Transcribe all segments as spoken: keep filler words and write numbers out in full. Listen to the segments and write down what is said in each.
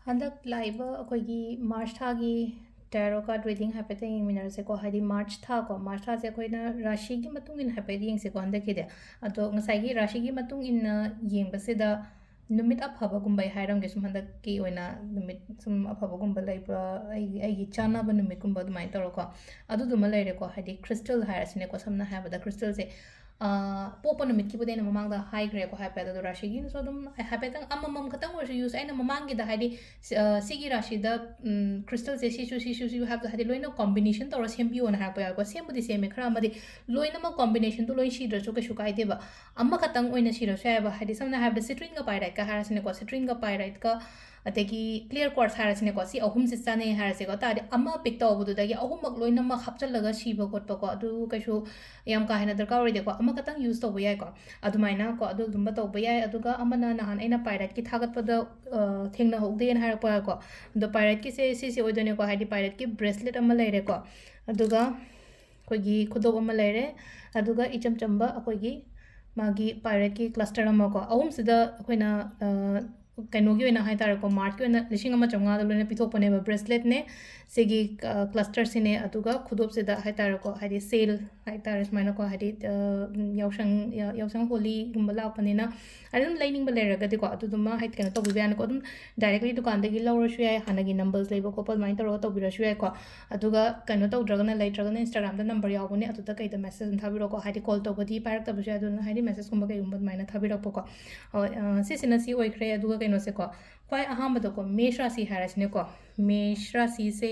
ꯍꯟꯗꯛ ꯂꯥꯛꯏꯕ ꯑꯩꯈꯣꯏꯒꯤ ꯃꯥꯔꯆ ꯊꯥꯒꯤ tarot card reading ꯍꯥꯏꯐꯦꯠꯇꯪ ꯌꯦꯡꯃꯤꯟꯅꯔꯁꯦꯀꯣ꯫ ꯍꯥꯏꯗꯤ ꯃꯥꯔꯆ ꯊꯥ ꯀꯣ, ꯃꯥꯔꯆ ꯊꯥꯁꯦ ꯑꯩꯈꯣꯏꯅ ꯔꯥꯁꯤꯒꯤ ꯃꯇꯨꯡ ꯏꯟꯅ ꯍꯥꯏꯐꯦꯠ ꯌꯦꯡꯁꯦꯀꯣ ꯍꯟꯗꯛꯀꯤꯗꯤ꯫ ꯑꯗꯣ ꯉꯁꯥꯏꯒꯤ ꯔꯥꯁꯤꯒꯤ ꯃꯇꯨꯡ ꯏꯟꯅ ꯌꯦꯡꯕꯁꯤꯗ ꯅꯨꯃꯤꯠ ꯑꯐꯕꯒꯨꯝꯕ ꯑꯩ ꯍꯥꯏꯔꯝꯒꯦ, ꯁꯨꯝ ꯍꯟꯗꯛꯀꯤ ꯑꯣꯏꯅ ꯅꯨꯃꯤꯠ ꯁꯨꯝ ꯑꯐꯕꯒꯨꯝꯕ ꯂꯩꯕ꯭ꯔꯥ, ꯑꯩꯒꯤ, ꯑꯩꯒꯤ ꯆꯥꯟꯅꯕ ꯅꯨꯃꯤꯠꯀꯨꯝꯕ ꯑꯗꯨꯃꯥꯏꯅ ꯇꯧꯔꯀꯣ, ꯑꯗꯨꯗꯨꯃ ꯂꯩꯔꯦꯀꯣ꯫ ꯍꯥꯏꯗꯤ ꯈ꯭ꯔꯤꯁꯇꯜ ꯍꯥꯏꯔꯁꯤꯅꯦꯀꯣ, ꯁꯝꯅ ꯍꯥꯏꯔꯕꯗ ꯈ꯭ꯔꯤꯁꯇꯜꯁꯦ, ꯑ, ꯄꯣꯛꯄ ꯅꯨꯃꯤꯠꯀꯤꯕꯨꯗꯤ ꯑꯩꯅ ꯃꯃꯥꯡꯗ ꯍꯥꯏꯈ꯭ꯔꯦꯀꯣ ꯍꯥꯏꯐꯦꯠ, ꯑꯗꯣ ꯔꯥꯁꯤꯒꯤꯅꯁꯨ ꯑꯗꯨꯝ ꯍꯥꯏꯐꯦꯠꯇꯪ ꯑꯃꯃꯝ ꯈꯛꯇꯪ ꯑꯣꯏꯔꯁꯨ ꯌꯨꯁ, ꯑꯩꯅ ꯃꯃꯥꯡꯒꯤꯗ ꯍꯥꯏꯗꯤ, ꯁ-, ꯑ, ꯁꯤꯒꯤ ꯔꯥꯁꯤꯗ, ꯎꯝ, ꯈ꯭ꯔꯤꯁꯇꯜꯁꯦ ꯁꯤꯁꯨ, ꯁꯤꯁꯨ, ꯁꯤꯁꯨ ꯍꯥꯏꯕꯗꯣ ꯍꯥꯏꯗꯤ ꯂꯣꯏꯅ ꯀꯣꯝꯕꯤꯅꯦꯁꯟ ꯇꯧꯔ ꯁꯦꯝꯕꯤꯌꯣꯅ ꯍꯥꯏꯔꯛꯄ ꯌꯥꯎꯋꯦꯀꯣ꯫ ꯁꯦꯝꯕꯨꯗꯤ ꯁꯦꯝꯃꯦ ꯈꯔ ꯑꯃꯗꯤ, ꯂꯣꯏꯅꯃꯛ ꯀꯣꯝꯕꯤꯅꯦꯁꯟꯗꯣ ꯂꯣꯏ ꯁꯤꯗ꯭ꯔꯁꯨ ꯀꯩꯁꯨ ꯀꯥꯏꯗꯦꯕ꯫ ꯑꯃꯈꯛꯇꯪ ꯑꯣꯏꯅ ꯁꯤꯔꯁꯨ ꯌꯥꯏꯑꯕ꯫ ꯍꯥꯏꯗꯤ ꯁꯝꯅ ꯍꯥꯏꯔꯕꯗ ꯁꯤꯇ꯭ꯔꯤꯟꯒ ꯄꯥꯏꯔꯥꯏꯠꯀ ꯍꯥꯏꯔꯁꯤꯅꯦꯀꯣ, ꯁꯤꯇ꯭ꯔꯤꯟꯒ ꯄꯥꯏꯔꯥꯏꯠꯀ ꯑꯗꯒꯤ ꯀ꯭ꯂꯤꯌꯔ ꯀ꯭ꯋꯥꯔꯠꯁ ꯍꯥꯏꯔꯁꯤꯅꯦꯀꯣ, ꯁꯤ ꯑꯍꯨꯝꯁꯦ ꯆꯥꯅꯩ ꯍꯥꯏꯔꯁꯦꯀꯣ, ꯇꯥꯔꯗꯤ ꯑꯃ ꯄꯤꯛ ꯇꯧꯕꯗꯨꯗꯒꯤ ꯑꯍꯨꯝꯃꯛ ꯂꯣꯏꯅꯃꯛ ꯍꯥꯞꯆꯜꯂꯒ ꯁꯤꯕ ꯈꯣꯠꯄꯀꯣ, ꯑꯗꯨ ꯀꯩꯁꯨ ꯌꯥꯝ ꯀꯥ ꯍꯦꯟꯅ ꯗꯔꯀꯥꯔ ꯑꯣꯏꯗꯦꯀꯣ, ꯑꯃꯈꯛꯇꯪ ꯌꯨꯁ ꯇꯧꯕ ꯌꯥꯏꯀꯣ꯫ ꯑꯗꯨꯃꯥꯏꯅ ꯀꯣ, ꯑꯗꯨꯒꯨꯝꯕ ꯇꯧꯕ ꯌꯥꯏ꯫ ꯑꯗꯨꯒ ꯑꯃꯅ ꯅꯍꯥꯟ ꯑꯩꯅ ꯄꯥꯏꯔꯥꯏꯠꯀꯤ ꯊꯥꯒꯠꯄꯗ, ꯑ, ꯊꯦꯡꯅꯍꯧꯗꯦꯅ ꯍꯥꯏꯔꯛꯄꯀꯣ, ꯑꯗꯣ ꯄꯥꯏꯔꯥꯏꯠꯀꯤꯁꯦ ꯁꯤꯁꯦ ꯑꯣꯏꯗꯣꯏꯅꯦꯀꯣ, ꯍꯥꯏꯗꯤ ꯄꯥꯏꯔꯥꯏꯠꯀꯤ ꯕ꯭ꯔꯦꯁꯂꯦꯠ ꯑꯃ ꯂꯩꯔꯦꯀꯣ, ꯑꯗꯨꯒ ꯑꯩꯈꯣꯏꯒꯤ ꯈꯨꯗꯣꯞ ꯑꯃ ꯂꯩꯔꯦ, ꯑꯗꯨꯒ ꯏꯆꯝ ꯆꯝꯕ ꯑꯩꯈꯣꯏꯒꯤ ꯃꯥꯒꯤ ꯄꯥꯏꯔꯦꯠꯀꯤ ꯀ꯭ꯂꯁꯇꯔ ꯑꯃ ꯀꯣ, ꯑꯍꯨꯝꯁꯤꯗ ꯑꯩꯈꯣꯏꯅ, ꯑ, ꯀꯩꯅꯣꯒꯤ ꯑꯣꯏꯅ ꯍꯥꯏ ꯇꯥꯔꯦꯀꯣ, ꯃꯥꯔꯠꯀꯤ ꯑꯣꯏꯅ ꯂꯤꯁꯤꯡ ꯑꯃ ꯆꯥꯝꯃꯉꯥꯗ ꯂꯣꯏꯅ ꯄꯤꯊꯣꯛꯄꯅꯦꯕ꯫ ꯕ꯭ꯔꯦꯁꯂꯦꯠꯅꯦ, ꯁꯤꯒꯤ, ꯑ, ꯀ꯭ꯂꯁꯇꯔꯁꯤꯅꯦ, ꯑꯗꯨꯒ ꯈꯨꯗꯣꯞꯁꯤꯗ ꯍꯥꯏ ꯇꯥꯔꯦꯀꯣ, ꯍꯥꯏꯗꯤ ꯁꯦꯜ ꯍꯥꯏ ꯇꯥꯔꯦ, ꯁꯨꯃꯥꯏꯅꯀꯣ, ꯍꯥꯏꯗꯤ, ꯑ, ꯌꯥꯎꯁꯪ, ꯌꯥ-, ꯌꯥꯎꯁꯪ ꯍꯣꯂꯤꯒꯨꯝꯕ ꯂꯥꯛꯄꯅꯤꯅ, ꯑꯗꯨꯝ ꯂꯩꯅꯤꯡꯕ ꯂꯩꯔꯒꯗꯤꯀꯣ, ꯑꯗꯨꯗꯨꯃ ꯍꯥꯏꯗꯤ ꯀꯩꯅꯣ ꯇꯧꯕꯤꯕ ꯌꯥꯅꯤꯀꯣ꯫ ꯑꯗꯨꯝ ꯗꯥꯏꯔꯦꯛꯂꯤ ꯗꯨꯀꯥꯟꯗꯒꯤ ꯂꯧꯔꯁꯨ ꯌꯥꯏ, ꯍꯥꯟꯅꯒꯤ ꯅꯝꯕꯔꯁ ꯂꯩꯕ ꯈꯣꯠꯄ ꯑꯗꯨꯃꯥꯏꯅ ꯇꯧꯔꯒ ꯇꯧꯕꯤꯔꯁꯨ ꯌꯥꯏꯀꯣ꯫ ꯑꯗꯨꯒ ꯀꯩꯅꯣ ꯇꯧꯗ꯭ꯔꯒꯅ, ꯂꯩꯇ꯭ꯔꯒꯅ Instagram-ꯗ ꯅꯝꯕꯔ ꯌꯥꯎꯕꯅꯦ, ꯑꯗꯨꯗ ꯀꯩꯗ ꯃꯦꯁꯦꯖ ꯑꯗꯨꯝ ꯊꯥꯕꯤꯔꯛꯑꯣꯀꯣ꯫ ꯍꯥꯏꯗꯤ ꯀꯣꯜ ꯇꯧꯕꯗꯤ ꯄꯥꯏꯔꯛꯇꯕꯁꯨ ꯌꯥꯏ, ꯑꯗꯨꯅ ꯍꯥꯏꯗꯤ ꯃꯦꯁꯦꯖꯀꯨꯝꯕ ꯀꯩꯒꯨꯝꯕ ꯑꯗꯨꯃꯥꯏꯅ ꯊꯥꯕꯤꯔꯛꯄꯀꯣ꯫ ꯍꯣꯏ, ꯑ, ꯁꯤꯁꯤꯅ ꯁꯤ ꯑꯣꯏꯈ꯭ꯔꯦ꯫ ꯑꯗꯨꯒ ꯀꯩꯅꯣꯁꯦꯀꯣ, ꯈ꯭ꯋꯥꯏ ꯑꯍꯥꯟꯕꯗꯀꯣ, ꯃꯦꯁ ꯔꯥꯁꯤ ꯍꯥꯏꯔꯁꯤꯅꯦꯀꯣ꯫ ꯃꯦꯁ ꯔꯥꯁꯤꯁꯦ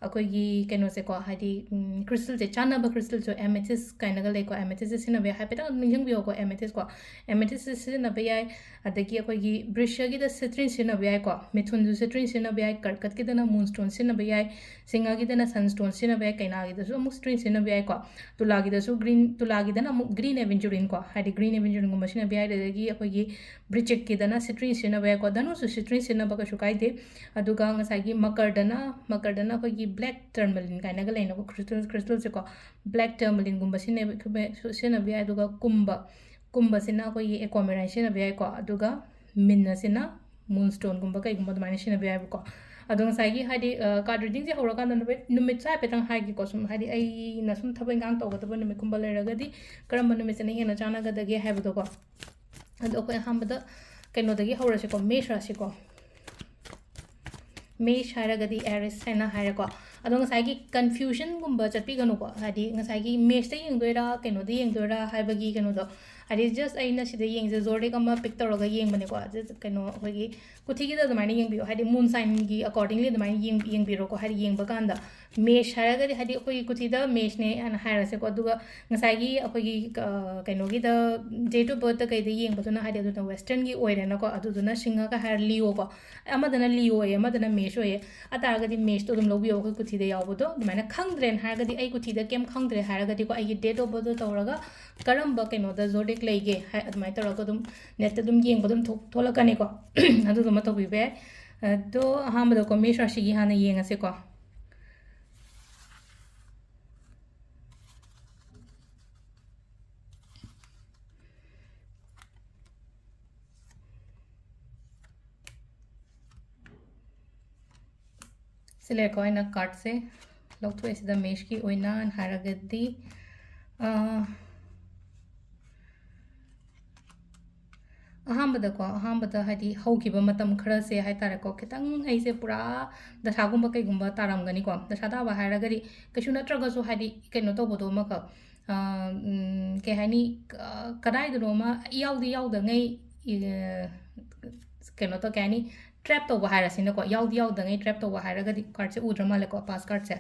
ꯑꯩꯈꯣꯏꯒꯤ ꯀꯩꯅꯣꯁꯦꯀꯣ, ꯍꯥꯏꯗꯤ, ꯎꯝ, ꯀ꯭ꯔꯤꯁꯇꯜꯁꯦ, ꯆꯥꯟꯅꯕ ꯀ꯭ꯔꯤꯁꯇꯜꯁꯨ ꯑꯦꯃꯦꯊꯤꯁ ꯀꯥꯏꯅꯒ ꯂꯩꯀꯣ, ꯑꯦꯃꯦꯊꯤꯁꯁꯦ ꯁꯤꯖꯤꯟꯅꯕ ꯌꯥꯏ꯫ ꯍꯥꯏꯐꯦꯠꯇꯪ ꯑꯗꯨꯝ ꯅꯤꯡꯁꯤꯡꯕꯤꯌꯣꯀꯣ, ꯑꯦꯃꯦꯊꯤꯁꯀꯣ, ꯑꯦꯃꯦꯊꯤꯁꯁꯦ ꯁꯤꯖꯤꯟꯅꯕ ꯌꯥꯏ꯫ ꯑꯗꯒꯤ ꯑꯩꯈꯣꯏꯒꯤ ꯕ꯭ꯔꯤꯁ꯭ꯌꯒꯤꯗ ꯁꯤꯇ꯭ꯔꯤꯟ ꯁꯤꯖꯤꯟꯅꯕ ꯌꯥꯏꯀꯣ, ꯃꯤꯊꯨꯟꯁꯨ ꯁꯤꯇ꯭ꯔꯤꯟ ꯁꯤꯖꯤꯟꯅꯕ ꯌꯥꯏ, ꯀꯔꯀꯠꯀꯤꯗꯅ ꯃꯨꯟ ꯁ꯭ꯇꯣꯟ ꯁꯤꯖꯤꯟꯅꯕ ꯌꯥꯏ, ꯁꯤꯡꯍꯒꯤꯗꯅ ꯁꯟ ꯁ꯭ꯇꯣꯟ ꯁꯤꯖꯤꯟꯅꯕ ꯌꯥꯏ, ꯀꯩꯅꯥꯒꯤꯗꯁꯨ ꯑꯃꯨꯛ ꯁꯤꯇ꯭ꯔꯤꯟ ꯁꯤꯖꯤꯟꯅꯕ ꯌꯥꯏꯀꯣ, ꯇꯨꯂꯥꯒꯤꯗꯁꯨ ꯒ꯭ꯔꯤꯟ, ꯇꯨꯂꯥꯒꯤꯗꯅ ꯑꯃꯨꯛ ꯒ꯭ꯔꯤꯟ ꯑꯦꯚꯦꯟꯆꯨꯔꯤꯟ ꯀꯣ, ꯍꯥꯏꯗꯤ ꯒ꯭ꯔꯤꯟ ꯑꯦꯚꯦꯟꯆꯨꯔꯤꯟꯒꯨꯝꯕ ꯁꯤꯖꯤꯟꯅꯕ ꯌꯥꯏ꯫ ꯑꯗꯒꯤ ꯑꯩꯈꯣꯏꯒꯤ ꯕ꯭ꯔꯤꯆꯤꯛꯀꯤꯗꯅ ꯁꯤꯇ꯭ꯔꯤꯟ ꯁꯤꯖꯤꯟꯅꯕ ꯌꯥꯏꯀꯣ, ꯙꯅꯨꯁꯨ ꯁꯤꯇ꯭ꯔꯤꯟ ꯁꯤꯖꯤꯟꯅꯕ ꯀꯩꯁꯨ ꯀꯥꯏꯗꯦ꯫ ꯑꯗꯨꯒ ꯉꯁꯥꯏꯒꯤ ꯃꯀꯔꯗꯅ, ꯃꯀꯔꯗꯅ ꯑꯩꯈꯣꯏꯒꯤ ꯕ꯭ꯂꯦꯛ ꯇꯔꯃꯂꯤꯟ ꯀꯥꯏꯅꯒ ꯂꯩꯅꯀꯣ, ꯀ꯭ꯔꯤꯁꯇꯜ, ꯀ꯭ꯔꯤꯁꯇꯜꯁꯦꯀꯣ, ꯕ꯭ꯂꯦꯛ ꯇꯔꯃꯂꯤꯟꯒꯨꯝꯕ ꯁꯤꯖꯤꯟꯅꯕ, ꯁꯤꯖꯤꯟꯅꯕ ꯌꯥꯏ꯫ ꯑꯗꯨꯒ ꯀꯨꯝꯕ, ꯀꯨꯝꯕꯁꯤꯅ ꯑꯩꯈꯣꯏꯒꯤ ꯑꯦꯀ꯭ꯋꯥꯃꯦꯔꯥꯏꯟ ꯁꯤꯖꯤꯟꯅꯕ ꯌꯥꯏꯀꯣ꯫ ꯑꯗꯨꯒ ꯃꯤꯟ ꯑꯁꯤꯅ ꯃꯨꯟ ꯁ꯭ꯇꯣꯟꯒꯨꯝꯕ ꯀꯩꯒꯨꯝꯕ ꯑꯗꯨꯃꯥꯏꯅ ꯁꯤꯖꯤꯟꯅꯕ ꯌꯥꯏꯕꯀꯣ꯫ ꯑꯗꯣ ꯉꯁꯥꯏꯒꯤ ꯍꯥꯏꯗꯤ ꯀꯥꯔꯗ ꯔꯤꯗꯤꯡꯁꯦ ꯍꯧꯔꯀꯥꯟꯗ ꯅꯨꯃꯤꯠ ꯅꯨꯃꯤꯠꯁꯦ ꯍꯥꯏꯐꯦꯠꯇꯪ ꯍꯥꯏꯒꯦꯀꯣ꯫ ꯁꯨꯝ ꯍꯥꯏꯗꯤ ꯑꯩꯅ ꯁꯨꯝ ꯊꯕꯛ ꯏꯪꯈꯥꯡ ꯇꯧꯒꯗꯕ ꯅꯨꯃꯤꯠꯀꯨꯝꯕ ꯂꯩꯔꯒꯗꯤ ꯀꯔꯝꯕ ꯅꯨꯃꯤꯠꯁꯤꯅ ꯍꯦꯟꯅ ꯆꯥꯟꯅꯒꯗꯒꯦ ꯍꯥꯏꯕꯗꯣꯀꯣ꯫ ꯑꯗꯣ ꯑꯩꯈꯣꯏ ꯑꯍꯥꯟꯕꯗ ꯀꯩꯅꯣꯗꯒꯤ ꯍꯧꯔꯁꯤꯀꯣ, ꯃꯦꯁ ꯔꯥꯁꯤꯀꯣ꯫ ꯃꯦꯁ ꯍꯥꯏꯔꯒꯗꯤ ꯑꯦꯔꯤꯁ ꯍꯥꯏꯅ ꯍꯥꯏꯔꯦꯀꯣ꯫ ꯑꯗꯣ ꯉꯁꯥꯏꯒꯤ ꯀꯟꯐ꯭ꯌꯨꯖꯟꯒꯨꯝꯕ ꯆꯠꯄꯤꯒꯅꯨꯀꯣ꯫ ꯍꯥꯏꯗꯤ ꯉꯁꯥꯏꯒꯤ ꯃꯦꯁꯇ ꯌꯦꯡꯗꯣꯏꯔꯥ ꯀꯩꯅꯣꯗ ꯌꯦꯡꯗꯣꯏꯔꯥ ꯍꯥꯏꯕꯒꯤ ꯀꯩꯅꯣꯗꯣ, ꯍꯥꯏꯗꯤ just ꯑꯩꯅ ꯁꯤꯗ ꯌꯦꯡꯁꯦ, ꯖꯣꯗꯤꯑꯦꯛ ꯑꯃ ꯄꯤꯛ ꯇꯧꯔꯒ ꯌꯦꯡꯕꯅꯦꯀꯣ꯫ ꯑꯗꯨ ꯀꯩꯅꯣ ꯑꯩꯈꯣꯏꯒꯤ ꯀꯨꯊꯤꯒꯤꯗ ꯑꯗꯨꯃꯥꯏꯅ ꯌꯦꯡꯕꯤꯌꯣ, ꯍꯥꯏꯗꯤ ꯃꯨꯟ ꯁꯥꯏꯟꯒꯤ ꯑꯦꯀꯣꯔꯗꯤꯡꯂꯤ ꯑꯗꯨꯃꯥꯏꯅ ꯌꯦꯡ- ꯌꯦꯡꯕꯤꯔꯣꯀꯣ꯫ ꯍꯥꯏꯗꯤ ꯌꯦꯡꯕ ꯀꯥꯟꯗ ꯃꯦꯁ ꯍꯥꯏꯔꯒꯗꯤ ꯍꯥꯏꯗꯤ ꯑꯩꯈꯣꯏꯒꯤ ꯀꯨꯊꯤꯗ ꯃꯦꯁꯅꯦ ꯍꯥꯏꯅ ꯍꯥꯏꯔꯁꯦꯀꯣ꯫ ꯑꯗꯨꯒ ꯉꯁꯥꯏꯒꯤ ꯑꯩꯈꯣꯏꯒꯤ ꯑ, ꯀꯩꯅꯣꯒꯤꯗ, date of birthꯇ ꯀꯩꯗ ꯌꯦꯡꯕꯗꯨꯅ ꯍꯥꯏꯗꯤ ꯑꯗꯨꯅ ꯋꯦꯁꯇꯔꯟꯒꯤ ꯑꯣꯏꯔꯦꯅꯀꯣ꯫ ꯑꯗꯨꯗꯨꯅ ꯁꯤꯡꯍꯒ ꯍꯥꯏꯔ ꯂꯤꯑꯣꯀꯣ꯫ ꯑꯃꯗꯅ ꯂꯤꯑꯣ ꯑꯣꯏꯌꯦ, ꯑꯃꯗꯅ ꯃꯦꯁ ꯑꯣꯏꯌꯦ꯫ ꯑꯗꯨ ꯇꯥꯔꯒꯗꯤ ꯃꯦꯁꯇꯣ ꯑꯗꯨꯝ ꯂꯧꯕꯤꯌꯣ ꯑꯩꯈꯣꯏ ꯀꯨꯊꯤꯗ ꯌꯥꯎꯕꯗꯣ꯫ ꯑꯗꯨꯃꯥꯏꯅ ꯈꯪꯗ꯭ꯔꯦꯅ ꯍꯥꯏꯔꯒꯗꯤ, ꯑꯩ ꯀꯨꯊꯤꯗ ꯀꯩꯝ ꯈꯪꯗ꯭ꯔꯦ ꯍꯥꯏꯔꯒꯗꯤꯀꯣ, ꯑꯩꯒꯤ date of birthꯇꯣ ꯇꯧꯔꯒ ꯀꯔꯝꯕ ꯀꯩꯅꯣꯗ ꯖꯣꯗꯤꯑꯦꯛ ꯂꯩꯒꯦ ꯍꯥꯏ, ꯑꯗꯨꯃꯥꯏꯅ ꯇꯧꯔꯒ ꯑꯗꯨꯝ ꯅꯦꯠꯇ ꯑꯗꯨꯝ ꯌꯦꯡꯕ ꯑꯗꯨꯝ ꯊꯣꯛ- ꯊꯣꯛꯂꯛꯀꯅꯤꯀꯣ꯫ ꯑꯗꯨꯗꯨꯃ ꯇꯧꯕꯤꯕ ꯌꯥꯏ꯫ ꯑꯗꯣ ꯑꯍꯥꯟꯕꯗꯀꯣ ꯃꯦꯁ ꯔꯥꯁꯤꯒꯤ ꯍꯥꯟꯅ ꯌꯦꯡꯉꯁꯦꯀꯣ꯫ ꯁꯤ ꯂꯩꯔꯦꯀꯣ, ꯑꯩꯅ ꯀꯥꯔꯠꯁꯦ ꯂꯧꯊꯣꯛꯑꯦ ꯁꯤꯗ ꯃꯦꯁꯀꯤ ꯑꯣꯏꯅ ꯍꯥꯏꯔꯒꯗꯤ, ꯑ, ꯑꯍꯥꯟꯕꯗꯀꯣ, ꯑꯍꯥꯟꯕꯗ ꯍꯥꯏꯗꯤ ꯍꯧꯈꯤꯕ ꯃꯇꯝ ꯈꯔꯁꯦ ꯍꯥꯏ ꯇꯥꯔꯦꯀꯣ, ꯈꯤꯇꯪ ꯑꯩꯁꯦ ꯄꯨꯔꯥ ꯗꯁꯥꯒꯨꯝꯕ ꯀꯩꯒꯨꯝꯕ ꯇꯥꯔꯝꯒꯅꯤꯀꯣ꯫ ꯗꯁꯥ ꯇꯥꯕ ꯍꯥꯏꯔꯒꯗꯤ ꯀꯩꯁꯨ ꯅꯠꯇ꯭ꯔꯒꯁꯨ ꯍꯥꯏꯗꯤ ꯀꯩꯅꯣ ꯇꯧꯕꯗꯣ ꯑꯃꯈꯛ, ꯑ, ꯎꯝ, ꯀꯩ ꯍꯥꯏꯅꯤ, ꯀ-, ꯀꯗꯥꯏꯗꯅꯣꯃ ꯏꯌꯥꯎꯗꯤ ꯌꯥꯎꯗꯉꯩ, ꯏ-, ꯀꯩꯅꯣ ꯇꯧ-, ꯀꯩ ꯍꯥꯏꯅꯤ, ꯇ꯭ꯔꯦꯞ ꯇꯧꯕ ꯍꯥꯏꯔꯁꯤꯅꯀꯣ, ꯌꯥꯎꯗꯤ ꯌꯥꯎꯗꯉꯩ ꯇ꯭ꯔꯦꯞ ꯇꯧꯕ ꯍꯥꯏꯔꯒꯗꯤ ꯀꯥꯔꯠꯁꯦ ꯎꯗ꯭ꯔ ꯃꯥꯜꯂꯦꯀꯣ, ꯄꯥꯁ ꯀꯥꯔꯠꯁꯦ꯫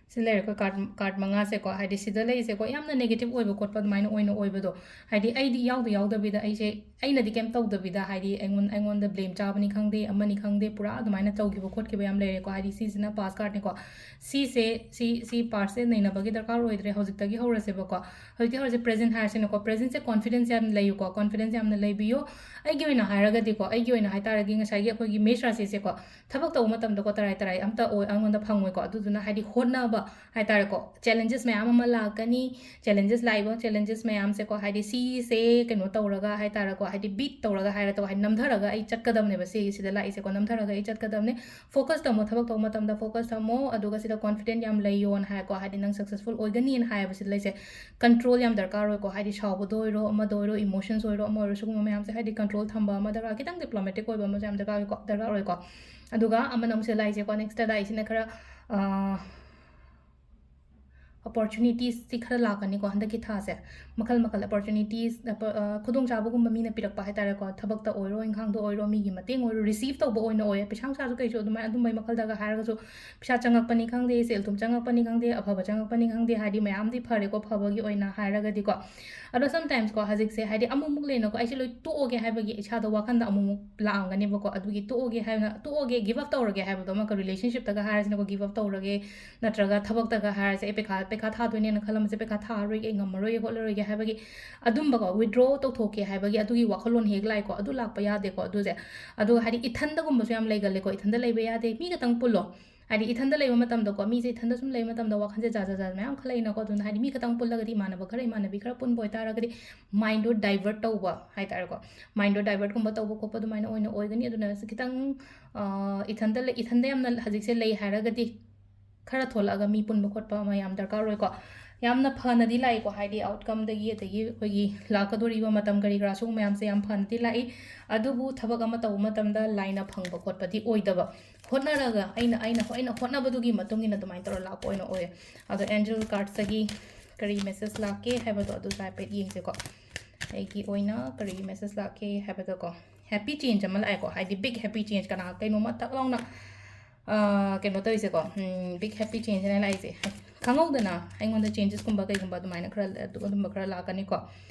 ꯁꯤ ꯂꯩꯔꯦꯀꯣ, ꯀꯥꯔꯠ, ꯀꯥꯔꯠ ꯃꯉꯥꯁꯦꯀꯣ, ꯍꯥꯏꯗꯤ ꯁꯤꯗ ꯂꯩꯔꯤꯁꯦꯀꯣ, ꯌꯥꯝꯅ ꯅꯦꯒꯦꯇꯤꯚ ꯑꯣꯏꯕ ꯈꯣꯠꯄ ꯑꯗꯨꯃꯥꯏꯅ ꯑꯣꯏꯅ ꯑꯣꯏꯕꯗꯣ, ꯍꯥꯏꯗꯤ ꯑꯩꯗꯤ ꯌꯥꯎꯗ ꯌꯥꯎꯗꯕꯤꯗ, ꯑꯩꯁꯦ, ꯑꯩꯅꯗꯤ ꯀꯩꯝ ꯇꯧꯗꯕꯤꯗ, ꯍꯥꯏꯗꯤ ꯑꯩꯉꯣꯟ-, ꯑꯩꯉꯣꯟꯗ ꯕ꯭ꯂꯦꯝ ꯆꯥꯕꯅꯤ ꯈꯪꯗꯦ, ꯑꯃꯅꯤ ꯈꯪꯗꯦ, ꯄꯨꯔꯥ ꯑꯗꯨꯃꯥꯏꯅ ꯇꯧꯈꯤꯕ ꯈꯣꯠꯈꯤꯕ ꯌꯥꯝ ꯂꯩꯔꯦꯀꯣ꯫ ꯍꯥꯏꯗꯤ ꯁꯤꯁꯤꯅ ꯄꯥꯁ ꯀꯥꯔꯠꯅꯦꯀꯣ꯫ ꯁꯤꯁꯦ, ꯁꯤ, ꯁꯤ ꯄꯥꯔꯠꯁꯦ ꯅꯩꯅꯕꯒꯤ ꯗꯔꯀꯥꯔ ꯑꯣꯏꯗ꯭ꯔꯦ, ꯍꯧꯖꯤꯛꯇꯒꯤ ꯍꯧꯔꯁꯦꯕꯀꯣ꯫ ꯍꯧꯖꯤꯛꯇꯤ ꯍꯧꯔꯁꯦ, ꯄ꯭ꯔꯦꯖꯦꯟ ꯍꯥꯏꯔꯁꯤꯅꯦꯀꯣ꯫ ꯄ꯭ꯔꯦꯖꯦꯟꯁꯦ ꯀꯣꯟꯐꯤꯗꯦꯟꯁ ꯌꯥꯝ ꯂꯩꯌꯨꯀꯣ, ꯀꯣꯟꯐꯤꯗꯦꯟꯁ ꯌꯥꯝꯅ ꯂꯩꯕꯤꯌꯨ꯫ ꯑꯩꯒꯤ ꯑꯣꯏꯅ ꯍꯥꯏꯔꯒꯗꯤꯀꯣ, ꯑꯩꯒꯤ ꯑꯣꯏꯅ ꯍꯥꯏ ꯇꯥꯔꯗꯤ ꯉꯁꯥꯏꯒꯤ ꯑꯩꯈꯣꯏꯒꯤ ꯃꯦꯁ ꯔꯥꯁꯤꯁꯦꯀꯣ, ꯊꯕꯛ ꯇꯧꯕ ꯃꯇꯝꯗꯀꯣ ꯇꯔꯥꯏ ꯇꯔꯥꯏ ꯑꯝꯇ ꯑꯣꯏ, ꯑꯩꯉꯣꯟꯗ ꯐꯪꯉꯣꯏꯀꯣ꯫ ꯑꯗꯨꯗꯨꯅ ꯍꯥꯏꯗꯤ ꯍꯣꯠꯅꯕ, ꯍꯥꯏꯇꯥꯔꯦꯀꯣ, ꯆꯦꯂꯦꯟꯖꯦꯁ ꯃꯌꯥꯝ ꯑꯃ ꯂꯥꯛꯀꯅꯤ꯫ ꯆꯦꯂꯦꯟꯖꯦꯁ ꯂꯥꯛꯏꯕ ꯆꯦꯂꯦꯟꯖꯦꯁ ꯃꯌꯥꯝꯁꯦꯀꯣ, ꯍꯥꯏꯗꯤ ꯁꯤꯁꯦ ꯀꯩꯅꯣ ꯇꯧꯔꯒ ꯍꯥꯏꯇꯥꯔꯦꯀꯣ, ꯍꯥꯏꯗꯤ ꯕꯤꯠ ꯇꯧꯔꯒ ꯍꯥꯏꯔ ꯇꯧ, ꯍꯥꯏꯗꯤ ꯅꯝꯊꯔꯒ ꯑꯩ ꯆꯠꯀꯗꯕꯅꯦꯕ꯫ ꯁꯤꯒꯤ ꯁꯤꯗ ꯂꯥꯛꯏꯁꯦꯀꯣ, ꯅꯝꯊꯔꯒ ꯑꯩ ꯆꯠꯀꯗꯕꯅꯦ꯫ ꯐꯣꯀꯁ ꯊꯝꯃꯣ, ꯊꯕꯛ ꯇꯧꯕ ꯃꯇꯝꯗ ꯐꯣꯀꯁ ꯊꯝꯃꯣ, ꯑꯗꯨꯒ ꯁꯤꯗ ꯀꯣꯟꯐꯤꯗꯦꯟ ꯌꯥꯝ ꯂꯩꯌꯣꯅ ꯍꯥꯏꯀꯣ, ꯍꯥꯏꯗꯤ ꯅꯪ ꯁꯛꯁꯦꯁꯐꯨꯜ ꯑꯣꯏꯒꯅꯤꯅ ꯍꯥꯏꯕꯁꯤꯗ ꯂꯩꯁꯦ꯫ ꯀꯟꯇ꯭ꯔꯣꯜ ꯌꯥꯝ ꯗꯔꯀꯥꯔ ꯑꯣꯏꯀꯣ, ꯍꯥꯏꯗꯤ ꯁꯥꯎꯕꯗ ꯑꯣꯏꯔꯣ, ꯑꯃꯗ ꯑꯣꯏꯔꯣ, ꯏꯃꯣꯁꯟꯁ ꯑꯣꯏꯔꯣ, ꯑꯃ ꯑꯣꯏꯔꯣ, ꯁꯤꯒꯨꯝꯕ ꯃꯌꯥꯝꯁꯦ ꯍꯥꯏꯗꯤ ꯀꯟꯇ꯭ꯔꯣꯜ ꯊꯝꯕ ꯑꯃ ꯗꯔꯀꯥꯔ, ꯈꯤꯇꯪ ꯗꯤꯄ꯭ꯂꯣꯃꯦꯇꯤꯛ ꯑꯣꯏꯕ ꯑꯃꯁꯨ ꯌꯥꯝ ꯗꯔꯀꯥꯔ ꯑꯣꯏꯀꯣ, ꯗꯔꯀꯥꯔ ꯑꯣꯏꯀꯣ꯫ ꯑꯗꯨꯒ ꯑꯃꯅ ꯑꯃꯨꯛ ꯁꯤꯗ ꯂꯥꯛꯏꯁꯦꯀꯣ, ꯅꯦꯛꯁꯇ ꯂꯥꯛꯏꯁꯤꯅ ꯈꯔ, ꯑ, ꯑꯣꯄꯣꯔꯆꯨꯅꯤꯇꯤꯁꯁꯤ ꯈꯔ ꯂꯥꯛꯀꯅꯤꯀꯣ ꯍꯟꯗꯛꯀꯤ ꯊꯥꯁꯦ꯫ ꯃꯈꯜ ꯃꯈꯜ ꯑꯣꯄꯣꯔꯆꯨꯅꯤꯇꯤꯁ, ꯑ, ꯈꯨꯗꯣꯡꯆꯥꯕꯒꯨꯝꯕ ꯃꯤꯅ ꯄꯤꯔꯛꯄ ꯍꯥꯏꯇꯥꯔꯦꯀꯣ, ꯊꯕꯛꯇ ꯑꯣꯏꯔꯣ, ꯏꯪꯈꯥꯡꯗ ꯑꯣꯏꯔꯣ, ꯃꯤꯒꯤ ꯃꯇꯦꯡ ꯑꯣꯏꯔꯣ, ꯔꯤꯁꯤꯞ ꯇꯧꯕ ꯑꯣꯏꯅ ꯑꯣꯏꯌꯦ꯫ ꯄꯩꯁꯥ ꯅꯨꯡꯁꯥꯁꯨ ꯀꯩꯁꯨ ꯑꯗꯨꯃꯥꯏꯅ, ꯑꯗꯨꯝꯕꯩ ꯃꯈꯜꯗꯒ ꯍꯥꯏꯔꯒꯁꯨ, ꯄꯩꯁꯥ ꯆꯪꯉꯛꯄꯅꯤ ꯈꯪꯗꯦ, ꯁꯦꯜ ꯊꯨꯝ ꯆꯪꯉꯛꯄꯅꯤ ꯈꯪꯗꯦ, ꯑꯐꯕ ꯆꯪꯉꯛꯄꯅꯤ ꯈꯪꯗꯦ, ꯍꯥꯏꯗꯤ ꯃꯌꯥꯝꯗꯤ ꯐꯔꯦꯀꯣ, ꯐꯕꯒꯤ ꯑꯣꯏꯅ ꯍꯥꯏꯔꯒꯗꯤꯀꯣ꯫ ꯑꯗꯣ ꯁꯝꯇꯥꯏꯝꯁꯀꯣ, ꯍꯧꯖꯤꯛꯁꯦ ꯍꯥꯏꯗꯤ ꯑꯃꯨꯛꯃꯨꯛ ꯂꯩꯅꯀꯣ, ꯑꯩꯁꯦ ꯂꯣꯏ ꯇꯣꯛꯑꯒꯦ ꯍꯥꯏꯕꯒꯤ ꯏꯁꯥꯗ ꯋꯥꯈꯟꯗ ꯑꯃꯨꯛꯃꯨꯛ ꯂꯥꯛꯑꯝꯒꯅꯦꯕꯀꯣ꯫ ꯑꯗꯨꯒꯤ ꯇꯣꯛꯑꯒꯦ ꯍꯥꯏꯅ, ꯇꯣꯛꯑꯒꯦ, ꯒꯤꯞ ꯑꯞ ꯇꯧꯔꯒꯦ ꯍꯥꯏꯕꯗꯣ, ꯑꯃ ꯔꯤꯂꯦꯁꯟꯁꯤꯞꯇꯒ ꯍꯥꯏꯔꯁꯤꯅꯀꯣ, ꯒꯤꯞ ꯑꯞ ꯇꯧꯔꯒꯦ, ꯅꯠꯇ꯭ꯔꯒ ꯊꯕꯛꯇꯒ ꯍꯥꯏꯔꯁꯦ, "ꯑꯩ ꯄꯩꯈꯥ, ꯄꯩꯈꯥ ꯊꯥꯗꯣꯏꯅꯦꯅ ꯈꯜꯂꯝꯕꯁꯦ, ꯄꯩꯈꯥ ꯊꯥꯔꯔꯣꯏꯒꯦ, ꯑꯩ ꯉꯝꯃꯔꯣꯏꯒꯦ, ꯈꯣꯠꯂꯔꯣꯏꯒꯦ" ꯍꯥꯏꯕꯒꯤ ꯑꯗꯨꯝꯕꯀꯣ, ꯋꯤꯗ꯭ꯔꯣ ꯇꯧꯊꯣꯛꯀꯦ ꯍꯥꯏꯕꯒꯤ ꯑꯗꯨꯒꯤ ꯋꯥꯈꯜꯂꯣꯟ ꯍꯦꯛ ꯂꯥꯛꯏꯀꯣ, ꯑꯗꯨ ꯂꯥꯛꯄ ꯌꯥꯗꯦꯀꯣ꯫ ꯑꯗꯨꯁꯦ, ꯑꯗꯨꯒ ꯍꯥꯏꯗꯤ ꯏꯊꯟꯗꯒꯨꯝꯕꯁꯨ ꯌꯥꯝ ꯂꯩꯒꯜꯂꯦꯀꯣ, ꯏꯊꯟꯗ ꯂꯩꯕ ꯌꯥꯗꯦ, ꯃꯤ ꯈꯛꯇꯪ ꯄꯨꯜꯂꯣ꯫ ꯍꯥꯏꯗꯤ ꯏꯊꯟꯗ ꯂꯩꯕ ꯃꯇꯝꯗꯀꯣ, ꯃꯤꯁꯦ ꯏꯊꯟꯗ ꯁꯨꯝ ꯂꯩꯕ ꯃꯇꯝꯗ ꯋꯥꯈꯜꯁꯦ ꯖꯥꯠ ꯖꯥꯠ ꯖꯥꯠ ꯃꯌꯥꯝ ꯈꯜꯂꯛꯏꯅꯀꯣ꯫ ꯑꯗꯨꯅ ꯍꯥꯏꯗꯤ ꯃꯤ ꯈꯛꯇꯪ ꯄꯨꯜꯂꯒꯗꯤ, ꯏꯃꯥꯟꯅꯕ ꯈꯔ, ꯏꯃꯥꯟꯅꯕꯤ ꯈꯔ ꯄꯨꯟꯕ ꯑꯣꯏꯇꯥꯔꯒꯗꯤ ꯃꯥꯏꯟꯗꯣ ꯗꯥꯏꯚꯔꯠ ꯇꯧꯕ ꯍꯥꯏꯇꯥꯔꯦꯀꯣ, ꯃꯥꯏꯟꯗꯣ ꯗꯥꯏꯚꯔꯠꯀꯨꯝꯕ ꯇꯧꯕ ꯈꯣꯠꯄ ꯑꯗꯨꯃꯥꯏꯅ ꯑꯣꯏꯅ ꯑꯣꯏꯒꯅꯤ꯫ ꯑꯗꯨꯅ ꯈꯤꯇꯪ, ꯑ, ꯏꯊꯟꯗ ꯂꯩ-, ꯏꯊꯟꯗ ꯌꯥꯝꯅ ꯍꯧꯖꯤꯛꯁꯦ ꯂꯩ ꯍꯥꯏꯔꯒꯗꯤ, ꯈꯔ ꯊꯣꯛꯂꯛꯑꯒ ꯃꯤ ꯄꯨꯟꯕ ꯈꯣꯠꯄ ꯑꯃ ꯌꯥꯝ ꯗꯔꯀꯥꯔ ꯑꯣꯏꯀꯣ꯫ ꯌꯥꯝꯅ ꯐꯅꯗꯤ ꯂꯥꯛꯏꯀꯣ, ꯍꯥꯏꯗꯤ ꯑꯥꯎꯠꯀꯝꯗꯒꯤ, ꯑꯗꯒꯤ ꯑꯩꯈꯣꯏꯒꯤ ꯂꯥꯛꯀꯗꯣꯔꯤꯕ ꯃꯇꯝ ꯀꯔꯤ ꯀꯔꯥ ꯁꯤꯒꯨꯝꯕ ꯃꯌꯥꯝꯁꯦ ꯌꯥꯝ ꯐꯅꯗꯤ ꯂꯥꯛꯏ꯫ ꯑꯗꯨꯕꯨ ꯊꯕꯛ ꯑꯃ ꯇꯧꯕ ꯃꯇꯝꯗ ꯂꯥꯏꯅ ꯐꯪꯕ ꯈꯣꯠꯄꯗꯤ ꯑꯣꯏꯗꯕ, ꯍꯣꯠꯅꯔꯒ ꯑꯩꯅ, ꯑꯩꯅ, ꯑꯩꯅ ꯍꯣꯠꯅꯕꯗꯨꯒꯤ ꯃꯇꯨꯡ ꯏꯟꯅ ꯑꯗꯨꯃꯥꯏꯅ ꯇꯧꯔ ꯂꯥꯛꯄ ꯑꯣꯏꯅ ꯑꯣꯏꯌꯦ꯫ ꯑꯗꯣ ꯑꯦꯟꯖꯦꯜ ꯀꯥꯔꯠꯁꯇꯒꯤ ꯀꯔꯤ ꯃꯦꯁꯦꯖ ꯂꯥꯛꯀꯦ ꯍꯥꯏꯕꯗꯣ ꯑꯗꯨꯁꯨ ꯍꯥꯏꯐꯦꯠ ꯌꯦꯡꯁꯦꯀꯣ꯫ ꯑꯩꯒꯤ ꯑꯣꯏꯅ ꯀꯔꯤ ꯃꯦꯁꯦꯖ ꯂꯥꯛꯀꯦ ꯍꯥꯏꯕꯗꯀꯣ, ꯍꯦꯄꯤ ꯆꯦꯟꯖ ꯑꯃ ꯂꯥꯛꯑꯦꯀꯣ, ꯍꯥꯏꯗꯤ ꯕꯤꯛ ꯍꯦꯄꯤ ꯆꯦꯟꯖ, ꯀꯅꯥ ꯀꯩꯅꯣꯝꯃ ꯇꯛ ꯂꯥꯎꯅ, ꯑ, ꯀꯩꯅꯣ ꯇꯧꯔꯤꯁꯦꯀꯣ, ꯎꯝ, ꯕꯤꯛ ꯍꯦꯄꯤ ꯆꯦꯟꯖ ꯍꯥꯏꯅ ꯂꯥꯛꯏꯁꯦ꯫ ꯈꯪꯍꯧꯗꯅ ꯑꯩꯉꯣꯟꯗ ꯆꯦꯟꯖꯦꯁꯀꯨꯝꯕ ꯀꯩꯒꯨꯝꯕ ꯑꯗꯨꯃꯥꯏꯅ ꯈꯔ, ꯑꯗꯨ-, ꯑꯗꯨꯝꯕ ꯈꯔ ꯂꯥꯛꯀꯅꯤꯀꯣ꯫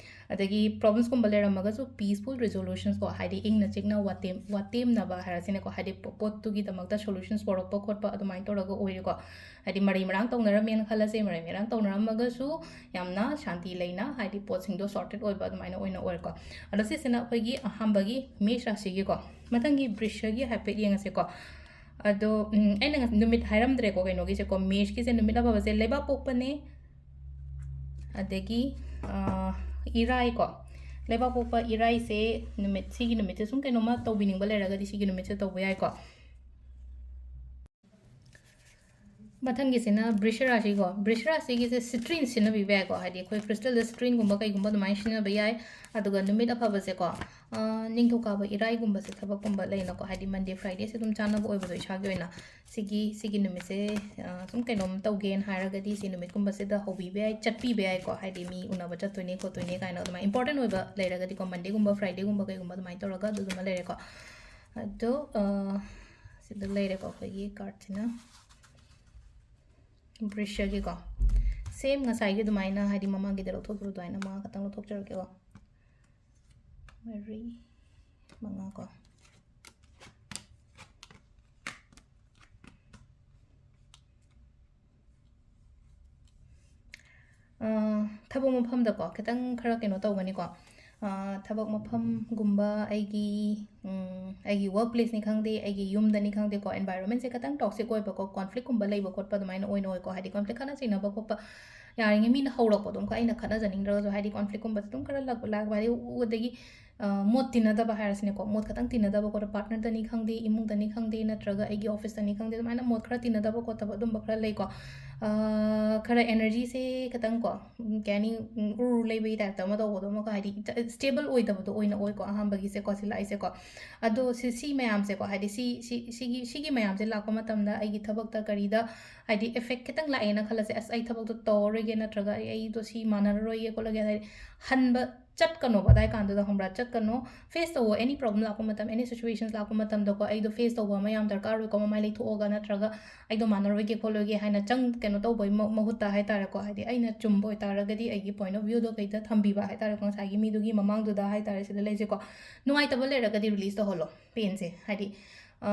ꯑꯗꯒꯤ ꯄ꯭ꯔꯣꯕ꯭ꯂꯦꯝꯁꯀꯨꯝꯕ ꯂꯩꯔꯝꯃꯒꯁꯨ ꯄꯤꯁꯐꯨꯜ ꯔꯤꯖꯣꯂꯨꯁꯟꯁꯀꯣ, ꯍꯥꯏꯗꯤ ꯏꯪꯅ ꯆꯤꯛꯅ ꯋꯥꯇꯦꯝ-, ꯋꯥꯇꯦꯝꯅꯕ ꯍꯥꯏꯔꯁꯤꯅꯦꯀꯣ, ꯍꯥꯏꯗꯤ ꯄꯣ-, ꯄꯣꯠꯇꯨꯒꯤꯗꯃꯛꯇ ꯁꯣꯂꯨꯁꯟꯁ ꯄꯨꯔꯛꯄ ꯈꯣꯠꯄ ꯑꯗꯨꯃꯥꯏꯅ ꯇꯧꯔꯒ ꯑꯣꯏꯔꯦꯀꯣ꯫ ꯍꯥꯏꯗꯤ ꯃꯔꯩ ꯃꯔꯥꯡ ꯇꯧꯅꯔꯝꯃꯦꯅ ꯈꯜꯂꯁꯦ, ꯃꯔꯩ ꯃꯔꯥꯡ ꯇꯧꯅꯔꯝꯃꯒꯁꯨ ꯌꯥꯝꯅ ꯁꯥꯟꯇꯤ ꯂꯩꯅ, ꯍꯥꯏꯗꯤ ꯄꯣꯠꯁꯤꯡꯗꯣ ꯁꯣꯔꯇꯦꯠ ꯑꯣꯏꯕ ꯑꯗꯨꯃꯥꯏꯅ ꯑꯣꯏꯅ ꯑꯣꯏꯔꯦꯀꯣ꯫ ꯑꯗꯣ ꯁꯤꯁꯤꯅ ꯑꯩꯈꯣꯏꯒꯤ ꯑꯍꯥꯟꯕꯒꯤ ꯃꯦꯁ ꯔꯥꯁꯤꯒꯤꯀꯣ꯫ ꯃꯊꯪꯒꯤ ꯕ꯭ꯔꯤꯁ꯭ꯌꯒꯤ ꯍꯥꯏꯐꯦꯠ ꯌꯦꯡꯉꯁꯦꯀꯣ꯫ ꯑꯗꯣ ꯎꯝ, ꯑꯩꯅ ꯉ- ꯅꯨꯃꯤꯠ ꯍꯥꯏꯔꯝꯗ꯭ꯔꯦꯀꯣ, ꯀꯩꯅꯣꯒꯤꯁꯦꯀꯣ, ꯃꯦꯁꯀꯤꯁꯦ ꯅꯨꯃꯤꯠ ꯑꯐꯕꯁꯦ ꯂꯩꯕꯥꯛ ꯄꯣꯛꯄꯅꯦ, ꯑꯗꯒꯤ ꯑ, ꯏꯔꯥꯏꯀꯣ, ꯂꯩꯕꯥꯛ ꯄꯣꯛꯄ ꯏꯔꯥꯏꯁꯦ ꯅꯨꯃꯤꯠ, ꯁꯤꯒꯤ ꯅꯨꯃꯤꯠꯁꯦ ꯁꯨꯝ ꯀꯩꯅꯣꯝꯃ ꯇꯧꯕꯤꯅꯤꯡꯕ ꯂꯩꯔꯒꯗꯤ ꯁꯤꯒꯤ ꯅꯨꯃꯤꯠꯁꯦ ꯇꯧꯕ ꯌꯥꯏꯀꯣ꯫ ꯃꯊꯪꯒꯤꯁꯤꯅ ꯕ꯭ꯔꯤꯁ ꯔꯥꯁꯤꯀꯣ꯫ ꯕ꯭ꯔꯤꯁ ꯔꯥꯁꯤꯒꯤꯁꯦ ꯁꯤꯇ꯭ꯔꯤꯟ ꯁꯤꯖꯤꯟꯅꯕꯤꯕ ꯌꯥꯏꯀꯣ, ꯍꯥꯏꯗꯤ ꯑꯩꯈꯣꯏ ꯀ꯭ꯔꯤꯁꯇꯦꯜꯗ ꯁꯤꯇ꯭ꯔꯤꯟꯒꯨꯝꯕ ꯀꯩꯒꯨꯝꯕ ꯑꯗꯨꯃꯥꯏꯅ ꯁꯤꯖꯤꯟꯅꯕ ꯌꯥꯏ꯫ ꯑꯗꯨꯒ ꯅꯨꯃꯤꯠ ꯑꯐꯕꯁꯦꯀꯣ, ꯑ, ꯅꯤꯡꯊꯧꯀꯥꯕ ꯏꯔꯥꯏꯒꯨꯝꯕꯁꯦ ꯊꯕꯛꯀꯨꯝꯕ ꯂꯩꯅꯀꯣ, ꯍꯥꯏꯗꯤ ꯃꯟꯗꯦ ꯐ꯭ꯔꯥꯏꯗꯦꯁꯦ ꯑꯗꯨꯝ ꯆꯥꯟꯅꯕ ꯑꯣꯏꯕꯗꯣ ꯏꯁꯥꯒꯤ ꯑꯣꯏꯅ, ꯁꯤꯒꯤ, ꯁꯤꯒꯤ ꯅꯨꯃꯤꯠꯁꯦ, ꯑ, ꯁꯨꯝ ꯀꯩꯅꯣꯝ ꯇꯧꯒꯦꯅ ꯍꯥꯏꯔꯒꯗꯤ ꯁꯤ ꯅꯨꯃꯤꯠꯀꯨꯝꯕꯁꯤꯗ ꯍꯧꯕꯤꯕ ꯌꯥꯏ, ꯆꯠꯄꯤꯕ ꯌꯥꯏꯀꯣ, ꯍꯥꯏꯗꯤ ꯃꯤ ꯎꯅꯕ ꯆꯠꯇꯣꯏꯅꯦ ꯈꯣꯠꯇꯣꯏꯅꯦ ꯀꯥꯏꯅ ꯑꯗꯨꯃꯥꯏꯅ ꯏꯝꯄꯣꯔꯇꯦꯟ ꯑꯣꯏꯕ ꯂꯩꯔꯒꯗꯤꯀꯣ, ꯃꯟꯗꯦꯒꯨꯝꯕ ꯐ꯭ꯔꯥꯏꯗꯦꯒꯨꯝꯕ ꯀꯩꯒꯨꯝꯕ ꯑꯗꯨꯃꯥꯏꯅ ꯇꯧꯔꯒ ꯑꯗꯨꯗꯨꯃ ꯂꯩꯔꯦꯀꯣ꯫ ꯑꯗꯣ, ꯑ, ꯁꯤꯗ ꯂꯩꯔꯦꯀꯣ ꯑꯩꯈꯣꯏꯒꯤ ꯀꯥꯔꯠꯁꯤꯅ꯫ ꯕ꯭ꯔꯤꯁꯒꯤꯀꯣ꯫ ꯁꯦꯝ ꯉꯁꯥꯏꯒꯤ ꯑꯗꯨꯃꯥꯏꯅ, ꯍꯥꯏꯗꯤ ꯃꯃꯥꯡꯒꯤꯗ ꯂꯧꯊꯣꯛꯈꯤꯕ ꯑꯗꯨꯃꯥꯏꯅ ꯃꯉꯥ ꯈꯛꯇꯪ ꯂꯧꯊꯣꯛꯆꯔꯛꯀꯦꯀꯣ꯫ ꯃꯔꯤ, ꯃꯉꯥ ꯀꯣ꯫ ꯑ, ꯊꯕꯛ ꯃꯐꯝꯗꯀꯣ, ꯈꯤꯇꯪ ꯈꯔ ꯀꯩꯅꯣ ꯇꯧꯒꯅꯤꯀꯣ꯫ ꯑ, ꯊꯕꯛ ꯃꯐꯝꯒꯨꯝꯕ, ꯑꯩꯒꯤ, ꯎꯝ, ꯑꯩꯒꯤ ꯋꯔꯛ ꯄ꯭ꯂꯦꯁꯅꯤ ꯈꯪꯗꯦ, ꯑꯩꯒꯤ ꯌꯨꯝꯗꯅꯤ ꯈꯪꯗꯦꯀꯣ, ꯑꯦꯟꯚꯥꯏꯔꯣꯟꯃꯦꯟꯁꯦ ꯈꯤꯇꯪ ꯇꯣꯛꯁꯤꯛ ꯑꯣꯏꯕꯀꯣ, ꯀꯣꯟꯐ꯭ꯂꯤꯛꯀꯨꯝꯕ ꯂꯩꯕ ꯈꯣꯠꯄ ꯑꯗꯨꯃꯥꯏꯅ ꯑꯣꯏꯅ ꯑꯣꯏꯀꯣ꯫ ꯍꯥꯏꯗꯤ ꯀꯣꯟꯐ꯭ꯂꯤꯛ ꯈꯠꯅ ꯆꯩꯅꯕ ꯈꯣꯠꯄ, ꯌꯥꯔꯤꯉꯩ ꯃꯤꯅ ꯍꯧꯔꯛꯄꯗꯣ ꯑꯃꯨꯛꯀ ꯑꯩꯅ ꯈꯠꯅꯖꯅꯤꯡꯗ꯭ꯔꯒꯁꯨ, ꯍꯥꯏꯗꯤ ꯀꯣꯟꯐ꯭ꯂꯤꯛꯀꯨꯝꯕꯁꯦ ꯑꯗꯨꯝ ꯈꯔ ꯂꯥꯛꯄ, ꯂꯥꯛꯄ, ꯍꯥꯏꯗꯤ ꯎ-, ꯑꯗꯒꯤ, ꯑ, ꯃꯣꯠ ꯇꯤꯟꯅꯗꯕ ꯍꯥꯏꯔꯁꯤꯅꯦꯀꯣ, ꯃꯣꯠ ꯈꯇꯪ ꯇꯤꯟꯅꯗꯕ ꯈꯣꯠꯄ, ꯄꯥꯔꯠꯅꯔꯗꯅꯤ ꯈꯪꯗꯦ, ꯏꯃꯨꯡꯗꯅꯤ ꯈꯪꯗꯦ, ꯅꯠꯇ꯭ꯔꯒ ꯑꯩꯒꯤ ꯑꯣꯐꯤꯁꯇꯅꯤ ꯈꯪꯗꯦ, ꯑꯗꯨꯃꯥꯏꯅ ꯃꯣꯠ ꯈꯔ ꯇꯤꯟꯅꯗꯕ ꯈꯣꯠꯇꯕ ꯑꯗꯨꯝꯕ ꯈꯔ ꯂꯩꯀꯣ꯫ ꯑ, ꯈꯔ ꯑꯦꯅꯔꯖꯤꯁꯦ ꯈꯇꯪ ꯀꯣ, ꯎꯝ, ꯀꯩ ꯍꯥꯏꯅꯤ, ꯎꯝ, ꯎꯔꯨ ꯂꯩꯕꯒꯤ ꯇꯥꯏꯞꯇ ꯑꯃ ꯇꯧꯕꯗꯣ, ꯑꯃ ꯀꯩ ꯍꯥꯏꯗꯤ, ꯏꯆ-, ꯁ꯭ꯇꯦꯕꯜ ꯑꯣꯏꯗꯕꯗꯣ ꯑꯣꯏꯅ ꯑꯣꯏꯀꯣ, ꯑꯍꯥꯟꯕꯒꯤꯁꯦꯀꯣ, ꯁꯤ ꯂꯥꯛꯏꯁꯦꯀꯣ꯫ ꯑꯗꯣ ꯁꯤ, ꯁꯤ ꯃꯌꯥꯝꯁꯦꯀꯣ, ꯍꯥꯏꯗꯤ ꯁꯤ, ꯁꯤ, ꯁꯤꯒꯤ, ꯁꯤꯒꯤ ꯃꯌꯥꯝꯁꯦ ꯂꯥꯛꯄ ꯃꯇꯝꯗ ꯑꯩꯒꯤ ꯊꯕꯛꯇ ꯀꯔꯤꯗ, ꯍꯥꯏꯗꯤ, ꯏꯐꯦꯛ ꯈꯤꯇꯪ ꯂꯥꯛꯑꯦꯅ ꯈꯜꯂꯁꯦ, "ꯑꯁ, ꯑꯩ ꯊꯕꯛꯇꯣ ꯇꯧꯔꯔꯣꯏꯒꯦ", ꯅꯠꯇ꯭ꯔꯒ "ꯑꯩ, ꯑꯩꯗꯣ ꯁꯤ ꯃꯥꯟꯅꯔꯔꯣꯏꯒꯦ" ꯈꯣꯠꯂꯒꯦ, ꯍꯥꯏꯗꯤ, ꯍꯟꯕ ꯆꯠꯀꯅꯣꯕ ꯑꯗꯥꯏ ꯀꯥꯟꯗꯨꯗ, ꯈꯪꯕ꯭ꯔꯥ? ꯆꯠꯀꯅꯣ꯫ ꯐꯦꯁ ꯇꯧꯋꯣ, ꯑꯦꯅꯤ ꯄ꯭ꯔꯣꯕ꯭ꯂꯦꯝ ꯂꯥꯛꯄ ꯃꯇꯝ, ꯑꯦꯅꯤ ꯁꯤꯆꯨꯋꯦꯁꯟꯁ ꯂꯥꯛꯄ ꯃꯇꯝꯗꯀꯣ, "ꯑꯩꯗꯣ ꯐꯦꯁ ꯇꯧꯕ ꯑꯃ ꯌꯥꯝ ꯗꯔꯀꯥꯔ ꯑꯣꯏꯀꯣ", ꯃꯃꯥꯏ ꯂꯩꯊꯣꯛꯑꯒ, ꯅꯠꯇ꯭ꯔꯒ "ꯑꯩꯗꯣ ꯃꯥꯟꯅꯔꯣꯏꯒꯦ ꯈꯣꯠꯂꯣꯏꯒꯦ" ꯍꯥꯏꯅ ꯆꯪ-, ꯀꯩꯅꯣ ꯇꯧꯕꯩ ꯃ-, ꯃꯍꯨꯠꯇ ꯍꯥꯏ ꯇꯥꯔꯦꯀꯣ, ꯍꯥꯏꯗꯤ, ꯑꯩꯅ ꯆꯨꯝꯕ ꯑꯣꯏꯇꯥꯔꯒꯗꯤ ꯑꯩꯒꯤ ꯄꯣꯏꯟ ꯑꯣꯐ ꯚ꯭ꯌꯨꯗꯣ ꯀꯩꯗ ꯊꯝꯕꯤꯕ ꯍꯥꯏ ꯇꯥꯔꯦꯀꯣ, ꯉꯁꯥꯏꯒꯤ ꯃꯤꯗꯨꯒꯤ ꯃꯃꯥꯡꯗꯨꯗ ꯍꯥꯏ ꯇꯥꯔꯦ, ꯁꯤꯗ ꯂꯩꯁꯦꯀꯣ꯫ ꯅꯨꯡꯉꯥꯏꯇꯕ ꯂꯩꯔꯒꯗꯤ ꯔꯤꯂꯤꯁ ꯇꯧꯍꯜꯂꯣ ꯄꯦꯟꯁꯦ, ꯍꯥꯏꯗꯤ, ꯑ,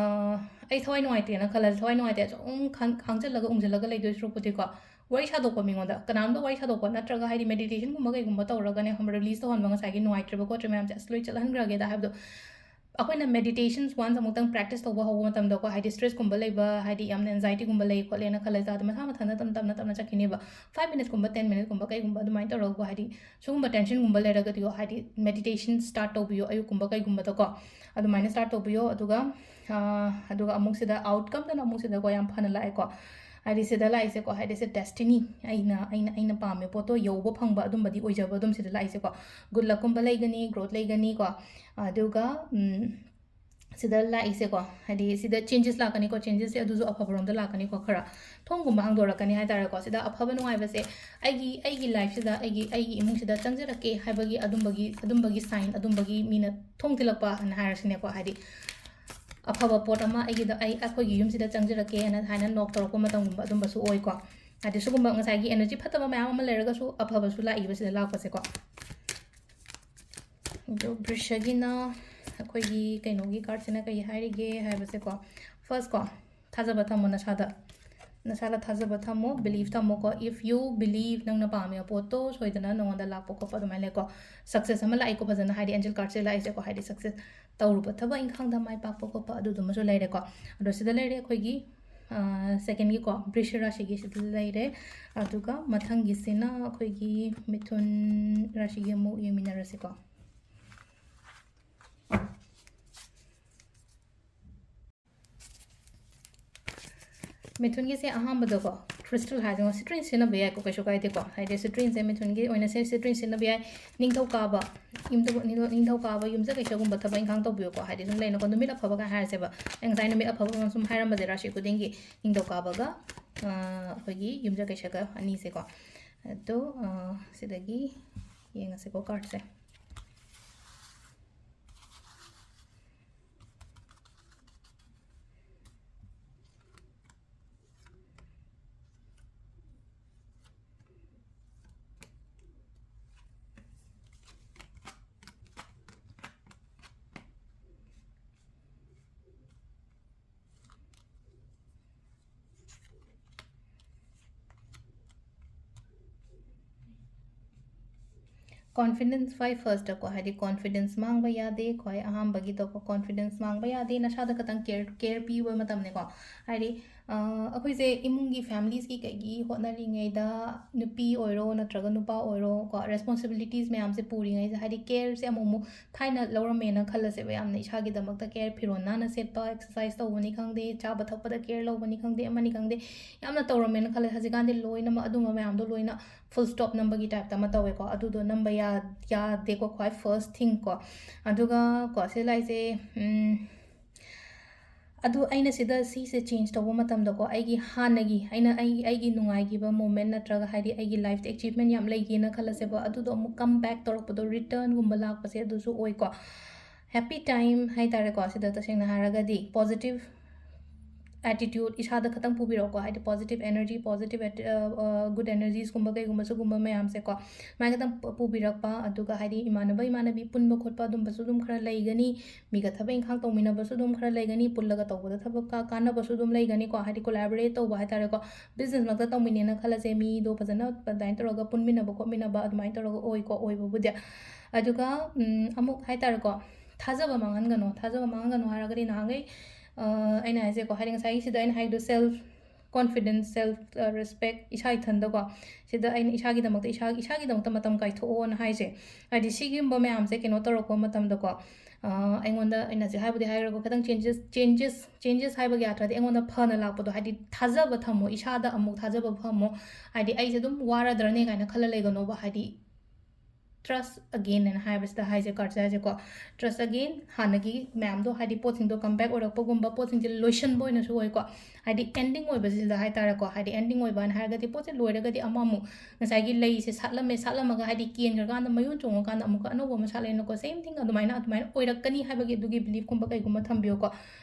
ꯑꯩ ꯊꯋꯥꯏ ꯅꯨꯡꯉꯥꯏꯇꯦꯅ ꯈꯜꯂꯁꯦ, ꯊꯋꯥꯏ ꯅꯨꯡꯉꯥꯏꯇꯦ ꯑꯁꯨꯝ ꯈꯥꯡ-, ꯈꯥꯡꯖꯜꯂꯒ ꯎꯝꯖꯜꯂꯒ ꯂꯩꯗꯣꯏ ꯁꯔꯨꯛꯄꯨꯗꯤꯀꯣ, ꯋꯥꯔꯤ ꯁꯥꯗꯣꯛꯄ ꯃꯤꯉꯣꯟꯗ, ꯀꯅꯥꯝꯗ ꯋꯥꯔꯤ ꯁꯥꯗꯣꯛꯄ ꯅꯠꯇ꯭ꯔꯒ, ꯍꯥꯏꯗꯤ, ꯃꯦꯗꯤꯇꯦꯁꯟꯒꯨꯝꯕ ꯀꯩꯒꯨꯝꯕ ꯇꯧꯔꯒꯅꯦ, ꯈꯪꯕ꯭ꯔꯥ, ꯔꯤꯂꯤꯁ ꯇꯧꯍꯟꯕ, ꯉꯁꯥꯏꯒꯤ ꯅꯨꯡꯉꯥꯏꯇ꯭ꯔꯤꯕ ꯈꯣꯠꯇ꯭ꯔꯤꯕ ꯃꯌꯥꯝꯁꯦ ꯑꯁ ꯂꯣꯏ ꯆꯠꯍꯟꯈ꯭ꯔꯒꯦꯗ ꯍꯥꯏꯕꯗꯣ, ꯑꯩꯈꯣꯏꯅ meditations once ꯑꯃꯨꯛꯇꯪ practice ꯇꯧꯕ ꯍꯧꯕ ꯃꯇꯝꯗꯀꯣ, ꯍꯥꯏꯗꯤ stressꯀꯨꯝꯕ ꯂꯩꯕ, ꯍꯥꯏꯗꯤ ꯌꯥꯝꯅ anxietyꯒꯨꯝꯕ ꯂꯩ ꯈꯣꯠꯂꯦꯅ ꯈꯜꯂꯁꯦ, ꯑꯗꯣ ꯃꯁꯥ ꯃꯊꯟꯇ ꯇꯞꯅ ꯇꯞꯅ ꯇꯞꯅ ꯆꯠꯈꯤꯅꯦꯕ꯫ Five minutesꯀꯨꯝꯕ, ten minutesꯀꯨꯝꯕ ꯀꯩꯒꯨꯝꯕ ꯑꯗꯨꯃꯥꯏꯅ ꯇꯧꯔꯒꯀꯣ, ꯍꯥꯏꯗꯤ ꯁꯤꯒꯨꯝꯕ tensionꯒꯨꯝꯕ ꯂꯩꯔꯒꯗꯤꯀꯣ, ꯍꯥꯏꯗꯤ meditation start ꯇꯧꯕꯤꯌꯣ ꯑꯌꯨꯛꯀꯨꯝꯕ ꯀꯩꯒꯨꯝꯕꯗꯀꯣ, ꯑꯗꯨꯃꯥꯏꯅ start ꯇꯧꯕꯤꯌꯣ꯫ ꯑꯗꯨꯒ, ꯑ, ꯑꯗꯨꯒ ꯑꯃꯨꯛ ꯁꯤꯗ outcomeꯗꯅ ꯑꯃꯨꯛ ꯁꯤꯗꯀꯣ ꯌꯥꯝ ꯐꯅ ꯂꯥꯛꯑꯦꯀꯣ꯫ ꯍꯥꯏꯗꯤ ꯁꯤꯗ ꯂꯥꯛꯏꯁꯦꯀꯣ, ꯍꯥꯏꯗꯤ ꯁꯤ destiny, ꯑꯩꯅ, ꯑꯩꯅ, ꯑꯩꯅ ꯄꯥꯝꯃꯦ ꯄꯣꯠꯇꯣ ꯌꯧꯕ ꯐꯪꯕ ꯑꯗꯨꯝꯕꯗꯤ ꯑꯣꯏꯖꯕ ꯑꯗꯨꯝ ꯁꯤꯗ ꯂꯥꯛꯏꯁꯦꯀꯣ꯫ Good luckꯀꯨꯝꯕ ꯂꯩꯒꯅꯤ, growth ꯂꯩꯒꯅꯤꯀꯣ꯫ ꯑꯗꯨꯒ, ꯎꯝ, ꯁꯤꯗ ꯂꯥꯛꯏꯁꯦꯀꯣ, ꯍꯥꯏꯗꯤ ꯁꯤꯗ changes ꯂꯥꯛꯀꯅꯤꯀꯣ, changesꯁꯦ ꯑꯗꯨꯁꯨ ꯑꯐꯕꯔꯣꯝꯗ ꯂꯥꯛꯀꯅꯤꯀꯣ꯫ ꯈꯔ ꯊꯣꯡꯒꯨꯝꯕ ꯍꯥꯡꯗꯣꯔꯛꯀꯅꯤ ꯍꯥꯏ ꯇꯥꯔꯦꯀꯣ꯫ ꯁꯤꯗ ꯑꯐꯕ ꯅꯨꯡꯉꯥꯏꯕꯁꯦ ꯑꯩꯒꯤ, ꯑꯩꯒꯤ lifeꯁꯤꯗ, ꯑꯩꯒꯤ, ꯑꯩꯒꯤ ꯏꯃꯨꯡꯁꯤꯗ ꯆꯪꯖꯔꯛꯀꯦ ꯍꯥꯏꯕꯒꯤ ꯑꯗꯨꯝꯕꯒꯤ, ꯑꯗꯨꯝꯕꯒꯤ sign, ꯑꯗꯨꯝꯕꯒꯤ ꯃꯤꯅ ꯊꯣꯡ ꯊꯤꯜꯂꯛꯄ ꯍꯥꯏꯅ ꯍꯥꯏꯔꯁꯤꯅꯦꯀꯣ꯫ ꯍꯥꯏꯗꯤ ꯑꯐꯕ ꯄꯣꯠ ꯑꯃ ꯑꯩꯒꯤꯗ, ꯑꯩ, ꯑꯩꯈꯣꯏꯒꯤ ꯌꯨꯝꯁꯤꯗ ꯆꯪꯖꯔꯛꯀꯦꯅ ꯍꯥꯏꯅ knock ꯇꯧꯔꯛꯄ ꯃꯇꯝꯒꯨꯝꯕ ꯑꯗꯨꯝꯕꯁꯨ ꯑꯣꯏꯀꯣ꯫ ꯍꯥꯏꯗꯤ ꯁꯤꯒꯨꯝꯕ ꯉꯁꯥꯏꯒꯤ energy ꯐꯠꯇꯕ ꯃꯌꯥꯝ ꯑꯃ ꯂꯩꯔꯒꯁꯨ ꯑꯐꯕꯁꯨ ꯂꯥꯛꯏꯕ ꯁꯤꯗ ꯂꯥꯛꯄꯁꯦꯀꯣ꯫ ꯑꯗꯣ ꯕ꯭ꯔꯤꯁꯒꯤꯅ ꯑꯩꯈꯣꯏꯒꯤ ꯀꯩꯅꯣꯒꯤ cardꯁꯤꯅ ꯀꯩ ꯍꯥꯏꯔꯤꯒꯦ ꯍꯥꯏꯕꯁꯦꯀꯣ, first ꯀꯣ, ꯊꯥꯖꯕ ꯊꯝꯃꯣ ꯅꯁꯥꯗ, ꯅꯁꯥꯗ ꯊꯥꯖꯕ ꯊꯝꯃꯣ, belief ꯊꯝꯃꯣꯀꯣ꯫ If you believe, ꯅꯪꯅ ꯄꯥꯝꯃꯤꯕ ꯄꯣꯠꯇꯣ ꯁꯣꯏꯗꯅ ꯅꯉꯣꯟꯗ ꯂꯥꯛꯄ ꯈꯣꯠꯄ ꯑꯗꯨꯃꯥꯏꯅ ꯂꯩꯀꯣ꯫ Success ꯑꯃ ꯂꯥꯛꯏꯀꯣ ꯐꯖꯅ, ꯍꯥꯏꯗꯤ angel cardꯁꯦ ꯂꯥꯛꯏꯁꯦꯀꯣ, ꯍꯥꯏꯗꯤ success ꯇꯧꯔꯨꯕ ꯊꯕꯛ ꯏꯪꯈꯥꯡꯗ ꯃꯥꯏ ꯄꯥꯛꯄ ꯈꯣꯠꯄ ꯑꯗꯨꯗꯨꯃꯁꯨ ꯂꯩꯔꯦꯀꯣ꯫ ꯑꯗꯣ ꯁꯤꯗ ꯂꯩꯔꯦ ꯑꯩꯈꯣꯏꯒꯤ, ꯑ, secondꯒꯤꯀꯣ, ꯕ꯭ꯔꯤꯁ ꯔꯥꯁꯤꯒꯤ ꯁꯤꯗ ꯂꯩꯔꯦ꯫ ꯑꯗꯨꯒ ꯃꯊꯪꯒꯤꯁꯤꯅ ꯑꯩꯈꯣꯏꯒꯤ ꯃꯤꯊꯨꯟ ꯔꯥꯁꯤꯒꯤ ꯑꯃꯨꯛ ꯌꯦꯡꯃꯤꯟꯅꯔꯁꯤꯀꯣ꯫ ꯃꯤꯊꯨꯟꯒꯤꯁꯦ ꯑꯍꯥꯟꯕꯗꯀꯣ, crystal ꯍꯥꯏꯗꯅ citrine ꯁꯤꯖꯤꯟꯅꯕ ꯌꯥꯏꯀꯣ, ꯀꯩꯁꯨ ꯀꯥꯏꯗꯦꯀꯣ꯫ ꯍꯥꯏꯗꯤ citrineꯁꯦ ꯃꯤꯊꯨꯟꯒꯤ ꯑꯣꯏꯅ ꯁꯦ citrine ꯁꯤꯖꯤꯟꯅꯕ ꯌꯥꯏ꯫ ꯅꯤꯡꯊꯧꯀꯥꯕ, ꯌꯨꯝꯗ-, ꯅꯤꯡꯊꯧ-, ꯅꯤꯡꯊꯧꯀꯥꯕ ꯌꯨꯝꯖ ꯀꯩꯁꯥꯒꯨꯝꯕ ꯊꯕꯛ ꯏꯪꯈꯥꯡ ꯇꯧꯕꯤꯌꯨꯀꯣ꯫ ꯍꯥꯏꯗꯤ ꯁꯨꯝ ꯂꯩꯅꯀꯣ, ꯅꯨꯃꯤꯠ ꯑꯐꯕꯒ ꯍꯥꯏꯔꯁꯦꯕ, ꯑꯩ ꯉꯁꯥꯏ ꯅꯨꯃꯤꯠ ꯑꯐꯕ ꯁꯨꯝ ꯍꯥꯏꯔꯝꯕꯁꯦ ꯔꯥꯁꯤ ꯈꯨꯗꯤꯡꯒꯤ, ꯅꯤꯡꯊꯧꯀꯥꯕꯒ, ꯑ, ꯑꯩꯈꯣꯏꯒꯤ ꯌꯨꯝꯖ ꯀꯩꯁꯥꯒ ꯑꯅꯤꯁꯦꯀꯣ꯫ ꯑꯗꯣ, ꯑ, ꯁꯤꯗꯒꯤ ꯌꯦꯡꯉꯁꯦꯀꯣ cardꯁꯦ꯫ ꯀꯣꯟꯐꯤꯗꯦꯟꯁ ꯈ꯭ꯋꯥꯏ ꯐꯥꯔꯁꯇꯀꯣ, ꯍꯥꯏꯗꯤ ꯀꯣꯟꯐꯤꯗꯦꯟꯁ ꯃꯥꯡꯕ ꯌꯥꯗꯦ꯫ ꯈ꯭ꯋꯥꯏ ꯑꯍꯥꯟꯕꯒꯤꯗꯀꯣ, ꯀꯣꯟꯐꯤꯗꯦꯟꯁ ꯃꯥꯡꯕ ꯌꯥꯗꯦ꯫ ꯅꯁꯥꯗ ꯈꯇꯪ ꯀꯦꯌꯔ ꯀꯦꯌꯔ ꯄꯤꯕ ꯃꯇꯝꯅꯤꯀꯣ꯫ ꯍꯥꯏꯗꯤ ꯑꯩꯈꯣꯏꯁꯦ ꯏꯃꯨꯡꯒꯤ ꯐꯦꯃꯤꯂꯤꯁꯀꯤ ꯀꯩꯒꯤ ꯍꯣꯠꯅꯔꯤꯉꯩꯗ, ꯅꯨꯄꯤ ꯑꯣꯏꯔꯣ ꯅꯠꯇ꯭ꯔꯒ ꯅꯨꯄꯥ ꯑꯣꯏꯔꯣ ꯀꯣ, ꯔꯦꯁꯄꯣꯟꯁꯤꯕꯤꯂꯤꯇꯤꯁ ꯃꯌꯥꯝꯁꯦ ꯄꯨꯔꯤꯉꯩꯁꯦ, ꯍꯥꯏꯗꯤ ꯀꯦꯌꯔꯁꯦ ꯑꯃꯨꯛ ꯑꯃꯨꯛ, ꯊꯥꯏꯅ ꯂꯧꯔꯝꯃꯦꯅ ꯈꯜꯂꯁꯦꯕ, ꯌꯥꯝꯅ ꯏꯁꯥꯒꯤꯗꯃꯛꯇ ꯀꯦꯌꯔ, ꯐꯤꯔꯣꯜ ꯅꯥꯟꯅ ꯁꯦꯠꯄ, ꯑꯦꯛꯁꯔꯁꯥꯏꯁ ꯇꯧꯕꯅꯤ ꯈꯪꯗꯦ, ꯆꯥꯕ ꯊꯛꯄꯗ ꯀꯦꯌꯔ ꯂꯧꯕꯅꯤ ꯈꯪꯗꯦ, ꯑꯃꯅꯤ ꯈꯪꯗꯦ, ꯌꯥꯝꯅ ꯇꯧꯔꯝꯃꯦꯅ ꯈꯜꯂꯦ꯫ ꯍꯧꯖꯤꯛꯀꯥꯟꯗꯤ ꯂꯣꯏꯅꯃꯛ ꯑꯗꯨꯝꯕ ꯃꯌꯥꯝꯗꯣ ꯂꯣꯏꯅ ꯐꯨꯜ ꯁ꯭ꯇꯣꯞ ꯅꯝꯕꯒꯤ ꯇꯥꯏꯞꯇ ꯑꯃ ꯇꯧꯋꯦꯀꯣ꯫ ꯑꯗꯨꯗꯣ ꯅꯝꯕ ꯌꯥ- ꯌꯥꯗꯦꯀꯣ, ꯈ꯭ꯋꯥꯏ ꯐꯥꯔꯁ ꯊꯤꯡ ꯀꯣ꯫ ꯑꯗꯨꯒ ꯀꯣ, ꯁꯤ ꯂꯥꯏꯁꯦ, ꯎꯝ, ꯑꯗꯨ ꯑꯩꯅ ꯁꯤꯗ ꯁꯤꯁꯦ ꯆꯦꯟꯖ ꯇꯧꯕ ꯃꯇꯝꯗꯀꯣ, ꯑꯩꯒꯤ ꯍꯥꯟꯅꯒꯤ, ꯑꯩꯅ ꯑꯩ ꯑꯩꯒꯤ ꯅꯨꯡꯉꯥꯏꯈꯤꯕ ꯃꯣꯃꯦꯟ ꯅꯠꯇ꯭ꯔꯒ ꯍꯥꯏꯗꯤ ꯑꯩꯒꯤ ꯂꯥꯏꯐꯇ ꯑꯦꯆꯤꯞꯃꯦꯟ ꯌꯥꯝ ꯂꯩꯒꯦꯅ ꯈꯜꯂꯁꯦꯕ, ꯑꯗꯨꯗꯣ ꯑꯃꯨꯛ ꯀꯝ ꯕꯦꯛ ꯇꯧꯔꯛꯄꯗꯣ, ꯔꯤꯇꯔꯟꯒꯨꯝꯕ ꯂꯥꯛꯄꯁꯦ, ꯑꯗꯨꯁꯨ ꯑꯣꯏꯀꯣ꯫ ꯍꯦꯄꯤ ꯇꯥꯏꯝ ꯍꯥꯏꯇꯥꯔꯦꯀꯣ, ꯁꯤꯗ ꯇꯁꯦꯡꯅ ꯍꯥꯏꯔꯒꯗꯤ ꯄꯣꯖꯤꯇꯤꯚ ꯑꯦꯇꯤꯇ꯭ꯌꯨꯠ ꯏꯁꯥꯗ ꯈꯇꯪ ꯄꯨꯕꯤꯔꯛꯑꯣꯀꯣ, ꯍꯥꯏꯗꯤ ꯄꯣꯖꯤꯇꯤꯚ ꯑꯦꯅꯔꯖꯤ, ꯄꯣꯖꯤꯇꯤꯚ ꯑꯦꯇꯤ- ꯑ, ꯑ, ꯒꯨꯗ ꯑꯦꯅꯔꯖꯤꯁꯀꯨꯝꯕ ꯀꯩꯒꯨꯝꯕ ꯁꯤꯒꯨꯝꯕ ꯃꯌꯥꯝꯁꯦꯀꯣ, ꯁꯨꯃꯥꯏꯅ ꯈꯇꯪ ꯄꯨ- ꯄꯨꯕꯤꯔꯛꯄ꯫ ꯑꯗꯨꯒ ꯍꯥꯏꯗꯤ ꯏꯃꯥꯟꯅꯕ ꯏꯃꯥꯟꯅꯕꯤ ꯄꯨꯟꯕ ꯈꯣꯠꯄ ꯑꯗꯨꯝꯕꯁꯨ ꯑꯗꯨꯝ ꯈꯔ ꯂꯩꯒꯅꯤ, ꯃꯤꯒ ꯊꯕꯛ ꯏꯪꯈꯥꯡ ꯇꯧꯃꯤꯟꯅꯕꯁꯨ ꯑꯗꯨꯝ ꯈꯔ ꯂꯩꯒꯅꯤ, ꯄꯨꯜꯂꯒ ꯇꯧꯕꯗ ꯊꯕꯛ ꯀꯥ- ꯀꯥꯟꯅꯕꯁꯨ ꯑꯗꯨꯝ ꯂꯩꯒꯅꯤꯀꯣ, ꯍꯥꯏꯗꯤ ꯀꯣꯂꯥꯕꯣꯔꯦꯠ ꯇꯧꯕ ꯍꯥꯏꯇꯥꯔꯦꯀꯣ, ꯕꯤꯖꯤꯅꯦꯁꯃꯛꯇ ꯇꯧꯃꯤꯟꯅꯦꯅ ꯈꯜꯂꯁꯦ, ꯃꯤꯗꯣ ꯐꯖꯅ ꯑꯗꯨꯃꯥꯏꯅ ꯇꯧꯔꯒ ꯄꯨꯟꯃꯤꯟꯅꯕ ꯈꯣꯠꯃꯤꯟꯅꯕ ꯑꯗꯨꯃꯥꯏꯅ ꯇꯧꯔꯒ ꯑꯣꯏꯀꯣ꯫ ꯑꯣꯏꯕꯕꯨꯗꯤ ꯑꯗꯨꯒ ꯎꯝ, ꯑꯃꯨꯛ ꯍꯥꯏꯇꯥꯔꯦꯀꯣ, ꯊꯥꯖꯕ ꯃꯥꯡꯍꯟꯒꯅꯣ꯫ ꯊꯥꯖꯕ ꯃꯥꯡꯍꯟꯒꯅꯣ ꯍꯥꯏꯔꯒꯗꯤ ꯅꯍꯥꯟꯈꯩ, ꯑ, ꯑꯩꯅ ꯍꯥꯏꯁꯦꯀꯣ, ꯍꯥꯏꯗꯤ ꯉꯁꯥꯏꯒꯤ ꯁꯤꯗ ꯑꯩꯅ ꯍꯥꯏꯗꯣ ꯁꯦꯜꯐ ꯀꯣꯟꯐꯤꯗꯦꯟꯁ, ꯁꯦꯜꯐ, ꯑ, ꯔꯦꯁꯄꯦꯛ, ꯏꯁꯥ ꯏꯊꯟꯗꯀꯣ, ꯁꯤꯗ ꯑꯩꯅ ꯏꯁꯥꯒꯤꯗꯃꯛꯇ, ꯏꯁꯥ- ꯏꯁꯥꯒꯤꯗꯃꯛꯇ ꯃꯇꯝ ꯀꯥꯏꯊꯣꯛꯑꯣꯅ ꯍꯥꯏꯁꯦ꯫ ꯍꯥꯏꯗꯤ ꯁꯤꯒꯨꯝꯕ ꯃꯌꯥꯝꯁꯦ ꯀꯩꯅꯣ ꯇꯧꯔꯛꯄ ꯃꯇꯝꯗꯀꯣ, ꯑ, ꯑꯩꯉꯣꯟꯗ, ꯑꯩꯅ ꯍꯧꯖꯤꯛ ꯍꯥꯏꯕꯨꯗꯤ ꯍꯥꯏꯈ꯭ꯔꯦꯀꯣ, ꯈꯤꯇꯪ ꯆꯦꯟꯖꯦꯁ, ꯆꯦꯟꯖꯦꯁ, ꯆꯦꯟꯖꯦꯁ ꯍꯥꯏꯕꯒꯤ ꯑꯥꯔꯊꯗꯤ ꯑꯩꯉꯣꯟꯗ ꯐꯅ ꯂꯥꯛꯄꯗꯣ, ꯍꯥꯏꯗꯤ ꯊꯥꯖꯕ ꯊꯝꯃꯣ, ꯏꯁꯥꯗ ꯑꯃꯨꯛ ꯊꯥꯖꯕ ꯊꯝꯃꯣ꯫ ꯍꯥꯏꯗꯤ ꯑꯩꯁꯦ ꯑꯗꯨꯝ ꯋꯥꯔꯗ꯭ꯔꯅꯦ ꯀꯥꯏꯅ ꯈꯜꯂ ꯂꯩꯒꯅꯣꯕ, ꯍꯥꯏꯗꯤ ꯇ꯭ꯔꯁ ꯑꯒꯦꯟ ꯍꯥꯏꯅ ꯍꯥꯏꯕꯁꯤꯗ ꯍꯥꯏꯁꯦ, ꯀꯥꯔꯠꯁꯦ ꯍꯥꯏꯁꯦꯀꯣ, ꯇ꯭ꯔꯁ ꯑꯒꯦꯟ, ꯍꯥꯟꯅꯒꯤ ꯃꯌꯥꯝꯗꯣ, ꯍꯥꯏꯗꯤ ꯄꯣꯠꯁꯤꯡꯗꯣ ꯀꯝ ꯕꯦꯛ ꯑꯣꯏꯔꯛꯄꯒꯨꯝꯕ, ꯄꯣꯠꯁꯤꯡꯁꯦ ꯂꯣꯏꯁꯟꯕ ꯑꯣꯏꯅꯁꯨ ꯑꯣꯏꯀꯣ, ꯍꯥꯏꯗꯤ ꯑꯦꯟꯗꯤꯡ ꯑꯣꯏꯕꯁꯤꯗ ꯍꯥꯏꯇꯥꯔꯦꯀꯣ, ꯍꯥꯏꯗꯤ ꯑꯦꯟꯗꯤꯡ ꯑꯣꯏꯕ ꯍꯥꯏꯅ ꯍꯥꯏꯔꯒꯗꯤ ꯄꯣꯠꯁꯦ ꯂꯣꯏꯔꯒꯗꯤ ꯑꯃꯃꯨꯛ ꯉꯁꯥꯏꯒꯤ ꯂꯩꯁꯦ ꯁꯥꯠꯂꯝꯃꯦ, ꯁꯥꯠꯂꯝꯃꯒ ꯍꯥꯏꯗꯤ ꯀꯦꯟꯈ꯭ꯔꯀꯥꯟꯗ ꯃꯌꯣꯟ ꯆꯣꯡꯉꯀꯥꯟꯗ ꯑꯃꯨꯛꯀ ꯑꯅꯧꯕ ꯑꯃ ꯁꯥꯠꯂꯦꯅꯀꯣ, ꯁꯦꯝ ꯊꯤꯡ ꯑꯗꯨꯃꯥꯏꯅ, ꯑꯗꯨꯃꯥꯏꯅ ꯑꯣꯏꯔꯛꯀꯅꯤ ꯍꯥꯏꯕꯒꯤ ꯑꯗꯨꯒꯤ ꯕꯤꯂꯤꯐꯀꯨꯝꯕ ꯀꯩꯒꯨꯝꯕ ꯊꯝꯕꯤꯌꯨꯀꯣ꯫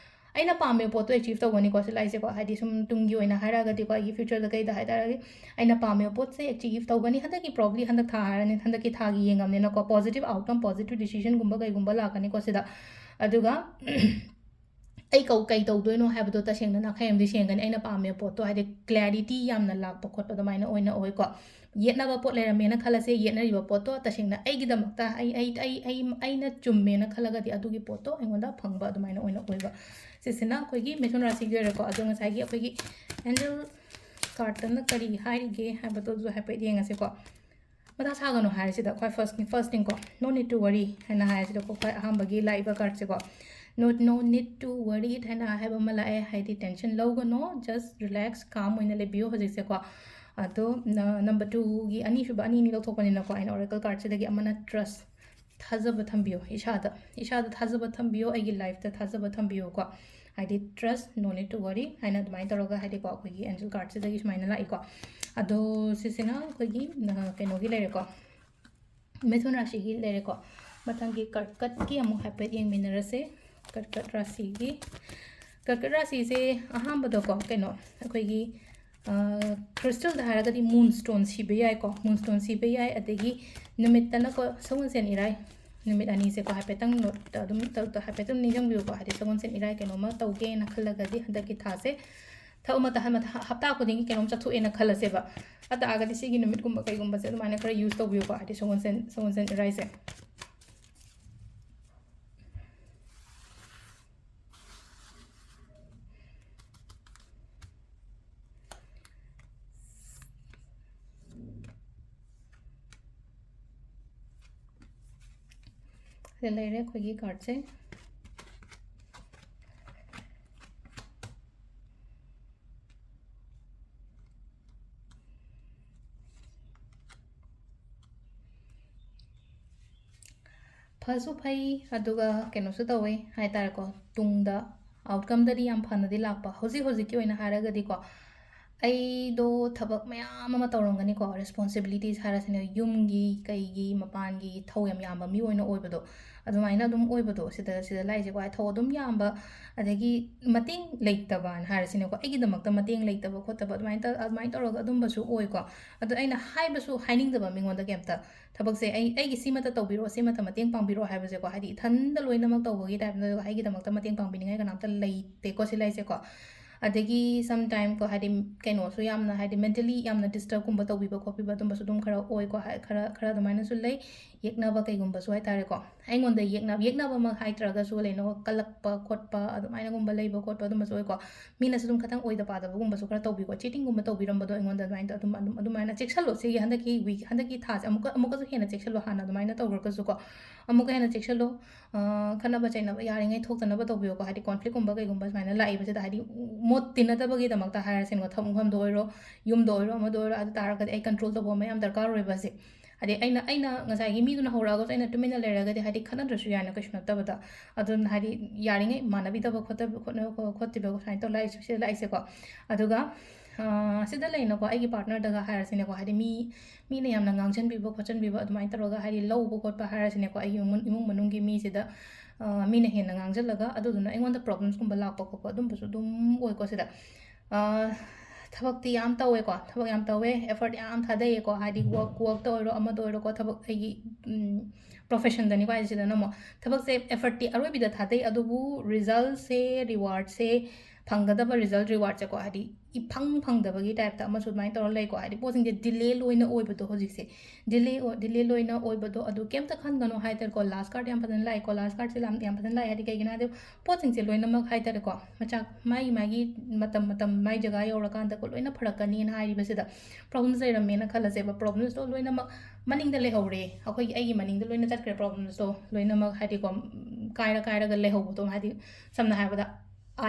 ꯑꯩꯅ ꯄꯥꯝꯃꯤꯕ ꯄꯣꯠꯇꯣ ꯑꯦꯆꯤꯞ ꯇꯧꯒꯅꯤꯀꯣ ꯁꯤ ꯂꯥꯏꯁꯦꯀꯣ, ꯍꯥꯏꯗꯤ ꯁꯨꯝ ꯇꯨꯡꯒꯤ ꯑꯣꯏꯅ ꯍꯥꯏꯔꯒꯗꯤꯀꯣ, ꯑꯩꯒꯤ ꯐ꯭ꯌꯨꯆꯔꯗ ꯀꯩꯗ ꯍꯥꯏꯇꯥꯔꯒꯗꯤ ꯑꯩꯅ ꯄꯥꯝꯃꯤꯕ ꯄꯣꯠꯁꯦ ꯑꯦꯆꯤꯞ ꯇꯧꯒꯅꯤ꯫ ꯍꯟꯗꯛꯀꯤ, ꯄ꯭ꯔꯣꯕ꯭ꯂꯤ ꯍꯟꯗꯛ ꯊꯥ ꯍꯥꯏꯔꯅꯤ, ꯍꯟꯗꯛꯀꯤ ꯊꯥꯒꯤ ꯌꯦꯡꯉꯕꯅꯤꯅꯀꯣ, ꯄꯣꯖꯤꯇꯤꯚ ꯑꯥꯎꯠꯀꯝ, ꯄꯣꯖꯤꯇꯤꯚ ꯗꯤꯁꯤꯖꯟꯒꯨꯝꯕ ꯀꯩꯒꯨꯝꯕ ꯂꯥꯛꯀꯅꯤꯀꯣ ꯁꯤꯗ꯫ ꯑꯗꯨꯒ ꯑꯩ ꯀꯧ ꯀꯩ ꯇꯧꯗꯣꯏꯅꯣ ꯍꯥꯏꯕꯗꯣ ꯇꯁꯦꯡꯅ ꯅꯥꯈꯩ ꯑꯃꯗꯤ ꯁꯦꯡꯒꯅꯤ꯫ ꯑꯩꯅ ꯄꯥꯝꯃꯤꯕ ꯄꯣꯠꯇꯣ, ꯍꯥꯏꯗꯤ, clarity ꯌꯥꯝꯅ ꯂꯥꯛꯄ ꯈꯣꯠꯄ ꯑꯗꯨꯃꯥꯏꯅ ꯑꯣꯏꯅ ꯑꯣꯏꯀꯣ꯫ ꯌꯦꯠꯅꯕ ꯄꯣꯠ ꯂꯩꯔꯝꯃꯦꯅ ꯈꯜꯂꯁꯦ, ꯌꯦꯠꯅꯔꯤꯕ ꯄꯣꯠꯇꯣ ꯇꯁꯦꯡꯅ ꯑꯩꯒꯤꯗꯃꯛꯇ ꯑꯩ, ꯑꯩ, ꯑꯩ, ꯑꯩ, ꯑꯩꯅ ꯆꯨꯝꯃꯦꯅ ꯈꯜꯂꯒꯗꯤ ꯑꯗꯨꯒꯤ ꯄꯣꯠꯇꯣ ꯑꯩꯉꯣꯟꯗ ꯐꯪꯕ ꯑꯗꯨꯃꯥꯏꯅ ꯑꯣꯏꯅ ꯑꯣꯏꯕ꯫ ꯁꯤꯁꯤꯅ ꯑꯩꯈꯣꯏꯒꯤ ꯃꯤꯊꯨꯟ ꯔꯥꯁꯤꯒꯤ ꯑꯣꯏꯔꯦꯀꯣ꯫ ꯑꯗꯣ ꯉꯁꯥꯏꯒꯤ ꯑꯩꯈꯣꯏꯒꯤ angel cardꯇꯅ ꯀꯔꯤ ꯍꯥꯏꯔꯤꯒꯦ ꯍꯥꯏꯕꯗꯨꯁꯨ ꯍꯥꯏꯐꯦꯠ ꯌꯦꯡꯉꯁꯤꯀꯣ꯫ ꯃꯊꯥ ꯁꯥꯒꯅꯨ ꯍꯥꯏꯔꯤꯁꯤꯗ ꯈ꯭ꯋꯥꯏ first, first thingꯀꯣ, no need to worry ꯍꯥꯏꯅ ꯍꯥꯏꯔꯤꯁꯤꯗꯀꯣ, ꯈ꯭ꯋꯥꯏ ꯑꯍꯥꯟꯕꯒꯤ ꯂꯥꯛꯏꯕ cardꯁꯦꯀꯣ꯫ No, no need to worry ꯍꯥꯏꯅ ꯍꯥꯏꯕ ꯑꯃ ꯂꯥꯛꯑꯦ, ꯍꯥꯏꯗꯤ tension ꯂꯧꯒꯅꯣ, just relax, calm ꯑꯣꯏꯅ ꯂꯩꯕꯤꯌꯨ ꯍꯧꯖꯤꯛꯁꯦꯀꯣ꯫ ꯑꯗꯣ number twoꯒꯤ, ꯑꯅꯤꯁꯨꯕ, ꯑꯅꯤ ꯑꯅꯤ ꯂꯧꯊꯣꯛꯄꯅꯤꯅꯀꯣ, ꯑꯩꯅ oracle cardꯁꯤꯗꯒꯤ ꯑꯃꯅ trust, ꯊꯥꯖꯕ ꯊꯝꯕꯤꯌꯨ ꯏꯁꯥꯗ, ꯏꯁꯥꯗ ꯊꯥꯖꯕ ꯊꯝꯕꯤꯌꯨ, ꯑꯩꯒꯤ lifeꯇ ꯊꯥꯖꯕ ꯊꯝꯕꯤꯌꯨꯀꯣ꯫ ꯍꯥꯏꯗꯤ trust, no need to worry ꯍꯥꯏꯅ ꯑꯗꯨꯃꯥꯏꯅ ꯇꯧꯔꯒ, ꯍꯥꯏꯗꯤꯀꯣ, ꯑꯩꯈꯣꯏꯒꯤ angel cardꯁꯤꯗꯒꯤ ꯁꯨꯃꯥꯏꯅ ꯂꯥꯛꯏꯀꯣ꯫ ꯑꯗꯣ ꯁꯤꯁꯤꯅ ꯑꯩꯈꯣꯏꯒꯤ, ꯑ, ꯀꯩꯅꯣꯒꯤ ꯂꯩꯔꯦꯀꯣ, ꯃꯤꯊꯨꯟ ꯔꯥꯁꯤꯒꯤ ꯂꯩꯔꯦꯀꯣ꯫ ꯃꯊꯪꯒꯤ ꯀꯔꯀꯠꯀꯤ ꯑꯃꯨꯛ ꯍꯥꯏꯐꯦꯠ ꯌꯦꯡꯃꯤꯟꯅꯔꯁꯦ꯫ ꯀꯔꯀꯠ ꯔꯥꯁꯤꯒꯤ, ꯀꯔꯀꯠ ꯔꯥꯁꯤꯁꯦ ꯑꯍꯥꯟꯕꯗꯀꯣ, ꯀꯩꯅꯣ, ꯑꯩꯈꯣꯏꯒꯤ, ꯑ, crystalꯗ ꯍꯥꯏꯔꯒꯗꯤ moonstone ꯁꯤꯕ ꯌꯥꯏꯀꯣ, moonstone ꯁꯤꯕ ꯌꯥꯏ꯫ ꯑꯗꯒꯤ ꯅꯨꯃꯤꯠꯇꯅꯀꯣ, ꯁꯒꯣꯜꯁꯦꯟ ꯏꯔꯥꯏ, ꯅꯨꯃꯤꯠ ꯑꯅꯤꯁꯦꯀꯣ, ꯍꯥꯏꯐꯦꯠꯇꯪ note ꯑꯗꯨꯝ ꯇꯧ-, ꯇꯧ-, ꯍꯥꯏꯐꯦꯠꯇꯪ ꯅꯤꯡꯁꯤꯡꯕꯤꯌꯨꯀꯣ꯫ ꯍꯥꯏꯗꯤ ꯁꯒꯣꯜꯁꯦꯟ ꯏꯔꯥꯏ ꯀꯩꯅꯣꯝꯃ ꯇꯧꯒꯦꯅ ꯈꯜꯂꯒꯗꯤ ꯍꯟꯗꯛꯀꯤ ꯊꯥꯁꯦ ꯊꯕꯛ ꯑꯃ ꯇ-, ꯍꯟ-, ꯍꯞꯇꯥ ꯈꯨꯗꯤꯡꯒꯤ ꯀꯩꯅꯣꯝ ꯆꯠꯊꯣꯛꯑꯦꯅ ꯈꯜꯂꯁꯦꯕ꯫ ꯑꯗꯨ ꯇꯥꯔꯒꯗꯤ ꯁꯤꯒꯤ ꯅꯨꯃꯤꯠꯀꯨꯝꯕ ꯀꯩꯒꯨꯝꯕꯁꯦ ꯑꯗꯨꯃꯥꯏꯅ ꯈꯔ use ꯇꯧꯕꯤꯌꯨꯀꯣ, ꯍꯥꯏꯗꯤ ꯁꯒꯣꯜꯁꯦꯟ, ꯁꯒꯣꯜꯁꯦꯟ ꯏꯔꯥꯏꯁꯦ꯫ ꯁꯤꯗ ꯂꯩꯔꯦ ꯑꯩꯈꯣꯏꯒꯤ cardꯁꯦ꯫ ꯐꯁꯨ ꯐꯩ, ꯑꯗꯨꯒ ꯀꯩꯅꯣꯁꯨ ꯇꯧꯋꯦ ꯍꯥꯏꯇꯥꯔꯦꯀꯣ, ꯇꯨꯡꯗ outcomeꯗꯗꯤ ꯌꯥꯝ ꯐꯅꯗꯤ ꯂꯥꯛꯄ꯫ ꯍꯧꯖꯤꯛ ꯍꯧꯖꯤꯛꯀꯤ ꯑꯣꯏꯅ ꯍꯥꯏꯔꯒꯗꯤꯀꯣ, ꯑꯩꯗꯣ ꯊꯕꯛ ꯃꯌꯥꯝ ꯑꯃ ꯇꯧꯔꯝꯒꯅꯤꯀꯣ, responsibilities ꯍꯥꯏꯔꯁꯤꯅꯦ, ꯌꯨꯝꯒꯤ ꯀꯩꯒꯤ ꯃꯄꯥꯟꯒꯤ ꯊꯧ ꯌꯥꯝ ꯌꯥꯝꯕ ꯃꯤ ꯑꯣꯏꯅ ꯑꯣꯏꯕꯗꯣ, ꯑꯗꯨꯃꯥꯏꯅ ꯑꯗꯨꯝ ꯑꯣꯏꯕꯗꯣ, ꯁꯤꯗ ꯁꯤꯗ ꯂꯥꯛꯏꯁꯦꯀꯣ, ꯊꯧ ꯑꯗꯨꯝ ꯌꯥꯝꯕ, ꯑꯗꯒꯤ ꯃꯇꯦꯡ ꯂꯩꯇꯕꯅ ꯍꯥꯏꯔꯁꯤꯅꯦꯀꯣ, ꯑꯩꯒꯤꯗꯃꯛꯇ ꯃꯇꯦꯡ ꯂꯩꯇꯕ ꯈꯣꯠꯇꯕ ꯑꯗꯨꯃꯥꯏꯅ ꯇꯧ-, ꯑꯗꯨꯃꯥꯏꯅ ꯇꯧꯔꯒ ꯑꯗꯨꯝꯕꯁꯨ ꯑꯣꯏꯀꯣ꯫ ꯑꯗꯣ ꯑꯩꯅ ꯍꯥꯏꯕꯁꯨ ꯍꯥꯏꯅꯤꯡꯗꯕ ꯃꯤꯉꯣꯟꯗ ꯀꯩꯝꯇ, ꯊꯕꯛꯁꯦ ꯑꯩ, ꯑꯩꯒꯤ ꯁꯤꯃꯇ ꯇꯧꯕꯤꯔꯣ, ꯁꯤꯃꯇ ꯃꯇꯦꯡ ꯄꯥꯡꯕꯤꯔꯣ ꯍꯥꯏꯕꯁꯦꯀꯣ, ꯍꯥꯏꯗꯤ ꯏꯊꯟꯗ ꯂꯣꯏꯅꯃꯛ ꯇꯧꯕꯒꯤ ꯇꯥꯏꯞꯇ ꯑꯩꯒꯤꯗꯃꯛꯇ ꯃꯇꯦꯡ ꯄꯥꯡꯕꯤꯅꯤꯡꯉꯥꯏ ꯀꯅꯥꯝꯇ ꯂꯩꯇꯦꯀꯣ ꯁꯤ ꯂꯩꯁꯦꯀꯣ꯫ ꯑꯗꯒꯤ sometime ꯀꯣ, ꯍꯥꯏꯗꯤ ꯀꯩꯅꯣꯁꯨ ꯌꯥꯝꯅ, ꯍꯥꯏꯗꯤ mentally ꯌꯥꯝꯅ disturbꯀꯨꯝꯕ ꯇꯧꯕꯤꯕ ꯈꯣꯠꯄꯤꯕ ꯑꯗꯨꯝꯕꯁꯨ ꯑꯗꯨꯝ ꯈꯔ ꯑꯣꯏꯀꯣ, ꯍꯥꯏ-, ꯈꯔ, ꯈꯔ ꯑꯗꯨꯃꯥꯏꯅꯁꯨ ꯂꯩ꯫ ꯌꯦꯛꯅꯕ ꯀꯩꯒꯨꯝꯕꯁꯨ ꯍꯥꯏꯇꯥꯔꯦꯀꯣ, ꯑꯩꯉꯣꯟꯗ ꯌꯦꯛꯅ-, ꯌꯦꯛꯅꯕꯃꯛ ꯍꯥꯏꯗ꯭ꯔꯒꯁꯨ ꯂꯩꯅ ꯀꯜꯂꯛꯄ ꯈꯣꯠꯄ ꯑꯗꯨꯃꯥꯏꯅꯒꯨꯝꯕ ꯂꯩꯕ ꯈꯣꯠꯄ ꯑꯗꯨꯝꯕꯁꯨ ꯑꯣꯏꯀꯣ꯫ ꯃꯤꯅꯁꯨ ꯑꯗꯨꯝ ꯈꯤꯇꯪ ꯑꯣꯏꯗ ꯄꯥꯗꯕꯒꯨꯝꯕꯁꯨ ꯈꯔ ꯇꯧꯕꯤꯀꯣ, cheatingꯒꯨꯝꯕ ꯇꯧꯕꯤꯔꯝꯕꯗꯣ ꯑꯩꯉꯣꯟꯗ ꯑꯗꯨꯃꯥꯏꯅ ꯇꯧ-, ꯑꯗꯨꯝ, ꯑꯗꯨꯝ, ꯑꯗꯨꯃꯥꯏꯅ ꯆꯦꯛꯁꯜꯂꯣ꯫ ꯁꯤꯒꯤ ꯍꯟꯗꯛꯀꯤ week, ꯍꯟꯗꯛꯀꯤ ꯊꯥꯁꯦ ꯑꯃꯨꯛꯀ, ꯑꯃꯨꯛꯀꯁꯨ ꯍꯦꯟꯅ ꯆꯦꯛꯁꯜꯂꯣ, ꯍꯥꯟꯅ ꯑꯗꯨꯃꯥꯏꯅ ꯇꯧꯈ꯭ꯔꯒꯁꯨꯀꯣ, ꯑꯃꯨꯛꯀ ꯍꯦꯟꯅ ꯆꯦꯛꯁꯜꯂꯣ꯫ ꯑ, ꯈꯠꯅꯕ ꯆꯩꯅꯕ ꯌꯥꯔꯤꯉꯩ ꯊꯣꯛꯇꯅꯕ ꯇꯧꯕꯤꯌꯣꯀꯣ, ꯍꯥꯏꯗꯤ conflictꯀꯨꯝꯕ ꯀꯩꯒꯨꯝꯕ ꯁꯨꯃꯥꯏꯅ ꯂꯥꯛꯏꯕꯁꯤꯗ, ꯍꯥꯏꯗꯤ ꯃꯣꯠ ꯇꯤꯟꯅꯗꯕꯒꯤꯗꯃꯛꯇ ꯍꯥꯏꯔꯁꯤꯅꯦꯀꯣ, ꯊꯕꯛ ꯃꯐꯝꯗ ꯑꯣꯏꯔꯣ, ꯌꯨꯝꯗ ꯑꯣꯏꯔꯣ, ꯑꯃꯗ ꯑꯣꯏꯔꯣ, ꯑꯗꯨ ꯇꯥꯔꯒꯗꯤ ꯑꯩ control ꯇꯧꯕ ꯑꯃ ꯌꯥꯝ ꯗꯔꯀꯥꯔ ꯑꯣꯏꯕ ꯑꯁꯦ꯫ ꯍꯥꯏꯗꯤ ꯑꯩꯅ, ꯑꯩꯅ ꯉꯁꯥꯏꯒꯤ ꯃꯤꯗꯨꯅ ꯍꯧꯔꯛꯑꯒꯁꯨ ꯑꯩꯅ ꯇꯨꯃꯤꯟꯅ ꯂꯩꯔꯒꯗꯤ, ꯍꯥꯏꯗꯤ ꯈꯠꯅꯗ꯭ꯔꯁꯨ ꯌꯥꯏꯅ, ꯀꯩꯁꯨ ꯅꯠꯇꯕꯗ꯫ ꯑꯗꯨꯅ ꯍꯥꯏꯗꯤ ꯌꯥꯔꯤꯉꯩ ꯃꯥꯟꯅꯕꯤꯗꯕ ꯈꯣꯠꯇꯕ, ꯈꯣꯠꯅꯕ ꯈꯣꯠꯇꯕ ꯁꯨꯃꯥꯏꯅ ꯇꯧ ꯂꯥꯛꯏꯁꯦ, ꯁꯤꯗ ꯂꯥꯛꯏꯁꯦꯀꯣ꯫ ꯑꯗꯨꯒ, ꯑ, ꯁꯤꯗ ꯂꯩꯅꯀꯣ, ꯑꯩꯒꯤ partnerꯗꯒ ꯍꯥꯏꯔꯁꯤꯅꯦꯀꯣ, ꯍꯥꯏꯗꯤ ꯃꯤ, ꯃꯤꯅ ꯌꯥꯝꯅ ꯉꯥꯡꯁꯤꯟꯕꯤꯕ ꯈꯣꯠꯆꯤꯟꯕꯤꯕ ꯑꯗꯨꯃꯥꯏꯅ ꯇꯧꯔꯒ, ꯍꯥꯏꯗꯤ ꯂꯧꯕ ꯈꯣꯠꯄ ꯍꯥꯏꯔꯁꯤꯅꯦꯀꯣ, ꯑꯩꯒꯤ ꯏꯃꯨꯡ, ꯏꯃꯨꯡ ꯃꯅꯨꯡꯒꯤ ꯃꯤꯁꯤꯗ, ꯑ, ꯃꯤꯅ ꯍꯦꯟꯅ ꯉꯥꯡꯁꯤꯜꯂꯒ, ꯑꯗꯨꯗꯨꯅ ꯑꯩꯉꯣꯟꯗ problemsꯀꯨꯝꯕ ꯂꯥꯛꯄ ꯈꯣꯠꯄ ꯑꯗꯨꯝꯕꯁꯨ ꯑꯗꯨꯝ ꯑꯣꯏꯀꯣ ꯁꯤꯗ꯫ ꯑ, ꯊꯕꯛꯇꯤ ꯌꯥꯝ ꯇꯧꯋꯦꯀꯣ, ꯊꯕꯛ ꯌꯥꯝ ꯇꯧꯋꯦ, effort ꯌꯥꯝ ꯊꯥꯗꯩꯌꯦꯀꯣ, ꯍꯥꯏꯗꯤ work, workꯇ ꯑꯣꯏꯔꯣ, ꯑꯃꯗ ꯑꯣꯏꯔꯣꯀꯣ, ꯊꯕꯛ ꯑꯩꯒꯤ, ꯎꯝ, professionꯗꯅꯤꯀꯣ ꯍꯥꯏꯁꯤꯗꯅ ꯑꯃꯨꯛ꯫ ꯊꯕꯛꯁꯦ effortꯇꯤ ꯑꯔꯣꯏꯕꯤꯗ ꯊꯥꯗꯩ, ꯑꯗꯨꯕꯨ resultꯁꯦ, rewardꯁꯦ, ꯐꯪꯒꯗꯕ result, rewardꯁꯦꯀꯣ, ꯍꯥꯏꯗꯤ ꯏꯐꯪ ꯐꯪꯗꯕꯒꯤ typeꯇ ꯑꯃꯁꯨ ꯑꯗꯨꯃꯥꯏꯅ ꯇꯧꯔ ꯂꯩꯀꯣ, ꯍꯥꯏꯗꯤ ꯄꯣꯠꯁꯤꯡꯁꯦ delay ꯂꯣꯏꯅ ꯑꯣꯏꯕꯗꯣ ꯍꯧꯖꯤꯛꯁꯦ꯫ Delay ꯑꯣ-, delay ꯂꯣꯏꯅ ꯑꯣꯏꯕꯗꯣ, ꯑꯗꯨ ꯀꯩꯝꯇ ꯈꯟꯒꯅꯣ ꯍꯥꯏꯇꯥꯔꯦꯀꯣ꯫ Last cardꯁꯦ ꯌꯥꯝ ꯐꯖꯅ ꯂꯥꯛꯑꯦꯀꯣ, last cardꯁꯦ ꯌꯥꯝ, ꯌꯥꯝ ꯐꯖꯅ ꯂꯥꯛꯑꯦ, ꯍꯥꯏꯗꯤ ꯀꯩꯒꯤꯅꯣ ꯍꯥꯏꯗꯤ ꯄꯣꯠꯁꯤꯡꯁꯦ ꯂꯣꯏꯅꯃꯛ ꯍꯥꯏꯇꯥꯔꯦꯀꯣ, ꯃꯆꯥꯛ ꯃꯥꯒꯤ, ꯃꯥꯒꯤ ꯃꯇꯝ, ꯃꯇꯝ ꯃꯥꯏ ꯖꯒꯥ ꯌꯧꯔꯀꯥꯟꯗꯀꯣ ꯂꯣꯏꯅ ꯐꯔꯛꯀꯅꯤꯅ ꯍꯥꯏꯔꯤꯕꯁꯤꯗ, problems ꯂꯩꯔꯝꯃꯦꯅ ꯈꯜꯂꯁꯦꯕ, problemsꯇꯣ ꯂꯣꯏꯅꯃꯛ ꯃꯅꯤꯡꯗ ꯂꯩꯍꯧꯔꯦ, ꯑꯩꯈꯣꯏꯒꯤ, ꯑꯩꯒꯤ ꯃꯅꯤꯡꯗ ꯂꯣꯏꯅ ꯆꯠꯈ꯭ꯔꯦ problemsꯇꯣ ꯂꯣꯏꯅꯃꯛ, ꯍꯥꯏꯗꯤꯀꯣ, ꯎꯝ, ꯀꯥꯏꯔ ꯀꯥꯏꯔꯒ ꯂꯩꯍꯧꯕꯗꯣ, ꯍꯥꯏꯗꯤ ꯁꯝꯅ ꯍꯥꯏꯔꯕꯗ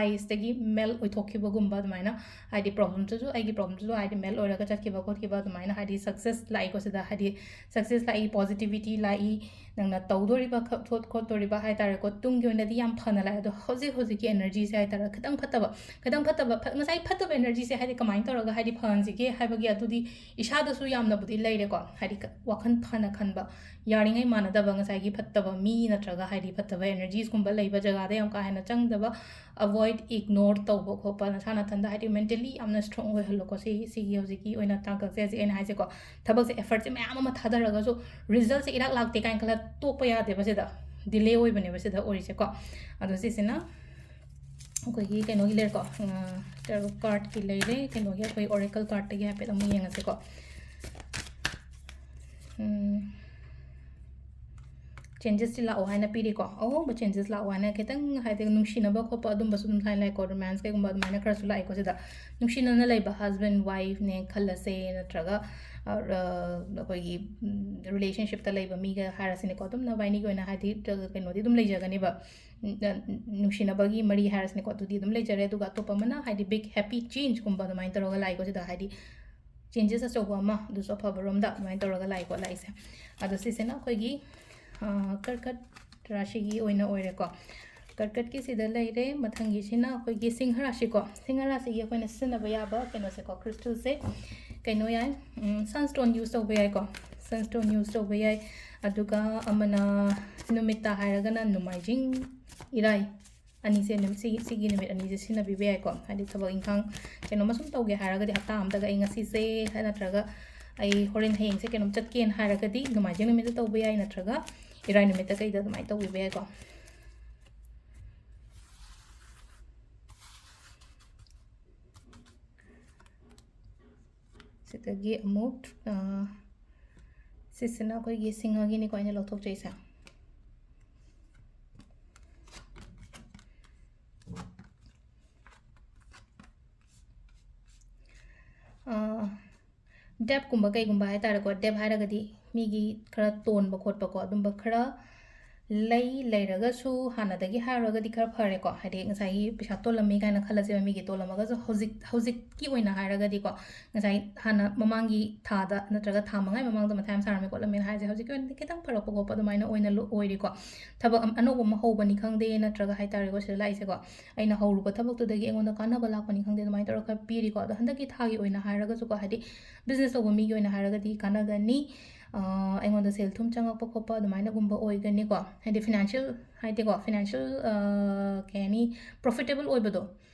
iceꯇꯒꯤ melt ꯑꯣꯏꯊꯣꯛꯈꯤꯕꯒꯨꯝꯕ ꯑꯗꯨꯃꯥꯏꯅ, ꯍꯥꯏꯗꯤ problemꯁꯤꯁꯨ, ꯑꯩꯒꯤ problemꯁꯤꯁꯨ ꯍꯥꯏꯗꯤ melt ꯑꯣꯏꯔꯒ ꯆꯠꯈꯤꯕ ꯈꯣꯠꯈꯤꯕ ꯑꯗꯨꯃꯥꯏꯅ, ꯍꯥꯏꯗꯤ success ꯂꯥꯛꯏꯀꯣ ꯁꯤꯗ, ꯍꯥꯏꯗꯤ success ꯂꯥꯛꯏ, positivity ꯂꯥꯛꯏ, ꯅꯪꯅ ꯇꯧꯗꯣꯔꯤꯕ ꯈ-, ꯊꯣꯠ-, ꯈꯣꯠꯇꯣꯔꯤꯕ ꯍꯥꯏ ꯇꯥꯔꯦꯀꯣ, ꯇꯨꯡꯒꯤ ꯑꯣꯏꯅꯗꯤ ꯌꯥꯝ ꯐꯅ ꯂꯥꯛꯑꯦ꯫ ꯑꯗꯣ ꯍꯧꯖꯤꯛ ꯍꯧꯖꯤꯛꯀꯤ energyꯁꯦ ꯍꯥꯏ ꯇꯥꯔꯦ, ꯈꯤꯇꯪ ꯐꯠꯇꯕ, ꯈꯤꯇꯪ ꯐꯠꯇꯕ, ꯐ-, ꯉꯁꯥꯏ ꯐꯠꯇꯕ energyꯁꯦ ꯍꯥꯏꯗꯤ ꯀꯃꯥꯏꯅ ꯇꯧꯔꯒ ꯍꯥꯏꯗꯤ ꯐꯍꯟꯁꯤꯒꯦ ꯍꯥꯏꯕꯒꯤ ꯑꯗꯨꯗꯤ ꯏꯁꯥꯗꯁꯨ ꯌꯥꯝꯅꯕꯨꯗꯤ ꯂꯩꯔꯦꯀꯣ꯫ ꯍꯥꯏꯗꯤ ꯀ-, ꯋꯥꯈꯜ ꯐꯅ ꯈꯟꯕ, ꯌꯥꯔꯤꯉꯩ ꯃꯥꯟꯅꯗꯕ, ꯉꯁꯥꯏꯒꯤ ꯐꯠꯇꯕ ꯃꯤ ꯅꯠꯇ꯭ꯔꯒ ꯍꯥꯏꯗꯤ ꯐꯠꯇꯕ energyꯁꯀꯨꯝꯕ ꯂꯩꯕ ꯖꯒꯥꯗ ꯌꯥꯝ ꯀꯥ ꯍꯦꯟꯅ ꯆꯪꯗꯕ, avoid, ignore ꯇꯧꯕ ꯈꯣꯠꯄ, ꯅꯁꯥ ꯅꯊꯟꯗ ꯍꯥꯏꯗꯤ mentally ꯌꯥꯝꯅ strong ꯑꯣꯏꯍꯜꯂꯣꯀꯣ꯫ ꯁꯤ, ꯁꯤꯒꯤ ꯍꯧꯖꯤꯛꯀꯤ ꯑꯣꯏꯅ ꯇꯥꯡꯀꯛꯁꯦ ꯍꯧꯖꯤꯛ ꯑꯩꯅ ꯍꯥꯏꯁꯦꯀꯣ, ꯊꯕꯛꯁꯦ effortꯁꯦ ꯃꯌꯥꯝ ꯑꯃ ꯊꯥꯗꯔꯒꯁꯨ resultꯁꯦ ꯏꯔꯥꯛ ꯂꯥꯛꯇꯦ ꯀꯥꯏꯅ ꯈꯜꯂ ꯇꯣꯛꯄ ꯌꯥꯗꯦꯕ꯫ ꯁꯤꯗ delay ꯑꯣꯏꯕꯅꯦꯕ ꯁꯤꯗ ꯑꯣꯏꯔꯤꯁꯦꯀꯣ꯫ ꯑꯗꯣ ꯁꯤꯁꯤꯅ ꯑꯩꯈꯣꯏꯒꯤ ꯀꯩꯅꯣꯒꯤ ꯂꯩꯔꯦꯀꯣ, tarot cardꯀꯤ ꯂꯩꯔꯦ, ꯀꯩꯅꯣꯒꯤ ꯑꯩꯈꯣꯏ oracle cardꯇꯒꯤ ꯍꯥꯏꯐꯦꯠ ꯑꯃꯨꯛ ꯌꯦꯡꯉꯁꯤꯀꯣ꯫ ꯎꯝ, changesꯁꯤ ꯂꯥꯛꯑꯣ ꯍꯥꯏꯅ ꯄꯤꯔꯤꯀꯣ꯫ ꯑꯍꯣꯡꯕ changes ꯂꯥꯛꯑꯣ ꯍꯥꯏꯅ, ꯈꯤꯇꯪ ꯍꯥꯏꯗꯤ ꯅꯨꯡꯁꯤꯅꯕ ꯈꯣꯠꯄ ꯑꯗꯨꯝꯕꯁꯨ ꯑꯗꯨꯝ ꯊꯥꯏꯅ ꯂꯥꯛꯑꯦꯀꯣ, romance ꯀꯩꯒꯨꯝꯕ ꯑꯗꯨꯃꯥꯏꯅ ꯈꯔꯁꯨ ꯂꯥꯛꯑꯦꯀꯣ ꯁꯤꯗ꯫ ꯅꯨꯡꯁꯤꯅꯅ ꯂꯩꯕ husband wifeꯅꯦ ꯈꯜꯂꯁꯦ, ꯅꯠꯇ꯭ꯔꯒ, ꯑ, ꯑ, ꯑꯩꯈꯣꯏꯒꯤ, ꯎꯝ, relationshipꯇ ꯂꯩꯕ ꯃꯤꯒ ꯍꯥꯏꯔꯁꯤꯅꯦꯀꯣ, ꯑꯗꯨꯝ ꯅꯕꯥꯏꯅꯤꯒꯤ ꯑꯣꯏꯅ ꯍꯥꯏꯗꯤ ꯀꯩꯅꯣꯗꯤ ꯑꯗꯨꯝ ꯂꯩꯖꯒꯅꯦꯕ꯫ ꯎꯝ, ꯑ, ꯅꯨꯡꯁꯤꯅꯕꯒꯤ ꯃꯔꯤ ꯍꯥꯏꯔꯁꯤꯅꯦꯀꯣ, ꯑꯗꯨꯗꯤ ꯑꯗꯨꯝ ꯂꯩꯖꯔꯦ꯫ ꯑꯗꯨꯒ ꯑꯇꯣꯞꯄ ꯑꯃꯅ ꯍꯥꯏꯗꯤ big happy changeꯀꯨꯝꯕ ꯑꯗꯨꯃꯥꯏꯅ ꯇꯧꯔꯒ ꯂꯥꯛꯑꯦꯀꯣ ꯁꯤꯗ, ꯍꯥꯏꯗꯤ changes ꯑꯆꯧꯕ ꯑꯃ, ꯑꯗꯨꯁꯨ ꯑꯐꯕ ꯔꯣꯝꯗ ꯑꯗꯨꯃꯥꯏꯅ ꯇꯧꯔꯒ ꯂꯥꯛꯑꯦꯀꯣ ꯂꯥꯛꯏꯁꯦ꯫ ꯑꯗꯣ ꯁꯤꯁꯤꯅ ꯑꯩꯈꯣꯏꯒꯤ, ꯑ, ꯀꯔꯀꯠ ꯔꯥꯁꯤꯒꯤ ꯑꯣꯏꯅ ꯑꯣꯏꯔꯦꯀꯣ꯫ ꯀꯔꯀꯠꯀꯤꯁꯤꯗ ꯂꯩꯔꯦ꯫ ꯃꯊꯪꯒꯤꯁꯤꯅ ꯑꯩꯈꯣꯏꯒꯤ ꯁꯤꯡꯍ ꯔꯥꯁꯤꯀꯣ꯫ ꯁꯤꯡꯍ ꯔꯥꯁꯤꯒꯤ ꯑꯩꯈꯣꯏꯅ ꯁꯤꯖꯤꯟꯅꯕ ꯌꯥꯕ ꯀꯩꯅꯣꯁꯦꯀꯣ, crystalꯁꯦ ꯀꯩꯅꯣ ꯌꯥꯏ, ꯎꯝ, sunstone use ꯇꯧꯕ ꯌꯥꯏꯀꯣ꯫ Sunstone use ꯇꯧꯕ ꯌꯥꯏ꯫ ꯑꯗꯨꯒ ꯑꯃꯅ ꯅꯨꯃꯤꯠꯇ ꯍꯥꯏꯔꯒꯅ ꯅꯣꯡꯃꯥꯏꯖꯤꯡ, ꯏꯔꯥꯏ, ꯑꯅꯤꯁꯦ ꯅꯨꯃꯤꯠ, ꯁꯤꯒꯤ, ꯁꯤꯒꯤ ꯅꯨꯃꯤꯠ ꯑꯅꯤꯁꯦ ꯁꯤꯖꯤꯟꯅꯕꯤꯕ ꯌꯥꯏꯀꯣ꯫ ꯍꯥꯏꯗꯤ ꯊꯕꯛ ꯏꯪꯈꯥꯡ ꯀꯩꯅꯣꯝꯃ ꯁꯨꯝ ꯇꯧꯒꯦ ꯍꯥꯏꯔꯒꯗꯤ ꯍꯞꯇꯥ ꯑꯃꯗꯒ ꯑꯩ ꯉꯁꯤꯁꯦ ꯅꯠꯇ꯭ꯔꯒ ꯑꯩ ꯍꯣꯔꯦꯟ ꯍꯌꯦꯡꯁꯦ ꯀꯩꯅꯣꯝ ꯆꯠꯀꯦꯅ ꯍꯥꯏꯔꯒꯗꯤ ꯅꯣꯡꯃꯥꯏꯖꯤꯡ ꯅꯨꯃꯤꯠꯇ ꯇꯧꯕ ꯌꯥꯏ, ꯅꯠꯇ꯭ꯔꯒ ꯏꯔꯥꯏ ꯅꯨꯃꯤꯠꯇ ꯀꯩꯗ ꯑꯗꯨꯃꯥꯏꯅ ꯇꯧꯕꯤꯕ ꯌꯥꯏꯀꯣ꯫ ꯁꯤꯗꯒꯤ ꯑꯃꯨꯛ, ꯑ, ꯁꯤꯁꯤꯅ ꯑꯩꯈꯣꯏꯒꯤ ꯁꯤꯡꯍꯒꯤꯅꯤꯀꯣ ꯑꯩꯅ ꯂꯧꯊꯣꯛꯆꯩꯁꯦ꯫ ꯑ, debtꯀꯨꯝꯕ ꯀꯩꯒꯨꯝꯕ ꯍꯥꯏ ꯇꯥꯔꯦꯀꯣ, debt ꯍꯥꯏꯔꯒꯗꯤ ꯃꯤꯒꯤ ꯈꯔ ꯇꯣꯟꯕ ꯈꯣꯠꯄꯀꯣ, ꯑꯗꯨꯝꯕ ꯈꯔ ꯂꯩ, ꯂꯩꯔꯒꯁꯨ ꯍꯥꯟꯅꯗꯒꯤ ꯍꯥꯏꯔꯨꯔꯒꯗꯤ ꯈꯔ ꯐꯔꯦꯀꯣ, ꯍꯥꯏꯗꯤ ꯉꯁꯥꯏꯒꯤ ꯄꯩꯁꯥ ꯇꯣꯜꯂꯝꯃꯤ ꯀꯥꯏꯅ ꯈꯜꯂꯁꯦꯕ, ꯃꯤꯒꯤ ꯇꯣꯜꯂꯝꯃꯒꯁꯨ ꯍꯧꯖꯤꯛ, ꯍꯧꯖꯤꯛꯀꯤ ꯑꯣꯏꯅ ꯍꯥꯏꯔꯒꯗꯤꯀꯣ, ꯉꯁꯥꯏ ꯍꯥꯟꯅ ꯃꯃꯥꯡꯒꯤ ꯊꯥꯗ ꯅꯠꯇ꯭ꯔꯒ ꯊꯥ ꯃꯉꯥꯒꯤ ꯃꯃꯥꯡꯗ ꯃꯊꯥ ꯌꯥꯝ ꯁꯥꯔꯝꯃꯦ ꯈꯣꯠꯂꯝꯃꯦꯅ ꯍꯥꯏꯁꯦ, ꯍꯧꯖꯤꯛꯀꯤ ꯑꯣꯏꯅꯗꯤ ꯈꯤꯇꯪ ꯐꯔꯛꯄ ꯈꯣꯠꯄ ꯑꯗꯨꯃꯥꯏꯅ ꯑꯣꯏꯅ ꯂꯣ-, ꯑꯣꯏꯔꯤꯀꯣ꯫ ꯊꯕꯛ ꯑꯝ-, ꯑꯅꯧꯕ ꯑꯃ ꯍꯧꯕꯅꯤ ꯈꯪꯗꯦ, ꯅꯠꯇ꯭ꯔꯒ ꯍꯥꯏ ꯇꯥꯔꯦꯀꯣ, ꯁꯤꯗ ꯂꯥꯛꯏꯁꯦꯀꯣ, ꯑꯩꯅ ꯍꯧꯔꯨꯕ ꯊꯕꯛꯇꯨꯗꯒꯤ ꯑꯩꯉꯣꯟꯗ ꯀꯥꯟꯅꯕ ꯂꯥꯛꯄꯅꯤ ꯈꯪꯗꯦ, ꯑꯗꯨꯃꯥꯏꯅ ꯇꯧꯔꯒ ꯈꯔ ꯄꯤꯔꯤꯀꯣ꯫ ꯑꯗꯣ ꯍꯟꯗꯛꯀꯤ ꯊꯥꯒꯤ ꯑꯣꯏꯅ ꯍꯥꯏꯔꯒꯁꯨꯀꯣ, ꯍꯥꯏꯗꯤ ꯕꯤꯖꯤꯅꯦꯁ ꯇꯧꯕ ꯃꯤꯒꯤ ꯑꯣꯏꯅ ꯍꯥꯏꯔꯒꯗꯤ ꯀꯥꯟꯅꯒꯅꯤ꯫ ꯑ, ꯑꯩꯉꯣꯟꯗ ꯁꯦꯜ ꯊꯨꯝ ꯆꯪꯉꯛꯄ ꯈꯣꯠꯄ ꯑꯗꯨꯃꯥꯏꯅꯒꯨꯝꯕ ꯑꯣꯏꯒꯅꯤꯀꯣ꯫ ꯍꯥꯏꯗꯤ ꯐꯤꯅꯥꯟꯁꯤꯌꯦꯜ ꯍꯥꯏꯗꯤꯀꯣ, ꯐꯤꯅꯥꯟꯁꯤꯌꯦꯜ, ꯑ, ꯀꯩ ꯍꯥꯏꯅꯤ, ꯄ꯭ꯔꯣꯐꯤꯇꯦꯕꯜ ꯑꯣꯏꯕꯗꯣ꯫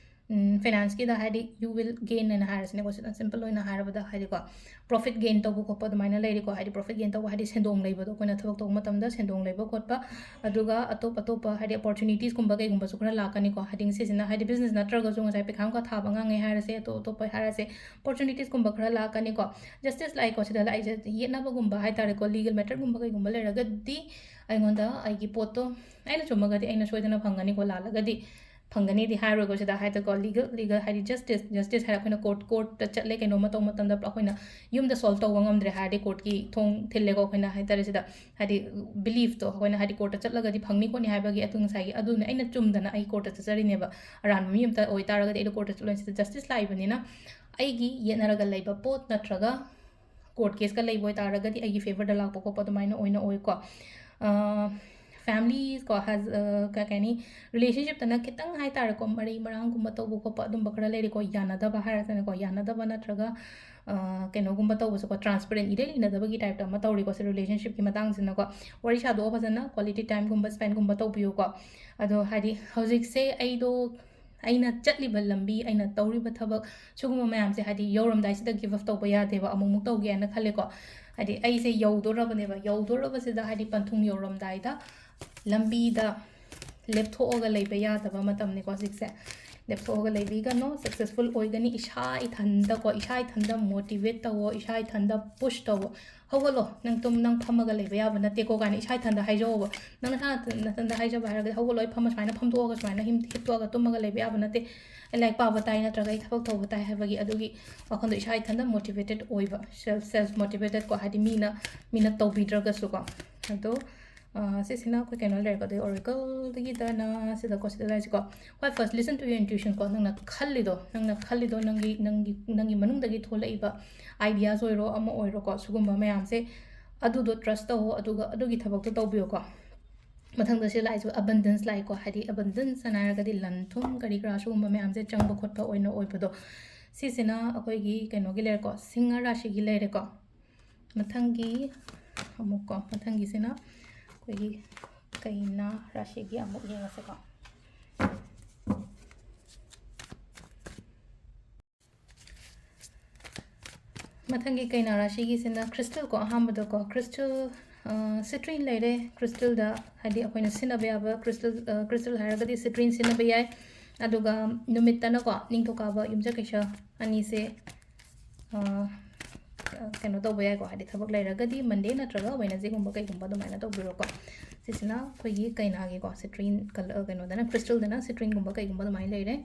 ꯎꯝ, ꯐꯤꯅꯥꯟꯁꯀꯤꯗ ꯍꯥꯏꯗꯤ you will gain ꯍꯥꯏꯅ ꯍꯥꯏꯔꯁꯤꯅꯦꯀꯣ, ꯁꯤꯗ ꯁꯤꯝꯄꯜ ꯑꯣꯏꯅ ꯍꯥꯏꯔꯕꯗ ꯍꯥꯏꯗꯤꯀꯣ, ꯄ꯭ꯔꯣꯐꯤꯠ ꯒꯦꯟ ꯇꯧꯕ ꯈꯣꯠꯄ ꯑꯗꯨꯃꯥꯏꯅ ꯂꯩꯔꯤꯀꯣ꯫ ꯍꯥꯏꯗꯤ ꯄ꯭ꯔꯣꯐꯤꯠ ꯒꯦꯟ ꯇꯧꯕ ꯍꯥꯏꯗꯤ ꯁꯦꯟꯗꯣꯡ ꯂꯩꯕꯗꯣ, ꯑꯩꯈꯣꯏꯅ ꯊꯕꯛ ꯇꯧꯕ ꯃꯇꯝꯗ ꯁꯦꯟꯗꯣꯡ ꯂꯩꯕ ꯈꯣꯠꯄ, ꯑꯗꯨꯒ ꯑꯇꯣꯞ ꯑꯇꯣꯞꯄ ꯍꯥꯏꯗꯤ ꯑꯣꯄꯣꯔꯆꯨꯅꯤꯇꯤꯁꯀꯨꯝꯕ ꯀꯩꯒꯨꯝꯕꯁꯨ ꯈꯔ ꯂꯥꯛꯀꯅꯤꯀꯣ꯫ ꯍꯥꯏꯗꯤ ꯉꯁꯤꯁꯤꯅ ꯍꯥꯏꯗꯤ ꯕꯤꯖꯤꯅꯦꯁ ꯅꯠꯇ꯭ꯔꯒꯁꯨ ꯉꯁꯥꯏ ꯄꯩꯈꯥ ꯅꯨꯡꯈꯥ ꯊꯥꯕ ꯑꯉꯥꯡꯉꯩ ꯍꯥꯏꯔꯁꯦ, ꯑꯇꯣꯞ ꯑꯇꯣꯞꯄ ꯍꯥꯏꯔꯁꯦ, ꯑꯣꯄꯣꯔꯆꯨꯅꯤꯇꯤꯁꯀꯨꯝꯕ ꯈꯔ ꯂꯥꯛꯀꯅꯤꯀꯣ꯫ ꯖꯁꯇꯤꯁ ꯂꯥꯛꯏꯀꯣ, ꯁꯤꯗ ꯂꯥꯛꯏꯁꯦ ꯌꯦꯠꯅꯕꯒꯨꯝꯕ ꯍꯥꯏ ꯇꯥꯔꯦꯀꯣ, ꯂꯤꯒꯦꯜ ꯃꯦꯇꯔꯒꯨꯝꯕ ꯀꯩꯒꯨꯝꯕ ꯂꯩꯔꯒꯗꯤ ꯑꯩꯉꯣꯟꯗ ꯑꯩꯒꯤ ꯄꯣꯠꯇꯣ ꯑꯩꯅ ꯆꯨꯝꯃꯒꯗꯤ ꯑꯩꯅ ꯁꯣꯏꯗꯅ ꯐꯪꯒꯅꯤꯀꯣ, ꯂꯥꯜꯂꯒꯗꯤ ꯐꯪꯒꯅꯤꯗꯤ ꯍꯥꯏꯔꯣꯏꯀꯣ꯫ ꯁꯤꯗ ꯍꯥꯏꯗꯀꯣ, ꯂꯤꯒꯦꯜ, ꯂꯤꯒꯦꯜ ꯍꯥꯏꯗꯤ ꯖꯁꯇꯤꯁ, ꯖꯁꯇꯤꯁ ꯍꯥꯏꯔ ꯑꯩꯈꯣꯏꯅ ꯀꯣꯔꯠ, ꯀꯣꯔꯠꯇ ꯆꯠꯂꯦ ꯀꯩꯅꯣꯝꯃ ꯇꯧꯕ ꯃꯇꯝꯗ ꯑꯩꯈꯣꯏꯅ ꯌꯨꯝꯗ ꯁꯣꯜꯕ ꯇꯧꯕ ꯉꯝꯗ꯭ꯔꯦ ꯍꯥꯏꯔꯗꯤ ꯀꯣꯔꯠꯀꯤ ꯊꯣꯡ ꯊꯤꯜꯂꯦꯀꯣ ꯑꯩꯈꯣꯏꯅ ꯍꯥꯏ ꯇꯥꯔꯦ꯫ ꯁꯤꯗ ꯍꯥꯏꯗꯤ ꯕꯤꯂꯤꯐꯇꯣ ꯑꯩꯈꯣꯏꯅ ꯍꯥꯏꯗꯤ ꯀꯣꯔꯠꯇ ꯆꯠꯂꯒꯗꯤ ꯐꯪꯅꯤ ꯈꯣꯠꯅꯤ ꯍꯥꯏꯕꯒꯤ, ꯑꯗꯨ ꯉꯁꯥꯏꯒꯤ ꯑꯗꯨꯅ ꯑꯩꯅ ꯆꯨꯝꯗꯅ ꯑꯩ ꯀꯣꯔꯠꯇ ꯆꯠꯆꯔꯤꯅꯦꯕ꯫ ꯑꯔꯥꯟꯕ ꯃꯤ ꯑꯝꯇ ꯑꯣꯏꯇꯥꯔꯒꯗꯤ ꯑꯩꯗꯣ ꯀꯣꯔꯠꯇ ꯆꯠꯂꯣꯏ꯫ ꯁꯤꯗ ꯖꯁꯇꯤꯁ ꯂꯥꯛꯏꯕꯅꯤꯅ ꯑꯩꯒꯤ ꯌꯦꯠꯅꯔꯒ ꯂꯩꯕ ꯄꯣꯠ ꯅꯠꯇ꯭ꯔꯒ ꯀꯣꯔꯠ ꯀꯦꯁꯀ ꯂꯩꯕ ꯑꯣꯏꯇꯥꯔꯒꯗꯤ ꯑꯩꯒꯤ ꯐꯦꯚꯔꯗ ꯂꯥꯛꯄ ꯈꯣꯠꯄ ꯑꯗꯨꯃꯥꯏꯅ ꯑꯣꯏꯅ ꯑꯣꯏꯀꯣ꯫ ꯐꯦꯃꯤꯂꯤꯁꯀꯣ ꯍꯦꯁ, ꯀꯩ ꯀꯩ ꯍꯥꯏꯅꯤ, ꯔꯤꯂꯦꯁꯟꯁꯤꯞꯇꯅ ꯈꯤꯇꯪ ꯍꯥꯏ ꯇꯥꯔꯦꯀꯣ, ꯃꯔꯩ ꯃꯔꯥꯡꯒꯨꯝꯕ ꯇꯧꯕ ꯈꯣꯠꯄ ꯑꯗꯨꯝꯕ ꯈꯔ ꯂꯩꯔꯦꯀꯣ, ꯌꯥꯅꯗꯕ ꯍꯥꯏꯔꯁꯤꯅꯦꯀꯣ, ꯌꯥꯅꯗꯕ ꯅꯠꯇ꯭ꯔꯒ ꯑ, ꯀꯩꯅꯣꯒꯨꯝꯕ ꯇꯧꯕꯁꯦꯀꯣ, ꯇ꯭ꯔꯥꯟꯁꯄꯔꯦꯟ ꯏꯔꯩ ꯂꯩꯅꯗꯕꯒꯤ ꯇꯥꯏꯞꯇ ꯑꯃ ꯇꯧꯔꯤꯀꯣ ꯁꯤ ꯔꯤꯂꯦꯁꯟꯁꯤꯞꯀꯤ ꯃꯇꯥꯡꯁꯤꯅꯀꯣ꯫ ꯋꯥꯔꯤ ꯁꯥꯗꯣꯛꯑꯣ ꯐꯖꯅ, ꯀ꯭ꯋꯥꯂꯤꯇꯤ ꯇꯥꯏꯝꯒꯨꯝꯕ ꯁ꯭ꯄꯦꯟꯒꯨꯝꯕ ꯇꯧꯕꯤꯌꯨꯀꯣ꯫ ꯑꯗꯣ ꯍꯥꯏꯗꯤ ꯍꯧꯖꯤꯛꯁꯦ ꯑꯩꯗꯣ ꯑꯩꯅ ꯆꯠꯂꯤꯕ ꯂꯝꯕꯤ, ꯑꯩꯅ ꯇꯧꯔꯤꯕ ꯊꯕꯛ, ꯁꯤꯒꯨꯝꯕ ꯃꯌꯥꯝꯁꯦ ꯍꯥꯏꯗꯤ ꯌꯧꯔꯝꯗꯥꯏꯁꯤꯗ ꯒꯤꯞ ꯑꯞ ꯇꯧꯕ ꯌꯥꯗꯦꯕ꯫ ꯑꯃꯨꯛꯃꯨꯛ ꯇꯧꯒꯦ ꯍꯥꯏꯅ ꯈꯜꯂꯦꯀꯣ꯫ ꯍꯥꯏꯗꯤ ꯑꯩꯁꯦ ꯌꯧꯗꯣꯔꯕꯅꯦꯕ, ꯌꯧꯗꯣꯔꯕꯁꯤꯗ ꯍꯥꯏꯗꯤ ꯄꯟꯊꯨꯡ ꯌꯧꯔꯝꯗꯥꯏꯗ ꯂꯝꯕꯤꯗ ꯂꯦꯞꯊꯣꯛꯑꯒ ꯂꯩꯕ ꯌꯥꯗꯕ ꯃꯇꯝꯅꯤꯀꯣ ꯍꯧꯖꯤꯛꯁꯦ꯫ ꯂꯦꯞꯊꯣꯛꯑꯒ ꯂꯩꯕꯤꯒꯅꯣ, ꯁꯛꯁꯦꯁꯐꯨꯜ ꯑꯣꯏꯒꯅꯤ꯫ ꯏꯁꯥ ꯏꯊꯟꯗꯀꯣ, ꯏꯁꯥ ꯏꯊꯟꯗ ꯃꯣꯇꯤꯚꯦꯠ ꯇꯧꯋꯣ, ꯏꯁꯥ ꯏꯊꯟꯗ ꯄꯨꯁ ꯇꯧꯋꯣ꯫ "ꯍꯧꯒꯠꯂꯣ, ꯅꯪ ꯇꯨꯝ-, ꯅꯪ ꯐꯝꯃꯒ ꯂꯩꯕ ꯌꯥꯕ ꯅꯠꯇꯦꯀꯣ" ꯀꯥꯏꯅ ꯏꯁꯥ ꯏꯊꯟꯗ ꯍꯥꯏꯖꯧꯕ꯫ ꯅꯪ ꯅꯁꯥ ꯅꯊꯟꯗ ꯍꯥꯏꯖꯕ ꯍꯥꯏꯔꯒꯗꯤ, "ꯍꯧꯒꯠꯂꯣ, ꯑꯩ ꯐꯝꯃ ꯁꯨꯃꯥꯏꯅ ꯐꯝꯗꯣꯛꯑꯒ ꯁꯨꯃꯥꯏꯅ ꯍꯤꯝ-, ꯍꯤꯞꯇꯣꯛꯑꯒ ꯇꯨꯝꯃꯒ ꯂꯩꯕ ꯌꯥꯕ ꯅꯠꯇꯦ, ꯑꯩ ꯂꯥꯏꯔꯤꯛ ꯄꯥꯕ ꯇꯥꯏ ꯅꯠꯇ꯭ꯔꯒ ꯑꯩ ꯊꯕꯛ ꯇꯧꯕ ꯇꯥꯏ" ꯍꯥꯏꯕꯒꯤ ꯑꯗꯨꯒꯤ ꯋꯥꯈꯜꯗꯣ ꯏꯁꯥ ꯏꯊꯟꯗ ꯃꯣꯇꯤꯚꯦꯇꯦꯠ ꯑꯣꯏꯕ, ꯁꯦꯜꯐ, ꯁꯦꯜꯐ ꯃꯣꯇꯤꯚꯦꯇꯦꯠꯀꯣ, ꯍꯥꯏꯗꯤ ꯃꯤꯅ, ꯃꯤꯅ ꯇꯧꯕꯤꯗ꯭ꯔꯒꯁꯨꯀꯣ꯫ ꯑꯗꯣ ꯑꯥ, ꯁꯤꯁꯤꯅ ꯑꯩꯈꯣꯏ ꯀꯩꯅꯣ ꯂꯩꯔꯦꯀꯣ, ꯑꯗꯩ Oracle-ꯗꯒꯤꯗꯅ ꯁꯤꯗꯀꯣ, ꯁꯤꯗ ꯂꯥꯛꯏꯁꯤꯀꯣ꯫ ꯍꯣꯏ, first listen to your intuition ꯀꯣ, ꯅꯪꯅ ꯈꯜꯂꯤꯗꯣ, ꯅꯪꯅ ꯈꯜꯂꯤꯗꯣ, ꯅꯪꯒꯤ, ꯅꯪꯒꯤ, ꯅꯪꯒꯤ ꯃꯅꯨꯡꯗꯒꯤ ꯊꯣꯛꯂꯛꯏꯕ ideas ꯑꯣꯏꯔꯣ, ꯑꯃ ꯑꯣꯏꯔꯣꯀꯣ, ꯁꯤꯒꯨꯝꯕ ꯃꯌꯥꯝꯁꯦ ꯑꯗꯨꯗꯣ trust ꯇꯧꯋꯣ, ꯑꯗꯨꯒ ꯑꯗꯨꯒꯤ ꯊꯕꯛꯇꯣ ꯇꯧꯕꯤꯌꯨꯀꯣ꯫ ꯃꯊꯪꯗ ꯁꯤ ꯂꯥꯛꯏꯁꯦ abundance ꯂꯥꯛꯏꯀꯣ, ꯍꯥꯏꯗꯤ abundance ꯍꯥꯏꯅ ꯍꯥꯏꯔꯒꯗꯤ ꯂꯟ ꯊꯨꯝ ꯀꯔꯤ ꯀꯔꯥ ꯁꯤꯒꯨꯝꯕ ꯃꯌꯥꯝꯁꯦ ꯆꯪꯕ ꯈꯣꯠꯄ ꯑꯣꯏꯅ ꯑꯣꯏꯕꯗꯣ꯫ ꯁꯤꯁꯤꯅ ꯑꯩꯈꯣꯏꯒꯤ ꯀꯩꯅꯣꯒꯤ ꯂꯩꯔꯦꯀꯣ, ꯁꯤꯡꯍ ꯔꯥꯁꯤꯒꯤ ꯂꯩꯔꯦꯀꯣ꯫ ꯃꯊꯪꯒꯤ ꯑꯃꯨꯛꯀꯣ, ꯃꯊꯪꯒꯤꯁꯤꯅ ꯑꯩꯈꯣꯏꯒꯤ ꯀꯩꯅꯥ ꯔꯥꯁꯤꯒꯤ ꯑꯃꯨꯛ ꯌꯦꯡꯉꯁꯤꯀꯣ꯫ ꯃꯊꯪꯒꯤ ꯀꯩꯅꯥ ꯔꯥꯁꯤꯒꯤꯁꯤꯅ crystal ꯀꯣ, ꯑꯍꯥꯟꯕꯗꯀꯣ, crystal, ꯑ, citrine ꯂꯩꯔꯦ꯫ Crystal-ꯗ ꯍꯥꯏꯗꯤ ꯑꯩꯈꯣꯏꯅ ꯁꯤꯖꯤꯟꯅꯕ ꯌꯥꯕ crystal, ꯑ, crystal ꯍꯥꯏꯔꯒꯗꯤ citrine ꯁꯤꯖꯤꯟꯅꯕ ꯌꯥꯏ꯫ ꯑꯗꯨꯒ ꯅꯨꯃꯤꯠꯇꯅꯀꯣ, ꯅꯤꯡꯊꯧꯀꯥꯕ, ꯌꯨꯝꯁꯀꯩꯁ ꯑꯅꯤꯁꯦ, ꯑ, ꯀꯩꯅꯣ ꯇꯧꯕ ꯌꯥꯏꯀꯣ, ꯍꯥꯏꯗꯤ ꯊꯕꯛ ꯂꯩꯔꯒꯗꯤ Monday ꯅꯠꯇ꯭ꯔꯒ Wednesday-ꯒꯨꯝꯕ ꯀꯩꯒꯨꯝꯕ ꯑꯗꯨꯃꯥꯏꯅ ꯇꯧꯕꯤꯔꯣꯀꯣ꯫ ꯁꯤꯁꯤꯅ ꯑꯩꯈꯣꯏꯒꯤ ꯀꯩꯅꯥꯒꯤꯀꯣ, citrine colour, ꯀꯩꯅꯣꯗꯅ, crystal-ꯗꯅ citrine-ꯒꯨꯝꯕ ꯀꯩꯒꯨꯝꯕ ꯑꯗꯨꯃꯥꯏꯅ ꯂꯩꯔꯦ꯫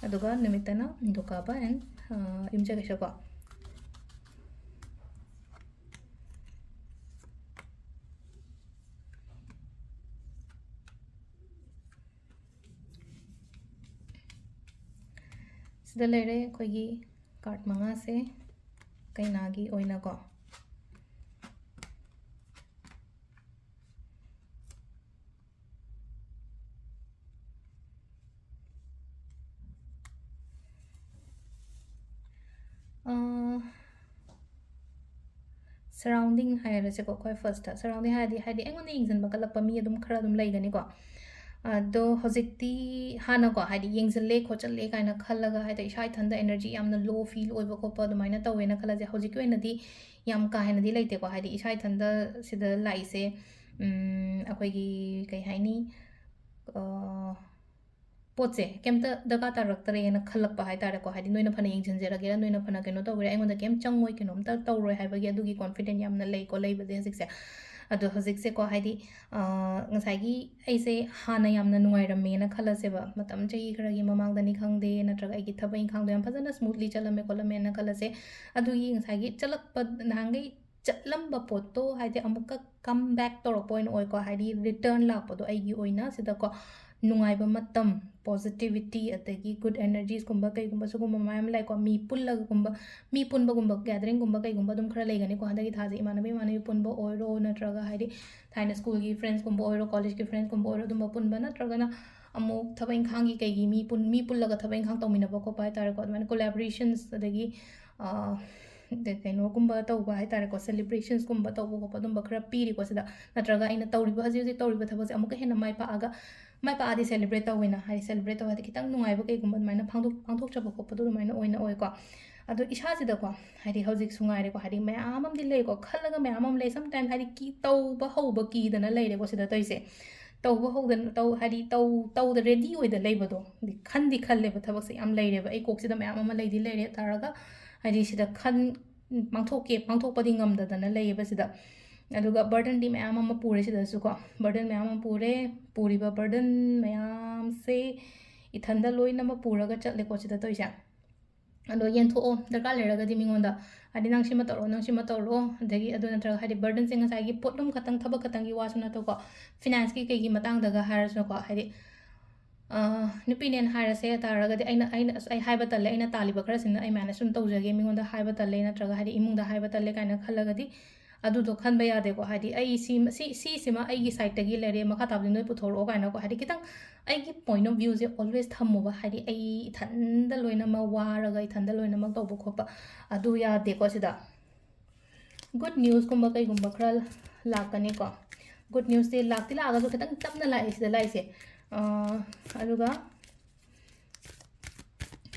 ꯑꯗꯨꯒ ꯅꯨꯃꯤꯠꯇꯅ ꯅꯤꯡꯊꯧꯀꯥꯕ and, ꯑ, ꯌꯨꯝꯁꯀꯩꯁꯀꯣ꯫ ꯁꯤꯗ ꯂꯩꯔꯦ ꯑꯩꯈꯣꯏꯒꯤ card ꯃꯉꯥꯁꯦ ꯀꯩꯅꯥꯒꯤ ꯑꯣꯏꯅꯀꯣ꯫ ꯑ, surrounding ꯍꯥꯏꯔꯁꯦꯀꯣ, ꯑꯩꯈꯣꯏ first-ꯇ꯫ Surrounding ꯍꯥꯏꯔꯗꯤ, ꯍꯥꯏꯗꯤ ꯑꯩꯉꯣꯟꯗ ꯌꯦꯡꯁꯤꯟꯕ ꯀꯜꯂꯛꯄ ꯃꯤ ꯑꯗꯨꯝ ꯈꯔ ꯑꯗꯨꯝ ꯂꯩꯒꯅꯤꯀꯣ꯫ ꯑꯗꯣ ꯍꯧꯖꯤꯛꯇꯤ ꯍꯥꯟꯅꯀꯣ, ꯍꯥꯏꯗꯤ ꯌꯦꯡꯁꯤꯜꯂꯦ ꯈꯣꯠꯆꯜꯂꯦ ꯀꯥꯏꯅ ꯈꯜꯂꯒ, ꯍꯥꯏꯗꯤ ꯏꯁꯥ ꯏꯊꯟꯗ energy ꯌꯥꯝꯅ low feel ꯑꯣꯏꯕ ꯈꯣꯠꯄ ꯑꯗꯨꯃꯥꯏꯅ ꯇꯧꯋꯦꯅ ꯈꯜꯂꯁꯦ꯫ ꯍꯧꯖꯤꯛꯀꯤ ꯑꯣꯏꯅꯗꯤ ꯌꯥꯝ ꯀꯥ ꯍꯦꯟꯅꯗꯤ ꯂꯩꯇꯦꯀꯣ, ꯍꯥꯏꯗꯤ ꯏꯁꯥ ꯏꯊꯟꯗ ꯁꯤꯗ ꯂꯥꯛꯏꯁꯦ, ꯎꯝ, ꯑꯩꯈꯣꯏꯒꯤ ꯀꯩ ꯍꯥꯏꯅꯤ, ꯑ, ꯄꯣꯠꯁꯦ ꯀꯩꯝꯇ ꯗꯔꯀꯥꯔ ꯇꯥꯔꯛꯇ꯭ꯔꯦꯅ ꯈꯜꯂꯛꯄ ꯍꯥꯏ ꯇꯥꯔꯦꯀꯣ꯫ ꯍꯥꯏꯗꯤ ꯅꯣꯏꯅ ꯐꯅ ꯌꯦꯡꯁꯤꯟꯖꯔꯒꯦꯔꯥ, ꯅꯣꯏꯅ ꯐꯅ ꯀꯩꯅꯣ ꯇꯧꯒꯦꯔꯥ, ꯑꯩꯉꯣꯟꯗ ꯀꯩꯝ ꯆꯪꯉꯣꯏ, ꯀꯩꯅꯣꯝꯇ ꯇꯧꯔꯣꯏ ꯍꯥꯏꯕꯒꯤ ꯑꯗꯨꯒꯤ confident ꯌꯥꯝꯅ ꯂꯩꯀꯣ, ꯂꯩꯕꯗꯤ ꯍꯧꯖꯤꯛꯁꯦ꯫ ꯑꯗꯣ ꯍꯧꯖꯤꯛꯁꯦꯀꯣ, ꯍꯥꯏꯗꯤ, ꯑ, ꯉꯁꯥꯏꯒꯤ ꯑꯩꯁꯦ ꯍꯥꯟꯅ ꯌꯥꯝꯅ ꯅꯨꯡꯉꯥꯏꯔꯝꯃꯦꯅ ꯈꯜꯂꯁꯦꯕ, ꯃꯇꯝ ꯆꯍꯤ ꯈꯔꯒꯤ ꯃꯃꯥꯡꯗꯅꯤ ꯈꯪꯗꯦ, ꯅꯠꯇ꯭ꯔꯒ ꯑꯩꯒꯤ ꯊꯕꯛ ꯏꯪꯈꯥꯡꯗꯣ ꯌꯥꯝ ꯐꯖꯅ smoothly ꯆꯠꯂꯝꯃꯦ ꯈꯣꯠꯂꯝꯃꯦꯅ ꯈꯜꯂꯁꯦ꯫ ꯑꯗꯨꯒꯤ ꯉꯁꯥꯏꯒꯤ ꯆꯠꯂꯛꯄ ꯅꯍꯥꯟꯈꯩ ꯆꯠꯂꯝꯕ ꯄꯣꯠꯇꯣ ꯍꯥꯏꯗꯤ ꯑꯃꯨꯛꯀ come back ꯇꯧꯔꯛꯄ ꯑꯣꯏꯅ ꯑꯣꯏꯀꯣ, ꯍꯥꯏꯗꯤ return ꯂꯥꯛꯄꯗꯣ ꯑꯩꯒꯤ ꯑꯣꯏꯅ ꯁꯤꯗꯀꯣ, ꯅꯨꯡꯉꯥꯏꯕ ꯃꯇꯝ, positivity, ꯑꯗꯒꯤ good energiesꯀꯨꯝꯕ ꯀꯩꯒꯨꯝꯕ ꯁꯤꯒꯨꯝꯕ ꯃꯌꯥꯝ ꯂꯩꯀꯣ, ꯃꯤ ꯄꯨꯜꯂꯒꯨꯝꯕ, ꯃꯤ ꯄꯨꯟꯕꯒꯨꯝꯕ, gatheringꯒꯨꯝꯕ ꯀꯩꯒꯨꯝꯕ ꯑꯗꯨꯝ ꯈꯔ ꯂꯩꯒꯅꯤꯀꯣ ꯍꯟꯗꯛꯀꯤ ꯊꯥꯁꯦ, ꯏꯃꯥꯟꯅꯕ ꯏꯃꯥꯟꯅꯕꯤ ꯄꯨꯟꯕ ꯑꯣꯏꯔꯣ, ꯅꯠꯇ꯭ꯔꯒ ꯍꯥꯏꯗꯤ ꯊꯥꯏꯅ schoolꯒꯤ friendsꯀꯨꯝꯕ ꯑꯣꯏꯔꯣ, collegeꯀꯤ friendsꯀꯨꯝꯕ ꯑꯣꯏꯔꯣ, ꯑꯗꯨꯝꯕ ꯄꯨꯟꯕ, ꯅꯠꯇ꯭ꯔꯒꯅ ꯑꯃꯨꯛ ꯊꯕꯛ ꯏꯪꯈꯥꯡꯒꯤ ꯀꯩꯒꯤ ꯃꯤ ꯄꯨꯟ-, ꯃꯤ ꯄꯨꯜꯂꯒ ꯊꯕꯛ ꯏꯪꯈꯥꯡ ꯇꯧꯃꯤꯟꯅꯕ ꯈꯣꯠꯄ ꯍꯥꯏ ꯇꯥꯔꯦꯀꯣ, ꯑꯗꯨꯃꯥꯏꯅ collaborations, ꯑꯗꯒꯤ, ꯑ, ꯀꯩꯅꯣꯒꯨꯝꯕ ꯇꯧꯕ ꯍꯥꯏ ꯇꯥꯔꯦꯀꯣ, celebrationsꯀꯨꯝꯕ ꯇꯧꯕ ꯈꯣꯠꯄ ꯑꯗꯨꯝꯕ ꯈꯔ ꯄꯤꯔꯤꯀꯣ ꯁꯤꯗ, ꯅꯠꯇ꯭ꯔꯒ ꯑꯩꯅ ꯇꯧꯔꯤꯕ, ꯍꯧꯖꯤꯛ ꯍꯧꯖꯤꯛ ꯇꯧꯔꯤꯕ ꯊꯕꯛꯁꯦ ꯑꯃꯨꯛꯀ ꯍꯦꯟꯅ ꯃꯥꯏ ꯄꯥꯛꯑꯒ, ꯃꯥꯏ ꯄꯥꯛꯑꯗꯤ celebrate ꯇꯧꯋꯦꯅ ꯍꯥꯏ, celebrate ꯇꯧꯕ ꯍꯥꯏꯗꯤ ꯈꯤꯇꯪ ꯅꯨꯡꯉꯥꯏꯕ ꯀꯩꯒꯨꯝꯕ ꯑꯗꯨꯃꯥꯏꯅ ꯐꯥꯡꯗꯣꯛ-, ꯄꯥꯡꯊꯣꯛꯆꯕ ꯈꯣꯠꯄꯗꯣ ꯑꯗꯨꯃꯥꯏꯅ ꯑꯣꯏꯅ ꯑꯣꯏꯀꯣ꯫ ꯑꯗꯣ ꯏꯁꯥꯁꯤꯗꯀꯣ, ꯍꯥꯏꯗꯤ ꯍꯧꯖꯤꯛꯁꯨ ꯉꯥꯏꯔꯦꯀꯣ, ꯍꯥꯏꯗꯤ ꯃꯌꯥꯝ ꯑꯃꯗꯤ ꯂꯩꯀꯣ, ꯈꯜꯂꯒ ꯃꯌꯥꯝ ꯑꯃ ꯂꯩ, sometimes ꯍꯥꯏꯗꯤ ꯀꯤ-, ꯇꯧꯕ ꯍꯧꯕ ꯀꯤꯗꯅ ꯂꯩꯔꯦꯀꯣ ꯁꯤꯗ ꯇꯧꯔꯤꯁꯦ꯫ ꯇꯧꯕ ꯍꯧꯗꯅ, ꯇꯧ-, ꯍꯥꯏꯗꯤ ꯇꯧ-, ꯇꯧꯗ ready ꯑꯣꯏꯗ ꯂꯩꯕꯗꯣ, ꯗꯤ ꯈꯟꯗꯤ ꯈꯜꯂꯦꯕ, ꯊꯕꯛꯁꯦ ꯌꯥꯝ ꯂꯩꯔꯦꯕ, ꯑꯩ ꯀꯣꯛꯁꯤꯗ ꯃꯌꯥꯝ ꯑꯃ ꯂꯩꯗꯤ ꯂꯩꯔꯦ ꯇꯥꯔꯒ, ꯍꯥꯏꯗꯤ ꯁꯤꯗ ꯈꯟ-, ꯄꯥꯡꯊꯣꯛꯀꯦ, ꯄꯥꯡꯊꯣꯛꯄꯗꯤ ꯉꯝꯗꯗꯅ ꯂꯩꯌꯦꯕ ꯁꯤꯗ꯫ ꯑꯗꯨꯒ burdenꯗꯤ ꯃꯌꯥꯝ ꯑꯃ ꯄꯨꯔꯦ ꯁꯤꯗꯁꯨꯀꯣ, burden ꯃꯌꯥꯝ ꯑꯃ ꯄꯨꯔꯦ꯫ ꯄꯨꯔꯤꯕ burden ꯃꯌꯥꯝꯁꯦ ꯏꯊꯟꯗ ꯂꯣꯏꯅꯃꯛ ꯄꯨꯔꯒ ꯆꯠꯂꯦꯀꯣ ꯁꯤꯗ ꯇꯧꯔꯤꯁꯦ꯫ ꯑꯗꯣ ꯌꯦꯟꯊꯣꯛꯑꯣ, ꯗꯔꯀꯥꯔ ꯂꯩꯔꯒꯗꯤ ꯃꯤꯉꯣꯟꯗ, ꯍꯥꯏꯗꯤ ꯅꯪ ꯁꯤꯃ ꯇꯧꯔꯣ, ꯅꯪ ꯁꯤꯃ ꯇꯧꯔꯣ, ꯑꯗꯒꯤ ꯑꯗꯨ ꯅꯠꯇ꯭ꯔꯒ ꯍꯥꯏꯗꯤ burdenꯁꯦ ꯉꯁꯥꯏꯒꯤ ꯄꯣꯠꯂꯨꯝ ꯈꯛꯇꯪ, ꯊꯕꯛ ꯈꯛꯇꯪꯒꯤ ꯋꯥꯁꯨ ꯅꯠꯇꯕꯀꯣ, financeꯀꯤ ꯀꯩꯒꯤ ꯃꯇꯥꯡꯗꯒ ꯍꯥꯏꯔꯁꯨꯀꯣ, ꯍꯥꯏꯗꯤ, ꯑ, ꯅꯨꯄꯤꯅꯦꯅ ꯍꯥꯏꯔꯁꯦ ꯇꯥꯔꯒꯗꯤ ꯑꯩꯅ, ꯑꯩꯅ, ꯑꯁ, ꯑꯩ ꯍꯥꯏꯕ ꯇꯜꯂꯦ, ꯑꯩꯅ ꯇꯥꯜꯂꯤꯕ ꯈꯔꯁꯤꯅ ꯑꯩ manage ꯁꯨꯝ ꯇꯧꯖꯒꯦ, ꯃꯤꯉꯣꯟꯗ ꯍꯥꯏꯕ ꯇꯜꯂꯦ, ꯅꯠꯇ꯭ꯔꯒ ꯍꯥꯏꯗꯤ ꯏꯃꯨꯡꯗ ꯍꯥꯏꯕ ꯇꯜꯂꯦ ꯀꯥꯏꯅ ꯈꯜꯂꯒꯗꯤ, ꯑꯗꯨꯗꯣ ꯈꯟꯕ ꯌꯥꯗꯦꯀꯣ꯫ ꯍꯥꯏꯗꯤ ꯑꯩ ꯁꯤ, ꯁꯤ, ꯁꯤꯁꯤꯃ ꯑꯩꯒꯤ sideꯇꯒꯤ ꯂꯩꯔꯦ, ꯃꯈꯥ ꯇꯥꯕꯗꯤ ꯅꯣꯏ ꯄꯨꯊꯣꯔꯛꯑꯣ ꯀꯥꯏꯅꯀꯣ꯫ ꯍꯥꯏꯗꯤ ꯈꯤꯇꯪ ꯑꯩꯒꯤ point of viewꯁꯦ always ꯊꯝꯃꯣꯕ꯫ ꯍꯥꯏꯗꯤ ꯑꯩ ꯏꯊꯟꯗ ꯂꯣꯏꯅꯃꯛ ꯋꯥꯔꯒ ꯏꯊꯟꯗ ꯂꯣꯏꯅꯃꯛ ꯇꯧꯕ ꯈꯣꯠꯄ ꯑꯗꯨ ꯌꯥꯗꯦꯀꯣ ꯁꯤꯗ꯫ Good newsꯀꯨꯝꯕ ꯀꯩꯒꯨꯝꯕ ꯈꯔ ꯂꯥꯛꯀꯅꯤꯀꯣ꯫ Good newsꯁꯦ ꯂꯥꯛꯇꯤ ꯂꯥꯛꯑꯒꯁꯨ ꯈꯤꯇꯪ ꯇꯞꯅ ꯂꯥꯛꯑꯦ ꯁꯤꯗ ꯂꯥꯛꯏꯁꯦ꯫ ꯑꯥ, ꯑꯗꯨꯒ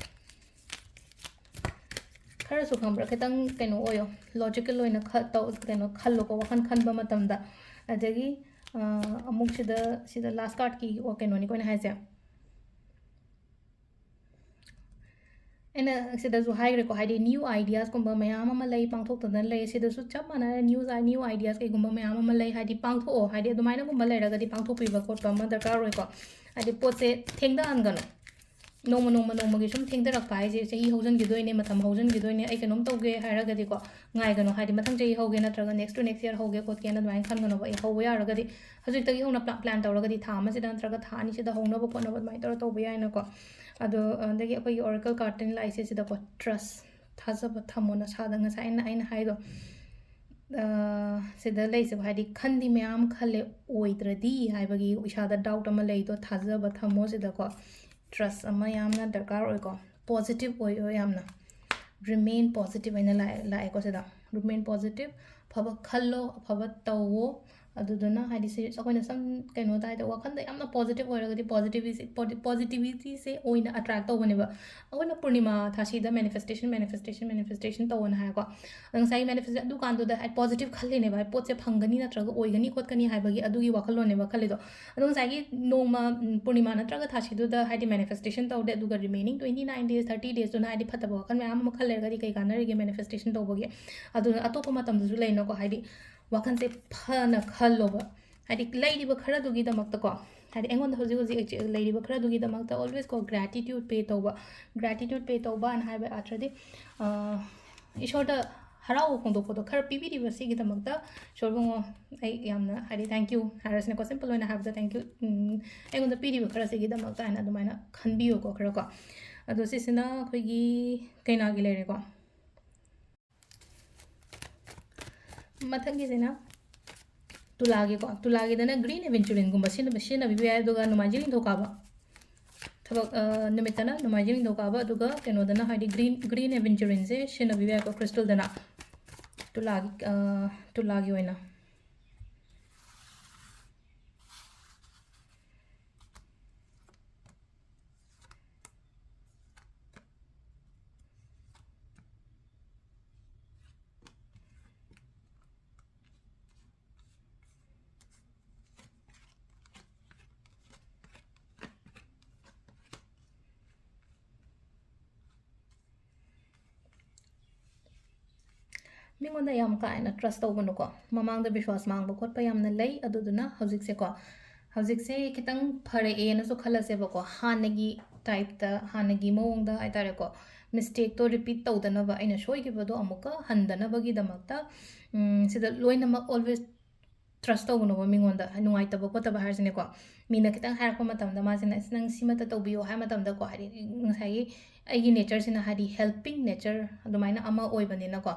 ꯈꯔꯁꯨ ꯈꯪꯕ꯭ꯔꯥ, ꯈꯤꯇꯪ ꯀꯩꯅꯣ ꯑꯣꯏꯌꯣ, logical ꯑꯣꯏꯅ ꯈ-, ꯇꯧ-, ꯀꯩꯅꯣ ꯈꯜꯂꯣꯀꯣ, ꯋꯥꯈꯜ ꯈꯟꯕ ꯃꯇꯝꯗ꯫ ꯑꯗꯒꯤ, ꯑꯥ, ꯑꯃꯨꯛ ꯁꯤꯗ, ꯁꯤꯗ last cardꯀꯤ ꯀꯩꯅꯣꯅꯤꯀꯣ ꯑꯩꯅ ꯍꯥꯏꯁꯦ꯫ ꯑꯩꯅ ꯁꯤꯗꯁꯨ ꯍꯥꯏꯈ꯭ꯔꯦꯀꯣ, ꯍꯥꯏꯗꯤ new ideasꯀꯨꯝꯕ ꯃꯌꯥꯝ ꯑꯃ ꯂꯩ, ꯄꯥꯡꯊꯣꯛꯇꯗꯅ ꯂꯩ꯫ ꯁꯤꯗꯁꯨ ꯆꯞ ꯃꯥꯟꯅꯅ new, new ideas ꯀꯩꯒꯨꯝꯕ ꯃꯌꯥꯝ ꯑꯃ ꯂꯩ, ꯍꯥꯏꯗꯤ ꯄꯥꯡꯊꯣꯛꯑꯣ, ꯍꯥꯏꯗꯤ ꯑꯗꯨꯃꯥꯏꯅꯒꯨꯝꯕ ꯂꯩꯔꯒꯗꯤ ꯄꯥꯡꯊꯣꯛꯄꯤꯕ ꯈꯣꯠꯄ ꯑꯃ ꯗꯔꯀꯥꯔ ꯑꯣꯏꯀꯣ꯫ ꯍꯥꯏꯗꯤ ꯄꯣꯠꯁꯦ ꯊꯦꯡꯊꯍꯟꯒꯅꯨ꯫ ꯅꯣꯡꯃ ꯅꯣꯡꯃ ꯅꯣꯡꯃꯒꯤ ꯁꯨꯝ ꯊꯦꯡꯊꯔꯛꯄ ꯍꯥꯏꯁꯦ, ꯆꯍꯤ ꯍꯧꯖꯤꯟꯈꯤꯗꯣꯏꯅꯦ, ꯃꯇꯝ ꯍꯧꯖꯤꯟꯈꯤꯗꯣꯏꯅꯦ, ꯑꯩ ꯀꯩꯅꯣꯝ ꯇꯧꯒꯦ ꯍꯥꯏꯔꯒꯗꯤꯀꯣ, ꯉꯥꯏꯒꯅꯨ, ꯍꯥꯏꯗꯤ ꯃꯊꯪ ꯆꯍꯤ ꯍꯧꯒꯦ ꯅꯠꯇ꯭ꯔꯒ next to next year ꯍꯧꯒꯦ ꯈꯣꯠꯀꯦꯅ ꯑꯗꯨꯃꯥꯏꯅ ꯈꯟꯒꯅꯣꯕ꯫ ꯑꯩ ꯍꯧꯕ ꯌꯥꯔꯒꯗꯤ ꯍꯧꯖꯤꯛꯇꯒꯤ ꯍꯧꯅ plan ꯇꯧꯔꯒꯗꯤ ꯊꯥ ꯑꯃꯁꯤꯗ ꯅꯠꯇ꯭ꯔꯒ ꯊꯥ ꯑꯅꯤꯁꯤꯗ ꯍꯧꯅꯕ ꯈꯣꯠꯅꯕ ꯑꯗꯨꯃꯥꯏꯅ ꯇꯧꯔ ꯇꯧꯕ ꯌꯥꯏꯅꯀꯣ꯫ ꯑꯗꯣ ꯑꯗꯒꯤ ꯑꯩꯈꯣꯏꯒꯤ oracle card ꯇꯤꯟ ꯂꯥꯛꯏꯁꯦ ꯁꯤꯗꯀꯣ, trust, ꯊꯥꯖꯕ ꯊꯝꯃꯣ ꯅꯁꯥꯗ, ꯉꯁꯥꯏ ꯑꯩꯅ ꯑꯩꯅ ꯍꯥꯏꯗꯣ꯫ ꯁꯤꯗ ꯂꯩꯁꯦꯕ, ꯍꯥꯏꯗꯤ ꯈꯟꯗꯤ ꯃꯌꯥꯝ ꯈꯜꯂꯦ, ꯑꯣꯏꯗ꯭ꯔꯗꯤ ꯍꯥꯏꯕꯒꯤ ꯏꯁꯥꯗ doubt ꯑꯃ ꯂꯩꯗꯣ, ꯊꯥꯖꯕ ꯊꯝꯃꯣ ꯁꯤꯗꯀꯣ꯫ Trust ꯑꯃ ꯌꯥꯝꯅ ꯗꯔꯀꯥꯔ ꯑꯣꯏꯀꯣ꯫ Positive ꯑꯣꯏꯌꯣ ꯌꯥꯝꯅ, remain positive ꯍꯥꯏꯅ ꯂꯥꯛꯑꯦ ꯂꯥꯛꯑꯦꯀꯣ ꯁꯤꯗ꯫ Remain positive, ꯑꯐꯕ ꯈꯜꯂꯣ, ꯑꯐꯕ ꯇꯧꯋꯣ꯫ ꯑꯗꯨꯗꯨꯅ ꯍꯥꯏꯗꯤ ꯁꯤ ꯑꯩꯈꯣꯏꯅ ꯁꯨꯝ ꯀꯩꯅꯣ ꯇꯥꯏꯗ, ꯋꯥꯈꯜꯗ ꯌꯥꯝꯅ positive ꯑꯣꯏꯔꯒꯗꯤ positivity positivity ꯁꯦ ꯑꯣꯏꯅ attract ꯇꯧꯕꯅꯦꯕ꯫ ꯑꯩꯈꯣꯏꯅ ꯄꯨꯔꯅꯤꯃꯥ ꯊꯥꯁꯤꯗ manifestation manifestation manifestation ꯇꯧꯑꯣꯅ ꯍꯥꯏꯀꯣ꯫ ꯑꯗꯣ ꯉꯁꯥꯏꯒꯤ manifest ꯑꯗꯨꯀꯥꯟꯗꯨꯗ ꯍꯥꯏ positive ꯈꯜꯂꯤꯅꯦꯕ, ꯍꯥꯏ ꯄꯣꯠꯁꯦ ꯐꯪꯒꯅꯤ ꯅꯠꯇ꯭ꯔꯒ ꯑꯣꯏꯒꯅꯤ ꯈꯣꯠꯀꯅꯤ ꯍꯥꯏꯕꯒꯤ ꯑꯗꯨꯒꯤ ꯋꯥꯈꯜꯂꯣꯟꯅꯦꯕ ꯈꯜꯂꯤꯗꯣ꯫ ꯑꯗꯣ ꯉꯁꯥꯏꯒꯤ ꯅꯣꯡꯃ, ꯎꯝ, ꯄꯨꯔꯅꯤꯃꯥ ꯅꯠꯇ꯭ꯔꯒ ꯊꯥꯁꯤꯗꯨꯗ ꯍꯥꯏꯗꯤ manifestation ꯇꯧꯗꯦ, ꯑꯗꯨꯒ remaining twenty nine days, thirty days ꯇꯨꯅ ꯍꯥꯏꯗꯤ ꯐꯠꯇꯕ ꯋꯥꯈꯜ ꯃꯌꯥꯝ ꯑꯃ ꯈꯜ ꯂꯩꯔꯒꯗꯤ ꯀꯩ ꯀꯥꯟꯅꯔꯤꯒꯦ manifestation ꯇꯧꯕꯒꯤ? ꯑꯗꯨꯅ ꯑꯇꯣꯞꯄ ꯃꯇꯝꯗꯁꯨ ꯂꯩꯅꯀꯣ, ꯍꯥꯏꯗꯤ ꯋꯥꯈꯜꯁꯦ ꯐꯅ ꯈꯜꯂꯣꯕ꯫ ꯍꯥꯏꯗꯤ ꯂꯩꯔꯤꯕ ꯈꯔꯗꯨꯒꯤꯗꯃꯛꯇꯀꯣ, ꯍꯥꯏꯗꯤ ꯑꯩꯉꯣꯟꯗ ꯍꯧꯖꯤꯛ ꯍꯧꯖꯤꯛ ꯂꯩꯔꯤꯕ ꯈꯔꯗꯨꯒꯤꯗꯃꯛꯇ always ꯀꯣ gratitude pay ꯇꯧꯕ꯫ Gratitude pay ꯇꯧꯕ ꯍꯥꯏꯅ ꯍꯥꯏꯕ ꯑꯥꯔꯊꯗꯤ, ꯑ, ꯏꯁꯣꯔꯗ ꯍꯔꯥꯎꯕ ꯐꯣꯡꯗꯣꯛꯄꯗꯣ, ꯈꯔ ꯄꯤꯕꯤꯔꯤꯕꯁꯤꯒꯤꯗꯃꯛꯇ ꯏꯁꯣꯔ ꯏꯕꯨꯡꯉꯣ, ꯑꯩ ꯌꯥꯝꯅ ꯍꯥꯏꯗꯤ thank you ꯍꯥꯏꯔꯁꯤꯅꯦꯀꯣ, simple ꯑꯣꯏꯅ ꯍꯥꯏꯕꯗ thank you, ꯎꯝ, ꯑꯩꯉꯣꯟꯗ ꯄꯤꯔꯤꯕ ꯈꯔꯁꯤꯒꯤꯗꯃꯛꯇ ꯍꯥꯏꯅ ꯑꯗꯨꯃꯥꯏꯅ ꯈꯟꯕꯤꯌꯨꯀꯣ ꯈꯔꯀꯣ꯫ ꯑꯗꯣ ꯁꯤꯁꯤꯅ ꯑꯩꯈꯣꯏꯒꯤ ꯀꯩꯅꯥꯒꯤ ꯂꯩꯔꯦꯀꯣ꯫ ꯃꯊꯪꯒꯤꯁꯤꯅ ꯇꯨꯂꯥꯒꯤꯀꯣ꯫ ꯇꯨꯂꯥꯒꯤꯗꯅ green aventurinꯒꯨꯝꯕ ꯁꯤꯖꯤꯟꯅꯕ, ꯁꯤꯖꯤꯟꯅꯕꯤꯕ ꯌꯥꯏ, ꯑꯗꯨꯒ ꯅꯣꯡꯃꯥꯏꯖꯤꯡ ꯅꯤꯡꯊꯧꯀꯥꯕ ꯊꯕꯛ, ꯑ, ꯅꯨꯃꯤꯠꯇꯅ ꯅꯣꯡꯃꯥꯏꯖꯤꯡ ꯅꯤꯡꯊꯧꯀꯥꯕ, ꯑꯗꯨꯒ ꯀꯩꯅꯣꯗꯅ ꯍꯥꯏꯗꯤ green, green aventurinꯁꯦ ꯁꯤꯖꯤꯟꯅꯕꯤꯕ ꯌꯥꯏꯀꯣ, crystalꯗꯅ꯫ ꯇꯨꯂꯥꯒꯤ, ꯑ, ꯇꯨꯂꯥꯒꯤ ꯑꯣꯏꯅ꯫ ꯃꯤꯉꯣꯟꯗ ꯌꯥꯝ ꯀꯥ ꯍꯦꯟꯅ trust ꯇꯧꯒꯅꯨꯀꯣ꯫ ꯃꯃꯥꯡꯗ ꯕꯤꯁ꯭ꯋꯥꯁ ꯃꯥꯡꯕ ꯈꯣꯠꯄ ꯌꯥꯝꯅ ꯂꯩ꯫ ꯑꯗꯨꯗꯨꯅ ꯍꯧꯖꯤꯛꯁꯦꯀꯣ, ꯍꯧꯖꯤꯛꯁꯦ ꯈꯤꯇꯪ ꯐꯔꯛꯑꯦꯅꯁꯨ ꯈꯜꯂꯁꯦꯕꯀꯣ꯫ ꯍꯥꯟꯅꯒꯤ ꯇꯥꯏꯞꯇ, ꯍꯥꯟꯅꯒꯤ ꯃꯑꯣꯡꯗ ꯍꯥꯏ ꯇꯥꯔꯦꯀꯣ, ꯃꯤꯁꯇꯦꯛꯇꯣ ꯔꯤꯄꯤꯠ ꯇꯧꯗꯅꯕ, ꯑꯩꯅ ꯁꯣꯏꯈꯤꯕꯗꯣ ꯑꯃꯨꯛꯀ ꯍꯟꯗꯅꯕꯒꯤꯗꯃꯛꯇ, ꯎꯝ, ꯁꯤꯗ ꯂꯣꯏꯅꯃꯛ always trust ꯇꯧꯒꯅꯣꯕ ꯃꯤꯉꯣꯟꯗ꯫ ꯅꯨꯡꯉꯥꯏꯇꯕ ꯈꯣꯠꯇꯕ ꯍꯥꯏꯔꯁꯤꯅꯦꯀꯣ, ꯃꯤꯅ ꯈꯤꯇꯪ ꯍꯥꯏꯔꯛꯄ ꯃꯇꯝꯗ ꯃꯥꯁꯤꯅ, "ꯑꯁ, ꯅꯪ ꯁꯤꯃꯇ ꯇꯧꯕꯤꯌꯣ" ꯍꯥꯏ ꯃꯇꯝꯗꯀꯣ, ꯍꯥꯏꯗꯤ ꯉꯁꯥꯏꯒꯤ ꯑꯩꯒꯤ ꯅꯦꯆꯔꯁꯤꯅ ꯍꯥꯏꯗꯤ helping nature ꯑꯗꯨꯃꯥꯏꯅ ꯑꯃ ꯑꯣꯏꯕꯅꯤꯅꯀꯣ,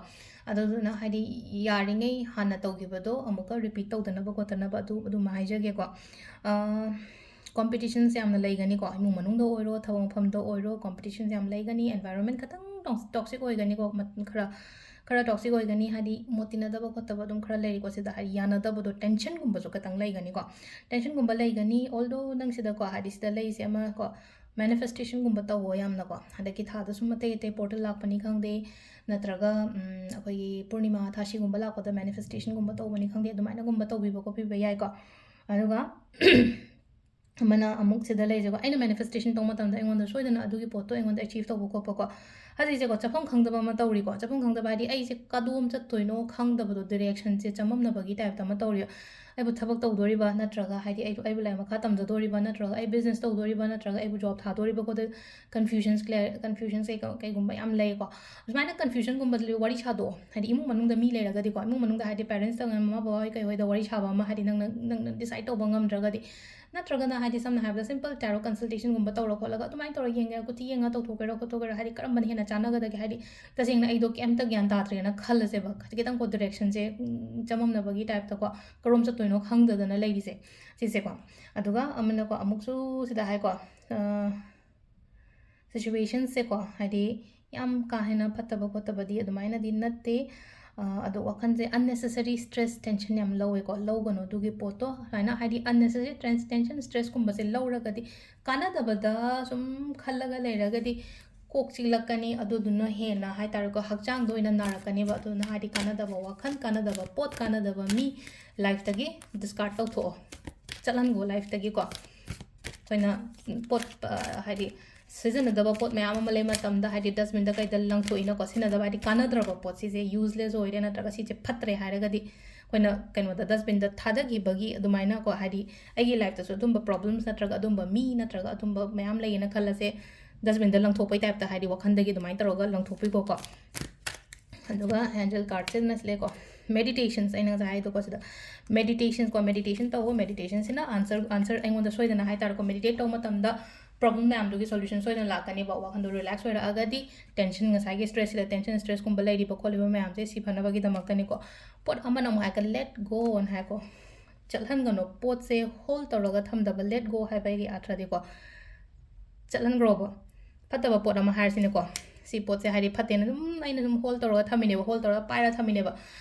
ꯑꯗꯨꯗꯨꯅ ꯍꯥꯏꯗꯤ ꯌꯥꯔꯤꯉꯩ ꯍꯥꯟꯅ ꯇꯧꯈꯤꯕꯗꯣ ꯑꯃꯨꯛꯀ ꯔꯤꯄꯤꯠ ꯇꯧꯗꯅꯕ ꯈꯣꯠꯇꯅꯕ ꯑꯗꯨ ꯑꯗꯨꯝ ꯍꯥꯏꯖꯒꯦꯀꯣ꯫ ꯀꯣꯝꯄꯤꯇꯤꯁꯟꯁꯦ ꯌꯥꯝꯅ ꯂꯩꯒꯅꯤꯀꯣ, ꯏꯃꯨꯡ ꯃꯅꯨꯡꯗ ꯑꯣꯏꯔꯣ, ꯊꯕꯛ ꯃꯐꯝꯗ ꯑꯣꯏꯔꯣ, ꯀꯣꯝꯄꯤꯇꯤꯁꯟꯁꯦ ꯌꯥꯝ ꯂꯩꯒꯅꯤ꯫ ꯑꯦꯟꯚꯥꯏꯔꯣꯟꯃꯦꯟ ꯈꯤꯇꯪ ꯇꯣꯛꯁꯤꯛ ꯑꯣꯏꯒꯅꯤꯀꯣ, ꯃꯠ-, ꯈꯔ, ꯈꯔ ꯇꯣꯛꯁꯤꯛ ꯑꯣꯏꯒꯅꯤ, ꯍꯥꯏꯗꯤ ꯃꯣꯠ ꯇꯤꯟꯅꯗꯕ ꯈꯣꯠꯇꯕ ꯑꯗꯨꯝ ꯈꯔ ꯂꯩꯔꯤꯀꯣ꯫ ꯁꯤꯗ ꯍꯥꯏꯗꯤ ꯌꯥꯅꯗꯕꯗꯣ, ꯇꯦꯟꯁꯟꯒꯨꯝꯕꯁꯨ ꯈꯤꯇꯪ ꯂꯩꯒꯅꯤꯀꯣ꯫ ꯇꯦꯟꯁꯟꯒꯨꯝꯕ ꯂꯩꯒꯅꯤ, although ꯅꯪ ꯁꯤꯗꯀꯣ, ꯍꯥꯏꯗꯤ ꯁꯤꯗ ꯂꯩꯔꯤꯁꯦ ꯑꯃ ꯀꯣ, ꯃꯦꯅꯤꯐꯦꯁꯇꯦꯁꯟꯒꯨꯝꯕ ꯇꯧꯋꯣ ꯌꯥꯝꯅꯀꯣ꯫ ꯍꯟꯗꯛꯀꯤ ꯊꯥꯗ ꯁꯨꯝ ꯑꯇꯩ ꯑꯇꯩ ꯄꯣꯔꯇꯦꯜ ꯂꯥꯛꯄꯅꯤ ꯈꯪꯗꯦ, ꯅꯠꯇ꯭ꯔꯒ, ꯎꯝ, ꯑꯩꯈꯣꯏꯒꯤ ꯄꯨꯔꯅꯤꯃꯥ ꯊꯥꯁꯤꯒꯨꯝꯕ ꯂꯥꯛꯄꯗ ꯃꯦꯅꯤꯐꯦꯁꯇꯦꯁꯟꯒꯨꯝꯕ ꯇꯧꯕꯅꯤ ꯈꯪꯗꯦ, ꯑꯗꯨꯃꯥꯏꯅꯒꯨꯝꯕ ꯇꯧꯕꯤꯕ ꯈꯣꯠꯄꯤꯕ ꯌꯥꯏꯀꯣ꯫ ꯑꯗꯨꯒ ꯑꯃꯅ ꯑꯃꯨꯛ ꯁꯤꯗ ꯂꯩꯔꯤꯁꯦꯀꯣ, ꯑꯩꯅ ꯃꯦꯅꯤꯐꯦꯁꯇꯦꯁꯟ ꯇꯧꯕ ꯃꯇꯝꯗ ꯑꯩꯉꯣꯟꯗ ꯁꯣꯏꯗꯅ ꯑꯗꯨꯒꯤ ꯄꯣꯠꯇꯣ ꯑꯩꯉꯣꯟꯗ ꯑꯦꯆꯤꯞ ꯇꯧꯕ ꯈꯣꯠꯄꯀꯣ꯫ ꯍꯧꯖꯤꯛꯁꯦꯀꯣ, ꯆꯠꯐꯝ ꯈꯪꯗꯕ ꯑꯃ ꯇꯧꯔꯤꯀꯣ꯫ ꯆꯠꯐꯝ ꯈꯪꯗꯕ ꯍꯥꯏꯗꯤ ꯑꯩꯁꯦ ꯀꯗꯣꯝ ꯆꯠꯇꯣꯏꯅꯣ ꯈꯪꯗꯕꯗꯣ, ꯗꯤꯔꯦꯛꯁꯟꯁꯦ ꯆꯃꯝꯅꯕꯒꯤ ꯇꯥꯏꯞꯇ ꯑꯃ ꯇꯧꯔꯤ꯫ ꯑꯩꯕꯨ ꯊꯕꯛ ꯇꯧꯗꯣꯔꯤꯕ, ꯅꯠꯇ꯭ꯔꯒ ꯍꯥꯏꯗꯤ ꯑꯩꯕꯨ, ꯑꯩꯕꯨ ꯂꯥꯏꯔꯤꯛ ꯃꯈꯥ ꯇꯝꯊꯗꯣꯔꯤꯕ, ꯅꯠꯇ꯭ꯔꯒ ꯑꯩ ꯕꯤꯖꯤꯅꯦꯁ ꯇꯧꯗꯣꯔꯤꯕ, ꯅꯠꯇ꯭ꯔꯒ ꯑꯩꯕꯨ ꯖꯣꯕ ꯊꯥꯗꯣꯔꯤꯕ ꯈꯣꯠꯇꯣ-, ꯀꯟꯐ꯭ꯌꯨꯖꯟꯁ ꯀ꯭ꯂꯤꯌꯥꯔ-, ꯀꯟꯐ꯭ꯌꯨꯖꯟꯁ ꯀꯩ-, ꯀꯩꯒꯨꯝꯕ ꯌꯥꯝ ꯂꯩꯀꯣ꯫ ꯁꯨꯃꯥꯏꯅ ꯀꯟꯐ꯭ꯌꯨꯖꯟꯒꯨꯝꯕꯗ ꯋꯥꯔꯤ ꯁꯥꯗꯣꯛꯑꯣ꯫ ꯍꯥꯏꯗꯤ ꯏꯃꯨꯡ ꯃꯅꯨꯡꯗ ꯃꯤ ꯂꯩꯔꯒꯗꯤꯀꯣ, ꯏꯃꯨꯡ ꯃꯅꯨꯡꯗ ꯍꯥꯏꯗꯤ ꯄꯦꯔꯦꯟꯁꯇ, ꯃꯃꯥ ꯕꯕꯥ ꯍꯣꯏ ꯀꯩ ꯍꯣꯏꯗ ꯋꯥꯔꯤ ꯁꯥꯕ ꯑꯃ, ꯍꯥꯏꯗꯤ ꯅꯪꯅ, ꯅꯪꯅ ꯗꯤꯁꯥꯏꯗ ꯇꯧꯕ ꯉꯝꯗ꯭ꯔꯒꯗꯤ, ꯅꯠꯇ꯭ꯔꯒꯅ ꯍꯥꯏꯗꯤ ꯁꯝꯅ ꯍꯥꯏꯔꯕꯗ ꯁꯤꯝꯄꯜ ꯇꯦꯔꯣ ꯀꯟꯁꯜꯇꯦꯁꯟꯒꯨꯝꯕ ꯇꯧꯔ ꯈꯣꯠꯂꯒ ꯑꯗꯨꯃꯥꯏꯅ ꯇꯧꯔ ꯌꯦꯡꯒꯦꯔꯥ, ꯀꯨꯊꯤ ꯌꯦꯡꯉ ꯇꯧꯊꯣꯛꯀꯦꯔꯥ ꯈꯣꯠꯇꯣꯛꯀꯦꯔꯥ, ꯍꯥꯏꯗꯤ ꯀꯔꯝꯕꯅ ꯍꯦꯟꯅ ꯆꯥꯟꯅꯒꯗꯒꯦ, ꯍꯥꯏꯗꯤ ꯇꯁꯦꯡꯅ ꯑꯩꯗꯣ ꯀꯩꯝꯇ ꯒ꯭ꯌꯥꯟ ꯇꯥꯗ꯭ꯔꯦꯅ ꯈꯜꯂꯁꯦꯕ, ꯈꯤꯇꯪꯀꯣ ꯗꯤꯔꯦꯛꯁꯟꯁꯦ, ꯎꯝ, ꯆꯃꯝꯅꯕꯒꯤ ꯇꯥꯏꯞꯇꯀꯣ, ꯀꯔꯣꯝ ꯆꯠꯇꯣꯏꯅꯣ ꯈꯪꯗꯗꯅ ꯂꯩꯔꯤꯁꯦ, ꯁꯤꯁꯦꯀꯣ꯫ ꯑꯗꯨꯒ ꯑꯃꯅꯀꯣ, ꯑꯃꯨꯛꯁꯨ ꯁꯤꯗ ꯍꯥꯏꯀꯣ, ꯑ, ꯁꯤꯆꯨꯋꯦꯁꯟꯁꯦꯀꯣ, ꯍꯥꯏꯗꯤ ꯌꯥꯝ ꯀꯥ ꯍꯦꯟꯅ ꯐꯠꯇꯕ ꯈꯣꯠꯇꯕꯗꯤ ꯑꯗꯨꯃꯥꯏꯅꯗꯤ ꯅꯠꯇꯦ꯫ ꯑ, ꯑꯗꯣ ꯋꯥꯈꯜꯁꯦ unnecessary stress, tension ꯌꯥꯝ ꯂꯧꯋꯦꯀꯣ, ꯂꯧꯒꯅꯨ ꯑꯗꯨꯒꯤ ꯄꯣꯠꯇꯣ꯫ ꯁꯨꯃꯥꯏꯅ ꯍꯥꯏꯗꯤ unnecessary stress, tension, stressꯀꯨꯝꯕꯁꯦ ꯂꯧꯔꯒꯗꯤ ꯀꯥꯟꯅꯗꯕꯗ ꯁꯨꯝ ꯈꯜꯂꯒ ꯂꯩꯔꯒꯗꯤ ꯀꯣꯛ ꯆꯤꯛꯂꯛꯀꯅꯤ, ꯑꯗꯨꯗꯨꯅ ꯍꯦꯟꯅ ꯍꯥꯏ ꯇꯥꯔꯦꯀꯣ, ꯍꯛꯆꯥꯡꯗ ꯑꯣꯏꯅ ꯅꯥꯔꯛꯀꯅꯦꯕ꯫ ꯑꯗꯨꯅ ꯍꯥꯏꯗꯤ ꯀꯥꯟꯅꯗꯕ ꯋꯥꯈꯜ, ꯀꯥꯟꯅꯗꯕ ꯄꯣꯠ, ꯀꯥꯟꯅꯗꯕ ꯃꯤ ꯂꯥꯏꯐꯇꯒꯤ ꯗꯤꯁꯀꯥꯔꯠ ꯇꯧꯊꯣꯛꯑꯣ, ꯆꯠꯍꯟꯒꯣ ꯂꯥꯏꯐꯇꯒꯤꯀꯣ꯫ ꯑꯩꯈꯣꯏꯅ ꯄꯣꯠ, ꯑ, ꯍꯥꯏꯗꯤ ꯁꯤꯖꯤꯟꯅꯗꯕ ꯄꯣꯠ ꯃꯌꯥꯝ ꯑꯃ ꯂꯩ ꯃꯇꯝꯗ, ꯍꯥꯏꯗꯤ ꯗꯁꯕꯤꯟꯗ ꯀꯩꯗ ꯂꯪꯊꯣꯛꯏꯅꯀꯣ, ꯁꯤꯖꯤꯟꯅꯗꯕ, ꯍꯥꯏꯗꯤ ꯀꯥꯟꯅꯗ꯭ꯔꯕ ꯄꯣꯠ, ꯁꯤꯁꯦ ꯌꯨꯁꯂꯦꯁ ꯑꯣꯏꯔꯦ ꯅꯠꯇ꯭ꯔꯒ ꯁꯤꯁꯦ ꯐꯠꯇ꯭ꯔꯦ ꯍꯥꯏꯔꯒꯗꯤ ꯑꯩꯈꯣꯏꯅ ꯀꯩꯅꯣꯗ ꯗꯁꯕꯤꯟꯗ ꯊꯥꯗꯈꯤꯕꯒꯤ ꯑꯗꯨꯃꯥꯏꯅ ꯀꯣ, ꯍꯥꯏꯗꯤ ꯑꯩꯒꯤ ꯂꯥꯏꯐꯇꯁꯨ ꯑꯗꯨꯝꯕ ꯄ꯭ꯔꯣꯕ꯭ꯂꯦꯝꯁ ꯅꯠꯇ꯭ꯔꯒ ꯑꯗꯨꯝꯕ ꯃꯤ ꯅꯠꯇ꯭ꯔꯒ ꯑꯗꯨꯝꯕ ꯃꯌꯥꯝ ꯂꯩꯌꯦꯅ ꯈꯜꯂꯁꯦ, ꯗꯁꯕꯤꯟꯗ ꯂꯪꯊꯣꯛꯄꯩ ꯇꯥꯏꯞꯇ, ꯍꯥꯏꯗꯤ ꯋꯥꯈꯟꯗꯒꯤ ꯑꯗꯨꯃꯥꯏꯅ ꯇꯧꯔꯒ ꯂꯪꯊꯣꯛꯄꯤꯀꯣ ꯀꯣ꯫ ꯑꯗꯨꯒ ꯑꯦꯟꯖꯦꯜ ꯀꯥꯔꯠꯁꯤꯅ ꯁꯤꯂꯦꯀꯣ, ꯃꯦꯗꯤꯇꯦꯁꯟꯁ ꯑꯩꯅ ꯉꯁꯥꯏ ꯍꯥꯏꯗꯣꯀꯣ ꯁꯤꯗ, ꯃꯦꯗꯤꯇꯦꯁꯟꯁ ꯀꯣ, ꯃꯦꯗꯤꯇꯦꯁꯟ ꯇꯧꯕ, ꯃꯦꯗꯤꯇꯦꯁꯟꯁꯤꯅ ꯑꯟꯁꯔ ꯑꯟꯁꯔ ꯑꯩꯉꯣꯟꯗ ꯁꯣꯏꯗꯅ ꯍꯥꯏꯇꯥꯔꯦꯀꯣ, ꯃꯦꯗꯤꯇꯦꯠ ꯇꯧꯕ ꯃꯇꯝꯗ ꯄ꯭ꯔꯣꯕ꯭ꯂꯦꯝ ꯃꯌꯥꯝꯗꯨꯒꯤ ꯁꯣꯂꯨꯁꯟ ꯁꯣꯏꯗꯅ ꯂꯥꯛꯀꯅꯦꯕ꯫ ꯋꯥꯈꯟꯗꯣ ꯔꯤꯂꯦꯛꯁ ꯑꯣꯏꯔꯛꯑꯒꯗꯤ ꯇꯦꯟꯁꯟ, ꯉꯁꯥꯏꯒꯤ ꯁ꯭ꯇ꯭ꯔꯦꯁꯁꯤꯗ ꯇꯦꯟꯁꯟ ꯁ꯭ꯇ꯭ꯔꯦꯁꯀꯨꯝꯕ ꯂꯩꯔꯤꯕ ꯈꯣꯠꯂꯤꯕ ꯃꯌꯥꯝꯁꯦ ꯁꯤ ꯐꯅꯕꯒꯤꯗꯃꯛꯇꯅꯤꯀꯣ꯫ ꯄꯣꯠ ꯑꯃꯅ ꯑꯃꯨꯛ ꯍꯥꯏꯔꯒ ꯂꯦꯠ ꯒꯣ ꯑꯅ ꯍꯥꯏꯀꯣ, ꯆꯠꯍꯟꯒꯅꯨ, ꯄꯣꯠꯁꯦ ꯍꯣꯜ ꯇꯧꯔꯒ ꯊꯝꯗꯕ, ꯂꯦꯠ ꯒꯣ ꯍꯥꯏꯕꯒꯤ ꯑꯥꯔꯊꯗꯤꯀꯣ ꯆꯠꯍꯟꯈ꯭ꯔꯣꯕ꯫ ꯐꯠꯇꯕ ꯄꯣꯠ ꯑꯃ ꯍꯥꯏꯔꯁꯤꯅꯦꯀꯣ, ꯁꯤ ꯄꯣꯠꯁꯦ ꯍꯥꯏꯗꯤ ꯐꯠꯇꯦꯅ ꯑꯗꯨꯝ ꯑꯩꯅ ꯑꯗꯨꯝ ꯍꯣꯜ ꯇꯧꯔꯒ ꯊꯝꯃꯤꯅꯦꯕ, ꯍꯣꯜ ꯇꯧꯔꯒ ꯄꯥꯏꯔꯒ ꯊꯝꯃꯤꯅꯦꯕ꯫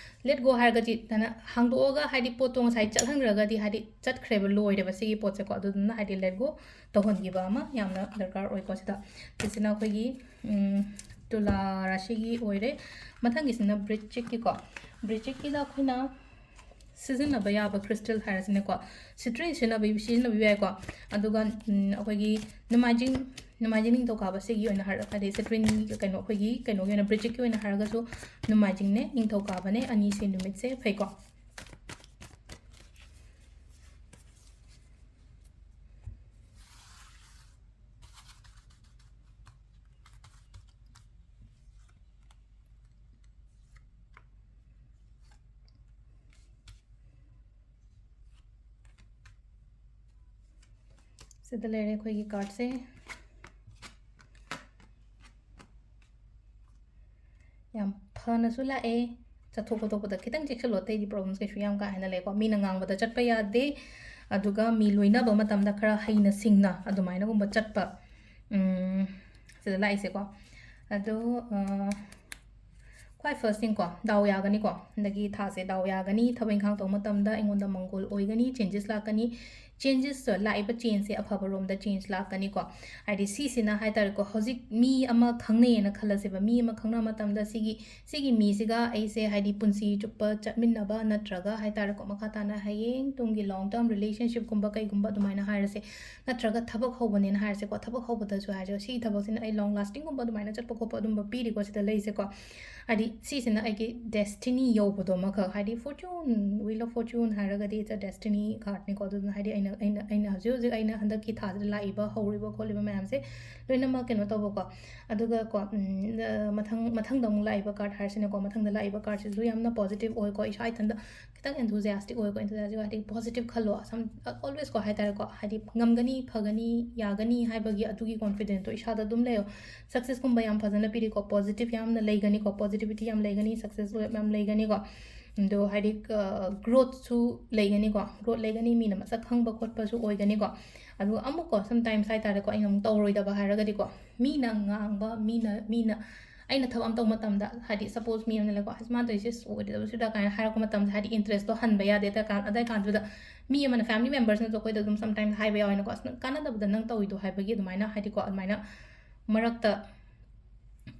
ꯂꯦꯠ ꯒꯣ ꯍꯥꯏꯔꯒꯗꯤ ꯅꯪꯅ ꯍꯥꯡꯗꯣꯛꯑꯒ ꯍꯥꯏꯗꯤ ꯄꯣꯠꯇꯣ ꯉꯁꯥꯏ ꯆꯠꯍꯟꯈ꯭ꯔꯒꯗꯤ ꯍꯥꯏꯗꯤ ꯆꯠꯈ꯭ꯔꯦꯕ, ꯂꯣꯏꯔꯦꯕ ꯁꯤꯒꯤ ꯄꯣꯠꯁꯦꯀꯣ꯫ ꯑꯗꯨꯗꯨꯅ ꯍꯥꯏꯗꯤ ꯂꯦꯠ ꯒꯣ ꯇꯧꯍꯟꯈꯤꯕ ꯑꯃ ꯌꯥꯝꯅ ꯗꯔꯀꯥꯔ ꯑꯣꯏꯀꯣ ꯁꯤꯗ꯫ ꯁꯤꯁꯤꯅ ꯑꯩꯈꯣꯏꯒꯤ ꯎꯝ, ꯇꯨꯂꯥ ꯔꯥꯁꯤꯒꯤ ꯑꯣꯏꯔꯦ꯫ ꯃꯊꯪꯒꯤꯁꯤꯅ ꯕ꯭ꯔꯤꯆꯤꯛꯀꯤꯀꯣ, ꯕ꯭ꯔꯤꯆꯤꯛꯀꯤꯗ ꯑꯩꯈꯣꯏꯅ ꯁꯤꯖꯤꯟꯅꯕ ꯌꯥꯕ ꯀ꯭ꯔꯤꯁꯇꯦꯜ ꯍꯥꯏꯔꯁꯤꯅꯦꯀꯣ, ꯁꯤꯇ꯭ꯔꯤꯟ ꯁꯤꯖꯤꯟꯅꯕ ꯁꯤꯖꯤꯟꯅꯕꯤꯕ ꯌꯥꯏꯀꯣ꯫ ꯑꯗꯨꯒ ꯎꯝ, ꯑꯩꯈꯣꯏꯒꯤ ꯅꯣꯡꯃꯥꯏꯖꯤꯡ ꯅꯣꯡꯃꯥꯏꯖꯤꯡ ꯅꯤꯡꯊꯧꯀꯥꯕ ꯁꯤꯒꯤ ꯑꯣꯏꯅ ꯍꯥꯏꯔ ꯍꯥꯏꯗꯤ ꯁꯤꯇ꯭ꯔꯤꯟ ꯀꯩꯅꯣ ꯑꯩꯈꯣꯏꯒꯤ ꯀꯩꯅꯣꯒꯤ ꯑꯣꯏꯅ ꯕ꯭ꯔꯤꯆꯤꯛꯀꯤ ꯑꯣꯏꯅ ꯍꯥꯏꯔꯒꯁꯨ ꯅꯣꯡꯃꯥꯏꯖꯤꯡꯅꯦ ꯅꯤꯡꯊꯧꯀꯥꯕꯅꯦ ꯑꯅꯤꯁꯤ ꯅꯨꯃꯤꯠꯁꯦ ꯐꯩꯀꯣ꯫ ꯁꯤꯗ ꯂꯩꯔꯦ ꯑꯩꯈꯣꯏꯒꯤ ꯀꯥꯔꯠꯁꯦ꯫ ꯌꯥꯝ ꯐꯅꯁꯨ ꯂꯥꯛꯑꯦ꯫ ꯆꯠꯊꯣꯛ ꯈꯣꯠꯇꯣꯛꯄꯗ ꯈꯤꯇꯪ ꯆꯦꯛꯁꯤꯜꯂꯣ, ꯑꯇꯩꯗꯤ ꯄ꯭ꯔꯣꯕ꯭ꯂꯦꯝꯁ ꯀꯩꯁꯨ ꯌꯥꯝ ꯀꯥ ꯍꯦꯟꯅ ꯂꯩꯀꯣ꯫ ꯃꯤꯅ ꯉꯥꯡꯕꯗ ꯆꯠꯄ ꯌꯥꯗꯦ, ꯑꯗꯨꯒ ꯃꯤ ꯂꯣꯏꯅꯕ ꯃꯇꯝꯗ ꯈꯔ ꯍꯩꯅ ꯁꯤꯡꯅ ꯑꯗꯨꯃꯥꯏꯅꯒꯨꯝꯕ ꯆꯠꯄ, ꯎꯝ, ꯁꯤꯗ ꯂꯥꯛꯏꯁꯦꯀꯣ꯫ ꯑꯗꯣ, ꯑ, ꯈ꯭ꯋꯥꯏ ꯐꯥꯔꯁ ꯊꯤꯡꯀꯣ, ꯗꯥꯎ ꯌꯥꯒꯅꯤꯀꯣ꯫ ꯍꯟꯗꯛꯀꯤ ꯊꯥꯁꯦ ꯗꯥꯎ ꯌꯥꯒꯅꯤ, ꯊꯕꯛ ꯏꯪꯈꯥꯡ ꯇꯧꯕ ꯃꯇꯝꯗ ꯑꯩꯉꯣꯟꯗ ꯃꯪꯒꯣꯜ ꯑꯣꯏꯒꯅꯤ, ꯆꯦꯟꯖꯦꯁ ꯂꯥꯛꯀꯅꯤ, changesꯇꯣ, ꯂꯥꯛꯏꯕ changeꯁꯦ ꯑꯐꯕ ꯔꯣꯝꯗ change ꯂꯥꯛꯀꯅꯤꯀꯣ꯫ ꯍꯥꯏꯗꯤ ꯁꯤꯁꯤꯅ ꯍꯥꯏ ꯇꯥꯔꯦꯀꯣ, ꯍꯧꯖꯤꯛ ꯃꯤ ꯑꯃ ꯈꯪꯅꯩꯌꯦꯅ ꯈꯜꯂꯁꯦꯕ, ꯃꯤ ꯑꯃ ꯈꯪꯅꯕ ꯃꯇꯝꯗ ꯁꯤꯒꯤ ꯁꯤꯒꯤ ꯃꯤꯁꯤꯒ ꯑꯩꯁꯦ ꯍꯥꯏꯗꯤ ꯄꯨꯟꯁꯤ ꯆꯨꯞꯄ ꯆꯠꯃꯤꯟꯅꯕ, ꯅꯠꯇ꯭ꯔꯒ ꯍꯥꯏ ꯇꯥꯔꯦꯀꯣ, ꯃꯈꯥ ꯇꯥꯅ ꯍꯌꯦꯡ ꯇꯨꯡꯒꯤ long term relationshipꯀꯨꯝꯕ ꯀꯩꯒꯨꯝꯕ ꯑꯗꯨꯃꯥꯏꯅ ꯍꯥꯏꯔꯁꯦ, ꯅꯠꯇ꯭ꯔꯒ ꯊꯕꯛ ꯍꯧꯕꯅꯦꯅ ꯍꯥꯏꯔꯁꯦꯀꯣ, ꯊꯕꯛ ꯍꯧꯕꯗꯁꯨ ꯍꯥꯏꯔꯁꯦ, ꯁꯤꯒꯤ ꯊꯕꯛꯁꯤꯅ ꯑꯩ long lastingꯒꯨꯝꯕ ꯑꯗꯨꯃꯥꯏꯅ ꯆꯠꯄ ꯈꯣꯠꯄ ꯑꯗꯨꯝꯕ ꯄꯤꯔꯤꯀꯣ ꯁꯤꯗ ꯂꯩꯁꯦꯀꯣ꯫ ꯍꯥꯏꯗꯤ ꯁꯤꯁꯤꯅ ꯑꯩꯒꯤ destiny ꯌꯧꯕꯗꯣ ꯑꯃꯈꯛ, ꯍꯥꯏꯗꯤ fortune, wheel of fortune ꯍꯥꯏꯔꯒꯗꯤ it's a destiny cardꯅꯤꯀꯣ꯫ ꯑꯗꯨꯅ ꯍꯥꯏꯗꯤ ꯑꯩꯅ ꯑꯩꯅ ꯑꯩꯅ ꯍꯧꯖꯤꯛ ꯍꯧꯖꯤꯛ ꯑꯩꯅ ꯍꯟꯗꯛꯀꯤ ꯊꯥꯁꯤꯗ ꯂꯥꯛꯏꯕ ꯍꯧꯔꯤꯕ ꯈꯣꯠꯂꯤꯕ ꯃꯌꯥꯝꯁꯦ ꯂꯣꯏꯅꯃꯛ ꯀꯩꯅꯣ ꯇꯧꯕꯀꯣ꯫ ꯑꯗꯨꯒ ꯀꯣ, ꯎꯝ, ꯑ, ꯃꯊꯪ ꯃꯊꯪꯗ ꯑꯃꯨꯛ ꯂꯥꯛꯏꯕ card ꯍꯥꯏꯔꯁꯤꯅꯦꯀꯣ, ꯃꯊꯪꯗ ꯂꯥꯛꯏꯕ cardꯁꯤꯁꯨ ꯌꯥꯝꯅ positive ꯑꯣꯏꯀꯣ꯫ ꯏꯁꯥ ꯏꯊꯟꯗ ꯈꯤꯇꯪ enthusiastic ꯑꯣꯏꯀꯣ꯫ Enthusiastic ꯍꯥꯏꯗꯤ positive ꯈꯜꯂꯣ, ꯁꯝ alwaysꯀꯣ ꯍꯥꯏ ꯇꯥꯔꯦꯀꯣ, ꯍꯥꯏꯗꯤ ꯉꯝꯒꯅꯤ, ꯐꯒꯅꯤ, ꯌꯥꯒꯅꯤ ꯍꯥꯏꯕꯒꯤ ꯑꯗꯨꯒꯤ confidentꯇꯣ ꯏꯁꯥꯗ ꯑꯗꯨꯝ ꯂꯩꯌꯣ꯫ Successꯀꯨꯝꯕ ꯌꯥꯝ ꯐꯖꯅ ꯄꯤꯔꯤꯀꯣ, positive ꯌꯥꯝꯅ ꯂꯩꯒꯅꯤꯀꯣ, positivity ꯌꯥꯝ ꯂꯩꯒꯅꯤ, success ꯌꯥꯝ ꯂꯩꯒꯅꯤꯀꯣ꯫ ꯑꯗꯣ ꯍꯥꯏꯗꯤ growthꯁꯨ ꯂꯩꯒꯅꯤꯀꯣ, growth ꯂꯩꯒꯅꯤ, ꯃꯤꯅ ꯃꯁꯛ ꯈꯪꯕ ꯈꯣꯠꯄꯁꯨ ꯑꯣꯏꯒꯅꯤꯀꯣ꯫ ꯑꯗꯨꯒ ꯑꯃꯨꯛꯀꯣ sometimes ꯍꯥꯏ ꯇꯥꯔꯦꯀꯣ, ꯑꯩꯅ ꯑꯃꯨꯛ ꯇꯧꯔꯣꯏꯗꯕ ꯍꯥꯏꯔꯒꯗꯤꯀꯣ, ꯃꯤꯅ ꯉꯥꯡꯕ, ꯃꯤꯅ ꯃꯤꯅ ꯑꯩꯅ ꯊꯕꯛ ꯑꯃ ꯇꯧꯕ ꯃꯇꯝꯗ, ꯍꯥꯏꯗꯤ suppose ꯃꯤ ꯑꯃꯅ ꯂꯩꯀꯣ, "ꯑꯁ, ꯃꯥꯅ ꯇꯧꯔꯤꯁꯦ ꯑꯁ ꯑꯣꯏꯗꯕꯁꯤꯗ" ꯀꯥꯏꯅ ꯍꯥꯏꯔꯛꯄ ꯃꯇꯝꯗ, ꯍꯥꯏꯗꯤ interestꯇꯣ ꯍꯟꯕ ꯌꯥꯗꯦ꯫ ꯑꯗꯨ ꯀꯥꯟ-, ꯑꯗꯨ ꯀꯥꯟꯗꯨꯗ ꯃꯤ ꯑꯃꯅ, family membersꯅꯁꯨ ꯑꯩꯈꯣꯏꯗ ꯑꯗꯨꯝ sometimes ꯍꯥꯏꯕ ꯌꯥꯎꯋꯦꯅꯀꯣ, "ꯑꯁ, ꯅꯪ ꯀꯥꯟꯅꯗꯕꯗ ꯅꯪ ꯇꯧꯔꯤꯗꯣ" ꯍꯥꯏꯕꯒꯤ ꯑꯗꯨꯃꯥꯏꯅ, ꯍꯥꯏꯗꯤꯀꯣ, ꯑꯗꯨꯃꯥꯏꯅ ꯃꯔꯛꯇ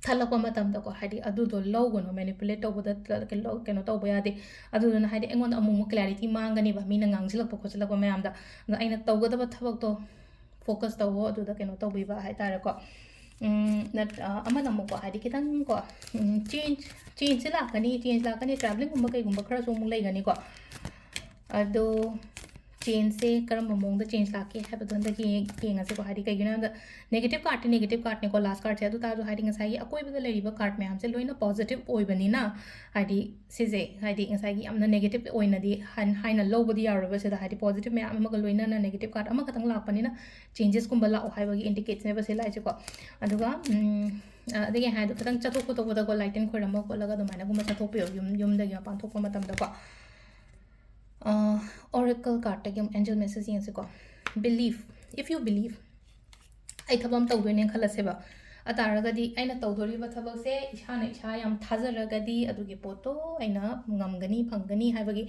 ꯊꯠꯂꯛꯄ ꯃꯇꯝꯗꯀꯣ, ꯍꯥꯏꯗꯤ ꯑꯗꯨꯗꯣ ꯂꯧꯒꯅꯨ, manipulate ꯇꯧꯕꯗ ꯀꯩꯅꯣ ꯇꯧꯕ ꯌꯥꯗꯦ꯫ ꯑꯗꯨꯗꯨꯅ ꯍꯥꯏꯗꯤ ꯑꯩꯉꯣꯟꯗ ꯑꯃꯨꯛ ꯑꯃꯨꯛ clarity ꯃꯥꯡꯒꯅꯤꯕ, ꯃꯤꯅ ꯉꯥꯡꯁꯤꯜꯂꯛꯄ ꯈꯣꯠꯆꯤꯜꯂꯛꯄ ꯃꯌꯥꯝꯗ꯫ ꯑꯗꯣ ꯑꯩꯅ ꯇꯧꯒꯗꯕ ꯊꯕꯛꯇꯣ focus ꯇꯧꯋꯣ, ꯑꯗꯨꯗ ꯀꯩꯅꯣ ꯇꯧꯕꯤꯕ ꯍꯥꯏ ꯇꯥꯔꯦꯀꯣ꯫ ꯎꯝ, ꯅꯠ-, ꯑ, ꯑꯃꯅ ꯑꯃꯨꯛꯀꯣ, ꯍꯥꯏꯗꯤ ꯈꯤꯇꯪꯀꯣ, ꯎꯝ, change, changeꯁꯦ ꯂꯥꯛꯀꯅꯤ, change ꯂꯥꯛꯀꯅꯤ, travelingꯒꯨꯝꯕ ꯀꯩꯒꯨꯝꯕ ꯈꯔꯁꯨ ꯑꯃꯨꯛ ꯂꯩꯒꯅꯤꯀꯣ꯫ ꯑꯗꯣ changeꯁꯦ ꯀꯔꯝꯕ ꯃꯑꯣꯡꯗ change ꯂꯥꯛꯀꯦ ꯍꯥꯏꯕꯗꯣ ꯍꯟꯗꯛꯀꯤ ꯌꯦꯡ-, ꯌꯦꯡꯉꯁꯤꯀꯣ꯫ ꯍꯥꯏꯗꯤ ꯀꯩꯒꯤꯅꯣ ꯍꯥꯏꯕꯗ negative cardꯇꯤ negative cardꯅꯦꯀꯣ, last cardꯁꯦ꯫ ꯑꯗꯨ ꯇꯥꯔꯁꯨ ꯍꯥꯏꯗꯤ ꯉꯁꯥꯏꯒꯤ ꯑꯀꯣꯏꯕꯗ ꯂꯩꯔꯤꯕ card ꯃꯌꯥꯝꯁꯦ ꯂꯣꯏꯅ positive ꯑꯣꯏꯕꯅꯤꯅ, ꯍꯥꯏꯗꯤ ꯁꯤꯁꯦ ꯍꯥꯏꯗꯤ ꯉꯁꯥꯏꯒꯤ ꯌꯥꯝꯅ negative ꯑꯣꯏꯅꯗꯤ ꯍꯥꯏ-, ꯍꯥꯏꯅ ꯂꯧꯕꯗꯤ ꯌꯥꯔꯣꯏꯕ ꯁꯤꯗ꯫ ꯍꯥꯏꯗꯤ positive ꯃꯌꯥꯝ ꯑꯃꯒ ꯂꯣꯏꯅꯅ negative card ꯑꯃꯈꯛꯇꯪ ꯂꯥꯛꯄꯅꯤꯅ changesꯀꯨꯝꯕ ꯂꯥꯛꯑꯣ ꯍꯥꯏꯕꯒꯤ indicateꯅꯦꯕ ꯁꯤ ꯂꯥꯛꯏꯁꯦꯀꯣ꯫ ꯑꯗꯨꯒ, ꯎꯝ, ꯑ, ꯑꯗꯒꯤ ꯍꯥꯏꯗꯣ ꯈꯤꯇꯪ ꯆꯠꯊꯣꯛ ꯈꯣꯠꯇꯣꯛꯄꯗꯀꯣ, ꯂꯥꯏ ꯇꯤꯟ ꯈꯣꯏꯔꯝꯕ ꯈꯣꯠꯂꯒ ꯑꯗꯨꯃꯥꯏꯅꯒꯨꯝꯕ ꯆꯠꯊꯣꯛꯄꯤꯌꯣ, ꯌꯨꯝ, ꯌꯨꯝꯗꯒꯤ ꯃꯄꯥꯟ ꯊꯣꯛꯄ ꯃꯇꯝꯗꯀꯣ꯫ ꯑ, oracle cardꯇꯒꯤ ꯑꯃꯨꯛ angel message ꯌꯦꯡꯁꯤꯀꯣ꯫ Believe, if you believe, ꯑꯩ ꯊꯕꯛ ꯑꯃ ꯇꯧꯗꯣꯏꯅꯦꯅ ꯈꯜꯂꯁꯦꯕ꯫ ꯑꯗꯨ ꯇꯥꯔꯒꯗꯤ ꯑꯩꯅ ꯇꯧꯗꯣꯔꯤꯕ ꯊꯕꯛꯁꯦ ꯏꯁꯥꯅ ꯏꯁꯥ ꯌꯥꯝ ꯊꯥꯖꯔꯒꯗꯤ ꯑꯗꯨꯒꯤ ꯄꯣꯠꯇꯣ ꯑꯩꯅ ꯉꯝꯒꯅꯤ, ꯐꯪꯒꯅꯤ ꯍꯥꯏꯕꯒꯤ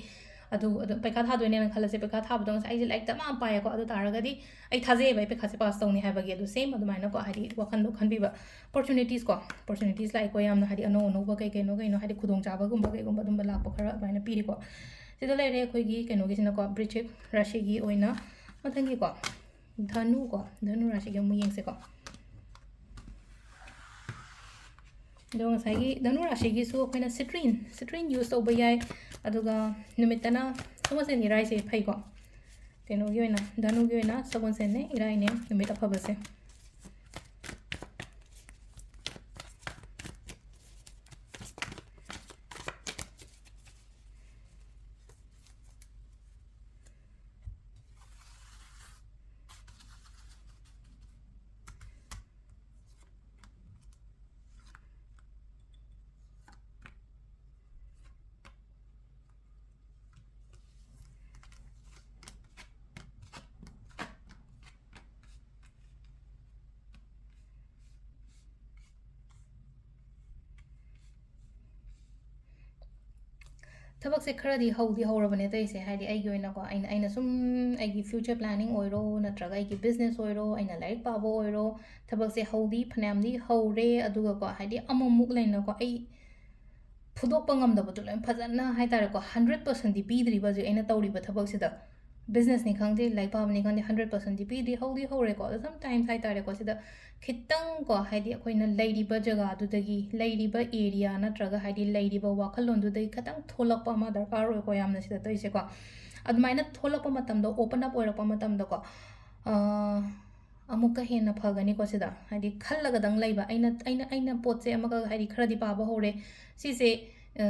ꯑꯗꯨ ꯑꯗꯨꯝ ꯄꯩꯈꯥ ꯊꯥꯗꯣꯏꯅꯦꯅ ꯈꯜꯂꯁꯦ, ꯄꯩꯈꯥ ꯊꯥꯕꯗꯣ ꯉꯁꯥꯏ ꯑꯩꯁꯦ ꯂꯥꯏꯔꯤꯛꯇ ꯃꯌꯥꯝ ꯄꯥꯏꯌꯦꯀꯣ, ꯑꯗꯨ ꯇꯥꯔꯒꯗꯤ ꯑꯩ ꯊꯥꯖꯩꯌꯦꯕ ꯑꯩ ꯄꯩꯈꯥꯁꯦ ꯄꯥꯁ ꯇꯧꯅꯤ ꯍꯥꯏꯕꯒꯤ꯫ ꯑꯗꯨ ꯁꯦꯝ ꯑꯗꯨꯃꯥꯏꯅꯀꯣ, ꯍꯥꯏꯗꯤ ꯋꯥꯈꯟꯗꯣ ꯈꯟꯕꯤꯕ, ꯑꯣꯄꯣꯔꯆꯨꯅꯤꯇꯤꯁꯀꯣ, ꯑꯣꯄꯣꯔꯆꯨꯅꯤꯇꯤꯁ ꯂꯥꯛꯑꯦꯀꯣ ꯌꯥꯝꯅ, ꯍꯥꯏꯗꯤ ꯑꯅꯧ ꯑꯅꯧꯕ ꯀꯩ ꯀꯩꯅꯣ ꯀꯩꯅꯣ, ꯍꯥꯏꯗꯤ ꯈꯨꯗꯣꯡꯆꯥꯕꯒꯨꯝꯕ ꯀꯩꯒꯨꯝꯕ ꯑꯗꯨꯝꯕ ꯂꯥꯛꯄ ꯈꯔ ꯑꯗꯨꯃꯥꯏꯅ ꯄꯤꯔꯤꯀꯣ꯫ ꯁꯤꯗ ꯂꯩꯔꯦ ꯑꯩꯈꯣꯏꯒꯤ ꯀꯩꯅꯣꯒꯤꯁꯤꯅꯀꯣ, ꯕ꯭ꯔꯤꯆꯤꯛ ꯔꯥꯁꯤꯒꯤ ꯑꯣꯏꯅ ꯃꯊꯪꯒꯤꯀꯣ, ꯙꯅꯨꯀꯣ, ꯙꯅꯨ ꯔꯥꯁꯤꯒꯤ ꯑꯃꯨꯛ ꯌꯦꯡꯁꯦꯀꯣ꯫ ꯑꯗꯣ ꯉꯁꯥꯏꯒꯤ ꯙꯅꯨ ꯔꯥꯁꯤꯒꯤꯁꯨ ꯑꯩꯈꯣꯏꯅ citrine, citrine use ꯇꯧꯕ ꯌꯥꯏ꯫ ꯑꯗꯨꯒ ꯅꯨꯃꯤꯠꯇꯅ ꯁꯒꯣꯜꯁꯦꯟ ꯏꯔꯥꯏꯁꯦ ꯐꯩꯀꯣ꯫ ꯀꯩꯅꯣꯒꯤ ꯑꯣꯏꯅ, ꯙꯅꯨꯒꯤ ꯑꯣꯏꯅ ꯁꯒꯣꯜꯁꯦꯟꯅꯦ ꯏꯔꯥꯏꯅꯦ ꯅꯨꯃꯤꯠ ꯑꯐꯕꯁꯦ꯫ ꯊꯕꯛꯁꯦ ꯈꯔꯗꯤ ꯍꯧꯗꯤ ꯍꯧꯔꯕꯅꯦ ꯑꯇꯩꯁꯦ, ꯍꯥꯏꯗꯤ ꯑꯩꯒꯤ ꯑꯣꯏꯅꯀꯣ, ꯑꯩꯅ, ꯑꯩꯅ ꯁꯨꯝ ꯑꯩꯒꯤ future planning ꯑꯣꯏꯔꯣ, ꯅꯠꯇ꯭ꯔꯒ ꯑꯩꯒꯤ business ꯑꯣꯏꯔꯣ, ꯑꯩꯅ ꯂꯥꯏꯔꯤꯛ ꯄꯥꯕ ꯑꯣꯏꯔꯣ, ꯊꯕꯛꯁꯦ ꯍꯧꯗꯤ ꯐꯅꯌꯥꯝꯗꯤ ꯍꯧꯔꯦ꯫ ꯑꯗꯨꯒꯀꯣ, ꯍꯥꯏꯗꯤ ꯑꯃꯃꯨꯛ ꯂꯩꯅꯀꯣ, ꯑꯩ ꯐꯨꯗꯣꯛꯄ ꯉꯝꯗꯕꯗꯣ ꯂꯣꯏ ꯐꯖꯅ ꯍꯥꯏ ꯇꯥꯔꯦꯀꯣ, ꯍꯟꯗ꯭ꯔꯦꯠ ꯄꯥꯔꯁꯦꯟꯗꯤ ꯄꯤꯗ꯭ꯔꯤꯕ ꯍꯧꯖꯤꯛ ꯑꯩꯅ ꯇꯧꯔꯤꯕ ꯊꯕꯛꯁꯤꯗ꯫ ꯕꯤꯖꯤꯅꯦꯁꯅꯤ ꯈꯪꯗꯦ, ꯂꯥꯏꯔꯤꯛ ꯄꯥꯕꯅꯤ ꯈꯪꯗꯦ, ꯍꯟꯗ꯭ꯔꯦꯠ ꯄꯥꯔꯁꯦꯟꯗꯤ ꯄꯤꯗ꯭ꯔꯤ꯫ ꯍꯧꯗꯤ ꯍꯧꯔꯦꯀꯣ, ꯑꯗꯣ sometimes ꯍꯥꯏ ꯇꯥꯔꯦꯀꯣ, ꯁꯤꯗ ꯈꯤꯇꯪꯀꯣ, ꯍꯥꯏꯗꯤ ꯑꯩꯈꯣꯏꯅ ꯂꯩꯔꯤꯕ ꯖꯒꯥꯗꯨꯗꯒꯤ, ꯂꯩꯔꯤꯕ ꯑꯦꯔꯤꯌꯥ ꯅꯠꯇ꯭ꯔꯒ ꯍꯥꯏꯗꯤ ꯂꯩꯔꯤꯕ ꯋꯥꯈꯜꯂꯣꯟꯗꯨꯗꯒꯤ ꯈꯤꯇꯪ ꯊꯣꯛꯂꯛꯄ ꯑꯃ ꯗꯔꯀꯥꯔ ꯑꯣꯏꯀꯣ, ꯌꯥꯝꯅ ꯁꯤꯗ ꯇꯧꯔꯤꯁꯦꯀꯣ꯫ ꯑꯗꯨꯃꯥꯏꯅ ꯊꯣꯛꯂꯛꯄ ꯃꯇꯝꯗ, open up ꯑꯣꯏꯔꯛꯄ ꯃꯇꯝꯗꯀꯣ, ꯑꯥ, ꯑꯃꯨꯛꯀ ꯍꯦꯟꯅ ꯐꯒꯅꯤꯀꯣ ꯁꯤꯗ꯫ ꯍꯥꯏꯗꯤ ꯈꯜꯂꯒꯗꯪ ꯂꯩꯕ, ꯑꯩꯅ, ꯑꯩꯅ, ꯑꯩꯅ ꯄꯣꯠꯁꯦ ꯑꯃꯒ ꯍꯥꯏꯗꯤ ꯈꯔꯗꯤ ꯄꯥꯕ ꯍꯧꯔꯦ꯫ ꯁꯤꯁꯦ, ꯑ,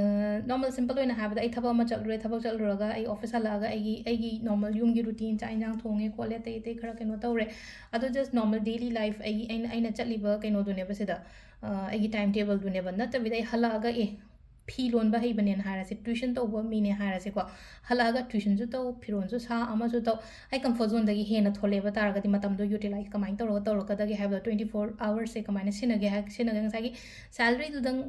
normal simple ꯑꯣꯏꯅ ꯍꯥꯏꯕꯗ, ꯑꯩ ꯊꯕꯛ ꯑꯃ ꯆꯠꯂꯨꯔꯦ, ꯊꯕꯛ ꯆꯠꯂꯨꯔꯒ ꯑꯩ office ꯍꯜꯂꯛꯑꯒ ꯑꯩꯒꯤ, ꯑꯩꯒꯤ normal ꯌꯨꯝꯒꯤ routine, ꯆꯥꯛ ꯏꯟꯖꯥꯡ ꯊꯣꯡꯉꯦ ꯈꯣꯠꯂꯦ, ꯑꯇꯩ ꯑꯇꯩ ꯈꯔ ꯀꯩꯅꯣ ꯇꯧꯔꯦ꯫ ꯑꯗꯣ just normal daily life ꯑꯩꯒꯤ, ꯑꯩꯅ, ꯑꯩꯅ ꯆꯠꯂꯤꯕ ꯀꯩꯅꯣꯗꯨꯅꯦꯕ ꯁꯤꯗ, ꯑ, ꯑꯩꯒꯤ time tableꯗꯨꯅꯦꯕ꯫ ꯅꯠꯇꯕꯤꯗ ꯑꯩ ꯍꯜꯂꯛꯑꯒ, ꯑꯦ, ꯐꯤ ꯂꯣꯟꯕ ꯍꯩꯕꯅꯦꯅ ꯍꯥꯏꯔꯁꯦ, tuition ꯇꯧꯕ ꯃꯤꯅꯦ ꯍꯥꯏꯔꯁꯦꯀꯣ, ꯍꯜꯂꯛꯑꯒ tuitionꯁꯨ ꯇꯧ, ꯐꯤꯔꯣꯟꯁꯨ ꯁꯥ, ꯑꯃꯁꯨ ꯇꯧ, ꯑꯩ comfort zoneꯗꯒꯤ ꯍꯦꯟꯅ ꯊꯣꯛꯂꯛꯑꯦꯕ ꯇꯥꯔꯒꯗꯤ ꯃꯇꯝꯗꯣ utilize ꯀꯃꯥꯏꯅ ꯇꯧꯔꯒ ꯇꯧꯔꯛꯀꯗꯒꯦ ꯍꯥꯏꯕꯗꯣ, twenty four hoursꯁꯦ ꯀꯃꯥꯏꯅ ꯁꯤꯟꯅꯒꯦ ꯍꯥꯏ, ꯁꯤꯟꯅꯒꯦ, ꯉꯁꯥꯏꯒꯤ salaryꯗꯨꯗꯪ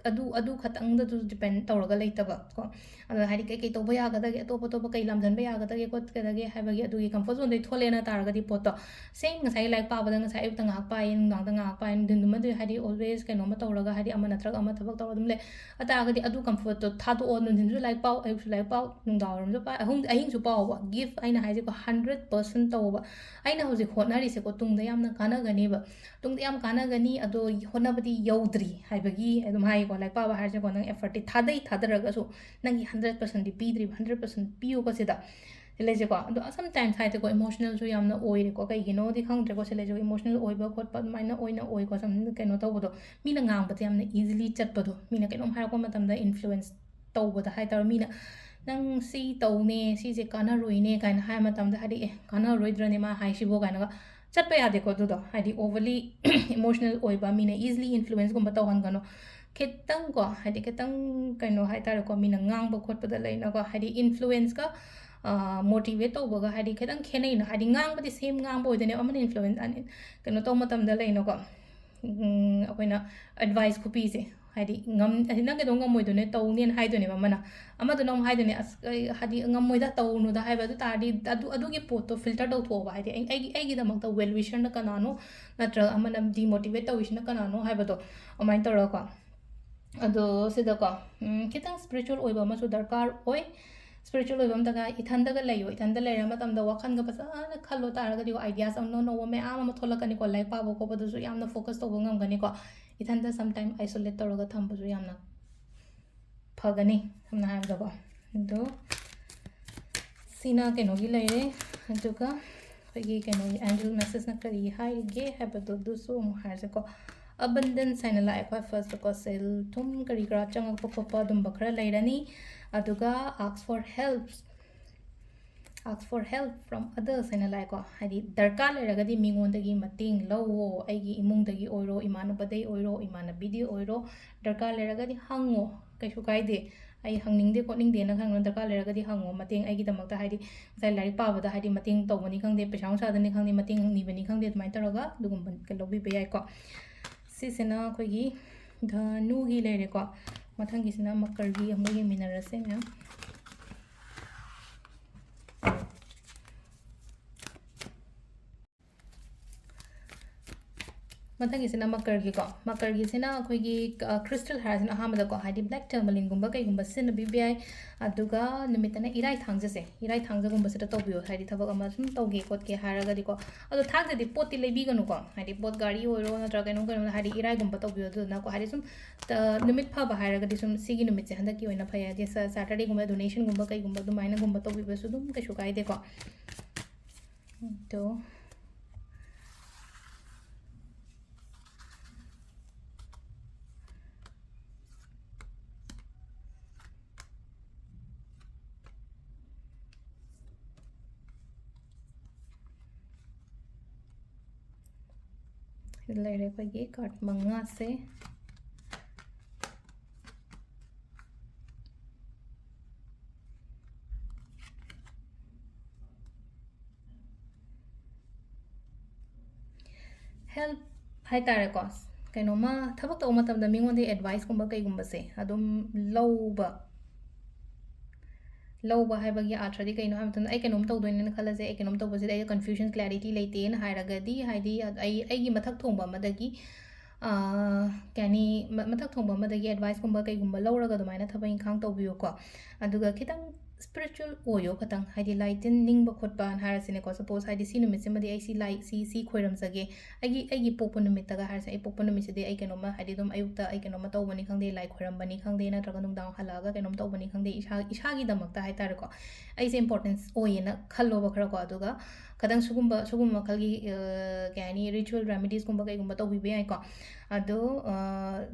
ꯑꯗꯨ ꯑꯗꯨ ꯈꯛꯇꯪꯗꯁꯨ ꯗꯤꯄꯦꯟ ꯇꯧꯔꯒ ꯂꯩꯇꯕ ꯀꯣ꯫ ꯑꯗꯣ ꯍꯥꯏꯗꯤ ꯀꯩꯀꯩ ꯇꯧꯕ ꯌꯥꯒꯗꯒꯦ, ꯑꯇꯣꯞ ꯑꯇꯣꯞꯄ ꯀꯩ ꯂꯥꯝꯖꯟꯕ ꯌꯥꯒꯗꯒꯦ ꯈꯣꯠꯀꯗꯒꯦ ꯍꯥꯏꯕꯒꯤ ꯑꯗꯨꯒꯤ ꯀꯝꯐꯣꯔꯠ ꯖꯣꯟꯗꯩ ꯊꯣꯛꯂꯛꯑꯦꯅ ꯇꯥꯔꯒꯗꯤ ꯄꯣꯠꯇꯣ ꯁꯦꯝ ꯉꯁꯥꯏꯒꯤ ꯂꯥꯏꯔꯤꯛ ꯄꯥꯕꯗ ꯉꯁꯥꯏ ꯑꯌꯨꯛꯇ ꯉꯥꯏꯍꯥꯛ ꯄꯥꯏꯌꯦ, ꯅꯨꯡꯗꯥꯡꯗ ꯉꯥꯏꯍꯥꯛ ꯄꯥꯏꯌꯦ, ꯅꯨꯡꯊꯤꯟꯗꯨꯃꯗꯤ ꯍꯥꯏꯗꯤ always ꯀꯩꯅꯣꯝꯃ ꯇꯧꯔꯒ ꯍꯥꯏꯗꯤ ꯑꯃ ꯅꯠꯇ꯭ꯔꯒ ꯑꯃ ꯊꯕꯛ ꯇꯧꯔꯒ ꯑꯗꯨꯝ ꯂꯩ꯫ ꯑꯗꯨ ꯇꯥꯔꯒꯗꯤ ꯑꯗꯨ ꯀꯝꯐꯣꯔꯠꯇꯣ ꯊꯥꯗꯣꯛꯑꯣ꯫ ꯅꯨꯡꯊꯤꯟꯁꯨ ꯂꯥꯏꯔꯤꯛ ꯄꯥꯎ, ꯑꯌꯨꯛꯁꯨ ꯂꯥꯏꯔꯤꯛ ꯄꯥꯎ, ꯅꯨꯡꯗꯥꯡꯋꯥꯏꯔꯝꯁꯨ ꯄꯥꯎ, ꯑꯍꯤꯡ ꯑꯩꯅ ꯍꯥꯏꯁꯦꯀꯣ, hundred percent ꯇꯧꯕ꯫ ꯑꯩꯅ ꯍꯧꯖꯤꯛ ꯍꯣꯠꯅꯔꯤꯁꯦꯀꯣ ꯇꯨꯡꯗ ꯌꯥꯝꯅ ꯀꯥꯟꯅꯒꯅꯦꯕ꯫ ꯇꯨꯡꯗ ꯌꯥꯝ ꯀꯥꯟꯅꯒꯅꯤ, ꯑꯗꯣ ꯍꯣꯠꯅꯕꯗꯤ ꯌꯧꯗ꯭ꯔꯤ ꯍꯥꯏꯕꯒꯤ ꯑꯗꯨꯝ ꯍꯥꯏꯒꯦꯀꯣ꯫ ꯂꯥꯏꯔꯤꯛ ꯄꯥꯕ ꯍꯥꯏꯔꯤꯁꯦꯀꯣ, ꯅꯪ effortꯇꯤ ꯊꯥꯗꯩ ꯊꯥꯗꯔꯒꯁꯨ ꯅꯪꯒꯤ hundred percentꯗꯤ ꯄꯤꯗ꯭ꯔꯤꯕ, hundred percent ꯄꯤꯌꯨꯀꯣ ꯁꯤꯗ꯫ ꯁꯤ ꯂꯩꯁꯦꯀꯣ꯫ ꯑꯗꯣ sometimes ꯍꯥꯏꯗꯤꯀꯣ emotionalꯁꯨ ꯌꯥꯝꯅ ꯑꯣꯏꯔꯦꯀꯣ, ꯀꯩꯒꯤꯅꯣꯗꯤ ꯈꯪꯗ꯭ꯔꯦꯀꯣ꯫ ꯁꯤ ꯂꯩꯁꯦꯀꯣ, emotional ꯑꯣꯏꯕ ꯈꯣꯠꯄ ꯑꯗꯨꯃꯥꯏꯅ ꯑꯣꯏꯅ ꯑꯣꯏꯀꯣ꯫ ꯁꯨꯝ ꯀꯩꯅꯣ ꯇꯧꯕꯗꯣ, ꯃꯤꯅ ꯉꯥꯡꯕꯗ ꯌꯥꯝꯅ easily ꯆꯠꯄꯗꯣ, ꯃꯤꯅ ꯀꯩꯅꯣꯝ ꯍꯥꯏꯔꯛꯄ ꯃꯇꯝꯗ influence ꯇꯧꯕꯗ ꯍꯥꯏꯇꯥꯔꯦ꯫ ꯃꯤꯅ "ꯅꯪ ꯁꯤ ꯇꯧꯅꯦ, ꯁꯤꯁꯦ ꯀꯥꯟꯅꯔꯣꯏꯅꯦ" ꯀꯥꯏꯅ ꯍꯥꯏ ꯃꯇꯝꯗ ꯍꯥꯏꯗꯤ "ꯑꯦ, ꯀꯥꯟꯅꯔꯣꯏꯗ꯭ꯔꯅꯦ ꯃꯥ ꯍꯥꯏꯁꯤꯕꯣ" ꯀꯥꯏꯅꯒ ꯆꯠꯄ ꯌꯥꯗꯦꯀꯣ꯫ ꯑꯗꯨꯗꯣ ꯍꯥꯏꯗꯤ overly emotional ꯑꯣꯏꯕ, ꯃꯤꯅ easily influenceꯀꯨꯝꯕ ꯇꯧꯍꯟꯒꯅꯨ꯫ ꯈꯤꯇꯪꯀꯣ, ꯍꯥꯏꯗꯤ ꯈꯤꯇꯪ ꯀꯩꯅꯣ ꯍꯥꯏꯇꯥꯔꯦꯀꯣ, ꯃꯤꯅ ꯉꯥꯡꯕ ꯈꯣꯠꯄꯗ ꯂꯩꯅꯀꯣ, ꯍꯥꯏꯗꯤ influenceꯀ motivate ꯇꯧꯕꯒ ꯍꯥꯏꯗꯤ ꯈꯤꯇꯪ ꯈꯦꯠꯅꯩꯅ꯫ ꯍꯥꯏꯗꯤ ꯉꯥꯡꯕꯗꯤ same ꯉꯥꯡꯕ ꯑꯣꯏꯗꯣꯏꯅꯦꯕ, ꯑꯃꯅ influence ꯑꯅꯤ ꯀꯩꯅꯣ ꯇꯧꯕ ꯃꯇꯝꯗ ꯂꯩꯅꯀꯣ꯫ ꯎꯝ, ꯑꯩꯈꯣꯏꯅ advice ꯈꯨꯄꯤꯁꯦ, ꯍꯥꯏꯗꯤ ꯉꯝ-, ꯍꯥꯏꯗꯤ "ꯅꯪ ꯀꯩꯗꯧ ꯉꯝꯃꯣꯏꯗꯣꯏꯅꯣ, ꯇꯧꯅꯦꯅ" ꯍꯥꯏꯗꯣꯏꯅꯦꯕ ꯑꯃꯅ꯫ ꯑꯃꯗꯨꯅ ꯑꯃꯨꯛ ꯍꯥꯏꯗꯣꯏꯅꯦ, "ꯑꯁ, ꯑꯩ ꯍꯥꯏꯗꯤ ꯉꯝꯃꯣꯏꯗ, ꯇꯧꯅꯨꯗ" ꯍꯥꯏꯕ꯫ ꯑꯗꯨ ꯇꯥꯔꯗꯤ ꯑꯗꯨ, ꯑꯗꯨꯒꯤ ꯄꯣꯠꯇꯣ filter ꯇꯧꯊꯣꯛꯑꯣꯕ꯫ ꯍꯥꯏꯗꯤ ꯑꯩ, ꯑꯩꯒꯤ, ꯑꯩꯒꯤꯗꯃꯛꯇ well wisherꯅ ꯀꯅꯥꯅꯣ, ꯅꯠꯇ꯭ꯔꯒ ꯑꯃꯅ demotivate ꯇꯧꯔꯤꯁꯤꯅ ꯀꯅꯥꯅꯣ ꯍꯥꯏꯕꯗꯣ, ꯑꯗꯨꯃꯥꯏꯅ ꯇꯧꯔꯒꯀꯣ꯫ ꯑꯗꯣ ꯁꯤꯗꯀꯣ, ꯎꯝ, ꯈꯤꯇꯪ spiritual ꯑꯣꯏꯕ ꯑꯃꯁꯨ ꯗꯔꯀꯥꯔ ꯑꯣꯏ꯫ Spiritual ꯑꯣꯏꯕ ꯑꯃ ꯗꯔꯀꯥꯔ, ꯏꯊꯟꯗꯒ ꯂꯩꯌꯣ꯫ ꯏꯊꯟꯗ ꯂꯩꯔ ꯃꯇꯝꯗ ꯋꯥꯈꯜꯒ ꯐꯖꯅ ꯈꯜꯂꯣ ꯇꯥꯔꯒꯗꯤꯀꯣ, ideas ꯑꯅꯧ ꯑꯅꯧꯕ ꯃꯌꯥꯝ ꯑꯃ ꯊꯣꯛꯂꯛꯀꯅꯤꯀꯣ꯫ ꯂꯥꯏꯔꯤꯛ ꯄꯥꯕ ꯈꯣꯠꯄꯗꯁꯨ ꯌꯥꯝꯅ focus ꯇꯧꯕ ꯉꯝꯒꯅꯤꯀꯣ꯫ ꯏꯊꯟꯗ sometime isolate ꯇꯧꯔꯒ ꯊꯝꯕꯁꯨ ꯌꯥꯝꯅ ꯐꯒꯅꯤ, ꯁꯝꯅ ꯍꯥꯏꯔꯕꯗꯀꯣ꯫ ꯑꯗꯣ ꯁꯤꯅ ꯀꯩꯅꯣꯒꯤ ꯂꯩꯔꯦ꯫ ꯑꯗꯨꯒ ꯑꯩꯈꯣꯏꯒꯤ ꯀꯩꯅꯣꯒꯤ angel messageꯅ ꯀꯔꯤ ꯍꯥꯏꯔꯤꯒꯦ ꯍꯥꯏꯕꯗꯣ ꯑꯗꯨꯁꯨ ꯑꯃꯨꯛ ꯍꯥꯏꯔꯁꯦꯀꯣ꯫ Abundance ꯍꯥꯏꯅ ꯂꯥꯛꯑꯦꯀꯣ꯫ Firstꯀꯣ, ꯁꯦꯜ ꯊꯨꯝ ꯀꯔꯤ ꯀꯔꯥ ꯆꯪꯉꯛꯄ ꯈꯣꯠꯄ ꯑꯗꯨꯝꯕ ꯈꯔ ꯂꯩꯔꯅꯤ꯫ ꯑꯗꯨꯒ ask for help, ask for help from others ꯍꯥꯏꯅ ꯂꯥꯛꯑꯦꯀꯣ꯫ ꯍꯥꯏꯗꯤ ꯗꯔꯀꯥꯔ ꯂꯩꯔꯒꯗꯤ ꯃꯤꯉꯣꯟꯗꯒꯤ ꯃꯇꯦꯡ ꯂꯧꯋꯣ꯫ ꯑꯩꯒꯤ ꯏꯃꯨꯡꯗꯒꯤ ꯑꯣꯏꯔꯣ, ꯏꯃꯥꯟꯅꯕꯗꯩ ꯑꯣꯏꯔꯣ, ꯏꯃꯥꯟꯅꯕꯤꯗꯩ ꯑꯣꯏꯔꯣ, ꯗꯔꯀꯥꯔ ꯂꯩꯔꯒꯗꯤ ꯍꯪꯉꯣ, ꯀꯩꯁꯨ ꯀꯥꯏꯗꯦ꯫ "ꯑꯩ ꯍꯪꯅꯤꯡꯗꯦ ꯈꯣꯠꯅꯤꯡꯗꯦꯅ" ꯈꯪꯉꯣ, ꯗꯔꯀꯥꯔ ꯂꯩꯔꯒꯗꯤ ꯍꯪꯉꯣ꯫ ꯃꯇꯦꯡ ꯑꯩꯒꯤꯗꯃꯛꯇ ꯍꯥꯏꯗꯤ ꯉꯁꯥꯏ ꯂꯥꯏꯔꯤꯛ ꯄꯥꯕꯗ ꯍꯥꯏꯗꯤ ꯃꯇꯦꯡ ꯇꯧꯕꯅꯤ ꯈꯪꯗꯦ, ꯄꯩꯁꯥ ꯅꯨꯡꯁꯥꯗꯅꯤ ꯈꯪꯗꯦ, ꯃꯇꯦꯡ ꯅꯤꯕꯅꯤ ꯈꯪꯗꯦ, ꯑꯗꯨꯃꯥꯏꯅ ꯇꯧꯔꯒ ꯑꯗꯨꯒꯨꯝꯕ ꯂꯧꯕꯤꯕ ꯌꯥꯏꯀꯣ꯫ ꯁꯤꯁꯤꯅ ꯑꯩꯈꯣꯏꯒꯤ ꯙꯅꯨꯒꯤ ꯂꯩꯔꯦꯀꯣ꯫ ꯃꯊꯪꯒꯤꯁꯤꯅ ꯃꯀꯔꯒꯤ ꯑꯃꯨꯛ ꯌꯦꯡꯃꯤꯟꯅꯔꯁꯦ ꯃꯌꯥꯝ꯫ ꯃꯊꯪꯒꯤꯁꯤꯅ ꯃꯀꯔꯒꯤꯀꯣ꯫ ꯃꯀꯔꯒꯤꯁꯤꯅ ꯑꯩꯈꯣꯏꯒꯤ, ꯑ, crystal ꯍꯥꯏꯔꯁꯤꯅ ꯑꯍꯥꯟꯕꯗꯀꯣ, ꯍꯥꯏꯗꯤ black tourmalineꯒꯨꯝꯕ ꯀꯩꯒꯨꯝꯕ ꯁꯤꯖꯤꯟꯅꯕꯤꯕ ꯌꯥꯏ꯫ ꯑꯗꯨꯒ ꯅꯨꯃꯤꯠꯇꯅ ꯏꯔꯥꯏ ꯊꯥꯡꯖꯁꯦ, ꯏꯔꯥꯏ ꯊꯥꯡꯖꯒꯨꯝꯕꯁꯤꯗ ꯇꯧꯕꯤꯌꯣ, ꯍꯥꯏꯗꯤ ꯊꯕꯛ ꯑꯃ ꯁꯨꯝ ꯇꯧꯒꯦ ꯈꯣꯠꯀꯦ ꯍꯥꯏꯔꯒꯗꯤꯀꯣ꯫ ꯑꯗꯣ ꯊꯥꯡꯖꯗꯤ ꯄꯣꯠꯇꯤ ꯂꯩꯕꯤꯒꯅꯨꯀꯣ, ꯍꯥꯏꯗꯤ ꯄꯣꯠ ꯒꯥꯔꯤ ꯑꯣꯏꯔꯣ ꯅꯠꯇ꯭ꯔꯒ ꯀꯩꯅꯣꯝ ꯀꯩꯅꯣꯝ, ꯍꯥꯏꯗꯤ ꯏꯔꯥꯏꯒꯨꯝꯕ ꯇꯧꯕꯤꯌꯣ꯫ ꯑꯗꯨꯗꯨꯅꯀꯣ, ꯍꯥꯏꯗꯤ ꯁꯨꯝ, ꯑ, ꯅꯨꯃꯤꯠ ꯐꯕ ꯍꯥꯏꯔꯒꯗꯤ ꯁꯨꯝ ꯁꯤꯒꯤ ꯅꯨꯃꯤꯠꯁꯦ ꯍꯟꯗꯛꯀꯤ ꯑꯣꯏꯅ ꯐꯩ, ꯍꯥꯏꯗꯤ ꯁ-, Saturdayꯒꯨꯝꯕ donationꯒꯨꯝꯕ ꯀꯩꯒꯨꯝꯕ ꯑꯗꯨꯃꯥꯏꯅꯒꯨꯝꯕ ꯇꯧꯕꯤꯕꯁꯨ ꯑꯗꯨꯝ ꯀꯩꯁꯨ ꯀꯥꯏꯗꯦꯀꯣ꯫ ꯑꯗꯣ ꯁꯤꯗ ꯂꯩꯔꯦ ꯑꯩꯈꯣꯏꯒꯤ card ꯃꯉꯥꯁꯦ꯫ Help ꯍꯥꯏꯇꯥꯔꯦꯀꯣ, ꯀꯩꯅꯣꯝꯃ ꯊꯕꯛ ꯇꯧꯕ ꯃꯇꯝꯗ ꯃꯤꯉꯣꯟꯗꯒꯤ adviceꯀꯨꯝꯕ ꯀꯩꯒꯨꯝꯕꯁꯦ ꯑꯗꯨꯝ ꯂꯧꯕ, ꯂꯧꯕ ꯍꯥꯏꯕꯒꯤ ꯑꯥꯔꯊꯗꯤ ꯀꯩꯅꯣ ꯍꯥꯏꯕ ꯃꯇꯝꯗ, ꯑꯩ ꯀꯩꯅꯣꯝ ꯇꯧꯗꯣꯏꯅꯦꯅ ꯈꯜꯂꯁꯦ, ꯑꯩ ꯀꯩꯅꯣꯝ ꯇꯧꯕꯁꯤꯗ ꯑꯩ confusion, clarity ꯂꯩꯇꯦꯅ ꯍꯥꯏꯔꯒꯗꯤ, ꯍꯥꯏꯗꯤ ꯑꯩ, ꯑꯩꯒꯤ ꯃꯊꯛ ꯊꯣꯡꯕ ꯑꯃꯗꯒꯤ, ꯑꯥ, ꯀꯩ ꯍꯥꯏꯅꯤ, ꯃ-, ꯃꯊꯛ ꯊꯣꯡꯕ ꯑꯃꯗꯒꯤ adviceꯀꯨꯝꯕ ꯀꯩꯒꯨꯝꯕ ꯂꯧꯔꯒ ꯑꯗꯨꯃꯥꯏꯅ ꯊꯕꯛ ꯏꯪꯈꯥꯡ ꯇꯧꯕꯤꯌꯨꯀꯣ꯫ ꯑꯗꯨꯒ ꯈꯤꯇꯪ spiritual ꯑꯣꯏꯌꯣ ꯈꯇꯪ, ꯍꯥꯏꯗꯤ ꯂꯥꯏ ꯇꯤꯟ ꯅꯤꯡꯕ ꯈꯣꯠꯄꯅ ꯍꯥꯏꯔꯁꯤꯅꯦꯀꯣ꯫ Suppose, ꯍꯥꯏꯗꯤ ꯁꯤ ꯅꯨꯃꯤꯠꯁꯤꯃꯗꯤ ꯑꯩ ꯁꯤ ꯂꯥꯏ, ꯁꯤ, ꯁꯤ ꯈꯣꯏꯔꯝꯖꯒꯦ, ꯑꯩꯒꯤ, ꯑꯩꯒꯤ ꯄꯣꯛꯄ ꯅꯨꯃꯤꯠꯇꯒ ꯍꯥꯏꯔꯁꯦ, ꯑꯩ ꯄꯣꯛꯄ ꯅꯨꯃꯤꯠꯁꯤꯗꯤ ꯑꯩ ꯀꯩꯅꯣꯝꯃ, ꯍꯥꯏꯗꯤ ꯑꯗꯨꯝ ꯑꯌꯨꯛꯇ ꯑꯩ ꯀꯩꯅꯣꯝꯃ ꯇꯧꯕꯅꯤ ꯈꯪꯗꯦ, ꯂꯥꯏ ꯈꯣꯏꯔꯝꯕꯅꯤ ꯈꯪꯗꯦ, ꯅꯠꯇ꯭ꯔꯒ ꯅꯨꯡꯗꯥꯡ ꯍꯜꯂꯛꯑꯒ ꯀꯩꯅꯣꯝ ꯇꯧꯕꯅꯤ ꯈꯪꯗꯦ, ꯏꯁꯥ, ꯏꯁꯥꯒꯤꯗꯃꯛꯇ ꯍꯥꯏꯇꯥꯔꯦꯀꯣ, ꯑꯩꯁꯦ importance ꯑꯣꯏꯌꯦꯅ ꯈꯜꯂꯣꯕ ꯈꯔꯀꯣ꯫ ꯑꯗꯨꯒ ꯈꯇꯪ ꯁꯤꯒꯨꯝꯕ, ꯁꯤꯒꯨꯝꯕ ꯃꯈꯜꯒꯤ, ꯑ, ꯀꯩ ꯍꯥꯏꯅꯤ, ritual remediesꯀꯨꯝꯕ ꯀꯩꯒꯨꯝꯕ ꯇꯧꯕꯤꯕ ꯌꯥꯏꯀꯣ꯫ ꯑꯗꯣ, ꯑ,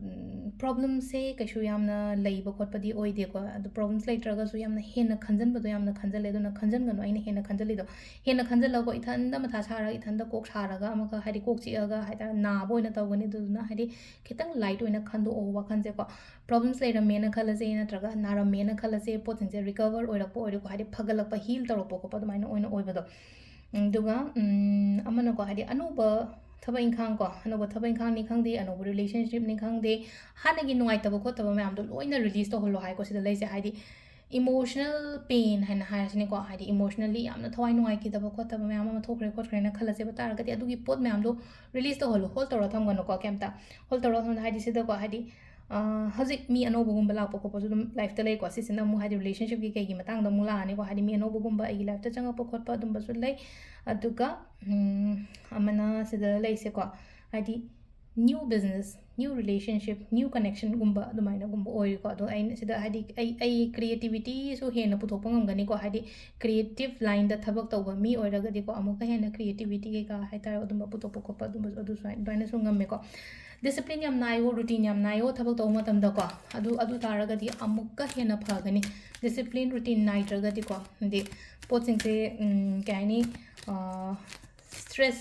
problemꯁꯦ ꯀꯩꯁꯨ ꯌꯥꯝꯅ ꯂꯩꯕ ꯈꯣꯠꯄꯗꯤ ꯑꯣꯏꯗꯦꯀꯣ꯫ ꯑꯗꯣ problems ꯂꯩꯇ꯭ꯔꯒꯁꯨ ꯌꯥꯝꯅ ꯍꯦꯟꯅ ꯈꯟꯖꯟꯕꯗꯣ ꯌꯥꯝꯅ ꯈꯟꯖꯜꯂꯦ꯫ ꯑꯗꯨꯅ ꯈꯟꯖꯟꯒꯅꯨ, ꯑꯩꯅ ꯍꯦꯟꯅ ꯈꯟꯖꯜꯂꯤꯗꯣ꯫ ꯍꯦꯟꯅ ꯈꯟꯖꯜꯂꯒ ꯏꯊꯟꯗ ꯃꯊꯥ ꯁꯥꯔꯒ, ꯏꯊꯟꯗ ꯀꯣꯛ ꯁꯥꯔꯒ, ꯑꯃꯨꯛꯀ ꯍꯥꯏꯗꯤ ꯀꯣꯛ ꯆꯤꯛꯑꯒ ꯍꯥꯏꯇꯥꯔꯦ, ꯅꯥꯕ ꯑꯣꯏꯅ ꯇꯧꯒꯅꯤ꯫ ꯑꯗꯨꯗꯨꯅ ꯍꯥꯏꯗꯤ ꯈꯤꯇꯪ light ꯑꯣꯏꯅ ꯈꯟꯗꯣꯛꯑꯣ ꯋꯥꯈꯜꯁꯦꯀꯣ꯫ Problems ꯂꯩꯔꯝꯃꯦꯅ ꯈꯜꯂꯁꯦ, ꯅꯠꯇ꯭ꯔꯒ ꯅꯥꯔꯝꯃꯦꯅ ꯈꯜꯂꯁꯦ, ꯄꯣꯠꯁꯤꯡꯁꯦ recover ꯑꯣꯏꯔꯛꯄ ꯑꯣꯏꯔꯦꯀꯣ, ꯍꯥꯏꯗꯤ ꯐꯒꯠꯂꯛꯄ, heal ꯇꯧꯔꯛꯄ ꯈꯣꯠꯄ ꯑꯗꯨꯃꯥꯏꯅ ꯑꯣꯏꯅ ꯑꯣꯏꯕꯗꯣ꯫ ꯎꯝ, ꯑꯗꯨꯒ, ꯎꯝ, ꯑꯃꯅꯀꯣ, ꯍꯥꯏꯗꯤ ꯑꯅꯧꯕ ꯊꯕꯛ ꯏꯪꯈꯥꯡ ꯀꯣ, ꯑꯅꯧꯕ ꯊꯕꯛ ꯏꯪꯈꯥꯡꯅꯤ ꯈꯪꯗꯦ, ꯑꯅꯧꯕ relationshipꯅꯤ ꯈꯪꯗꯦ, ꯍꯥꯟꯅꯒꯤ ꯅꯨꯡꯉꯥꯏꯇꯕ ꯈꯣꯠꯇꯕ ꯃꯌꯥꯝꯗꯣ ꯂꯣꯏꯅ release ꯇꯧꯍꯜꯂꯣ ꯍꯥꯏꯀꯣ ꯁꯤꯗ ꯂꯩꯁꯦ꯫ ꯍꯥꯏꯗꯤ emotional pain ꯍꯥꯏꯅ ꯍꯥꯏꯔꯁꯤꯅꯦꯀꯣ, ꯍꯥꯏꯗꯤ emotionally ꯌꯥꯝꯅ ꯊꯋꯥꯏ ꯅꯨꯡꯉꯥꯏꯈꯤꯗꯕ ꯈꯣꯠꯇꯕ ꯃꯌꯥꯝ ꯑꯃ ꯊꯣꯛꯈ꯭ꯔꯦ ꯈꯣꯠꯈ꯭ꯔꯦꯅ ꯈꯜꯂꯁꯦꯕ ꯇꯥꯔꯒꯗꯤ, ꯑꯗꯨꯒꯤ ꯄꯣꯠ ꯃꯌꯥꯝꯗꯣ release ꯇꯧꯍꯜꯂꯣ, hold ꯇꯧꯔ ꯊꯝꯒꯅꯨꯀꯣ ꯀꯩꯝꯇ꯫ Hold ꯇꯧꯔ ꯊꯝꯒꯅꯨ ꯍꯥꯏꯗꯤ ꯁꯤꯗꯀꯣ, ꯍꯥꯏꯗꯤ, ꯑ, ꯍꯧꯖꯤꯛ ꯃꯤ ꯑꯅꯧꯕꯒꯨꯝꯕ ꯂꯥꯛꯄ ꯈꯣꯠꯄꯁꯨ ꯑꯗꯨꯝ lifeꯇ ꯂꯩꯀꯣ꯫ ꯁꯤꯁꯤꯅ ꯑꯃꯨꯛ ꯍꯥꯏꯗꯤ relationshipꯀꯤ ꯀꯩꯒꯤ ꯃꯇꯥꯡꯗ ꯑꯃꯨꯛ ꯂꯥꯛꯑꯅꯤꯀꯣ, ꯍꯥꯏꯗꯤ ꯃꯤ ꯑꯅꯧꯕꯒꯨꯝꯕ ꯑꯩꯒꯤ lifeꯇ ꯆꯪꯉꯛꯄ ꯈꯣꯠꯄ ꯑꯗꯨꯝꯕꯁꯨ ꯂꯩ꯫ ꯑꯗꯨꯒ, ꯎꯝ, ꯑꯃꯅ ꯁꯤꯗ ꯂꯩꯁꯦꯀꯣ, ꯍꯥꯏꯗꯤ new business, new relationship, new connectionꯒꯨꯝꯕ ꯑꯗꯨꯃꯥꯏꯅꯒꯨꯝꯕ ꯑꯣꯏꯔꯦꯀꯣ꯫ ꯑꯗꯣ ꯑꯩꯅ ꯁꯤꯗ ꯍꯥꯏꯗꯤ ꯑꯩ, ꯑꯩ creativityꯁꯨ ꯍꯦꯟꯅ ꯄꯨꯊꯣꯛꯄ ꯉꯝꯒꯅꯤꯀꯣ, ꯍꯥꯏꯗꯤ creative lineꯗ ꯊꯕꯛ ꯇꯧꯕ ꯃꯤ ꯑꯣꯏꯔꯒꯗꯤꯀꯣ, ꯑꯃꯨꯛꯀ ꯍꯦꯟꯅ creativity ꯀꯩꯀꯥ ꯍꯥꯏꯇꯥꯔꯦ, ꯑꯗꯨꯝꯕ ꯄꯨꯊꯣꯛꯄ ꯈꯣꯠꯄ ꯑꯗꯨꯝꯕꯁꯨ, ꯑꯗꯨꯁꯨ ꯑꯗꯨꯃꯥꯏꯅꯁꯨ ꯉꯝꯃꯦꯀꯣ꯫ Discipline ꯌꯥꯝ ꯅꯥꯏꯌꯣ, routine ꯌꯥꯝ ꯅꯥꯏꯌꯣ ꯊꯕꯛ ꯇꯧꯕ ꯃꯇꯝꯗꯀꯣ꯫ ꯑꯗꯨ, ꯑꯗꯨ ꯇꯥꯔꯒꯗꯤ ꯑꯃꯨꯛꯀ ꯍꯦꯟꯅ ꯐꯒꯅꯤ꯫ Discipline, routine ꯅꯥꯏꯗ꯭ꯔꯒꯗꯤꯀꯣ, ꯍꯥꯏꯗꯤ ꯄꯣꯠꯁꯤꯡꯁꯦ, ꯎꯝ, ꯀꯩ ꯍꯥꯏꯅꯤ, ꯑ, stress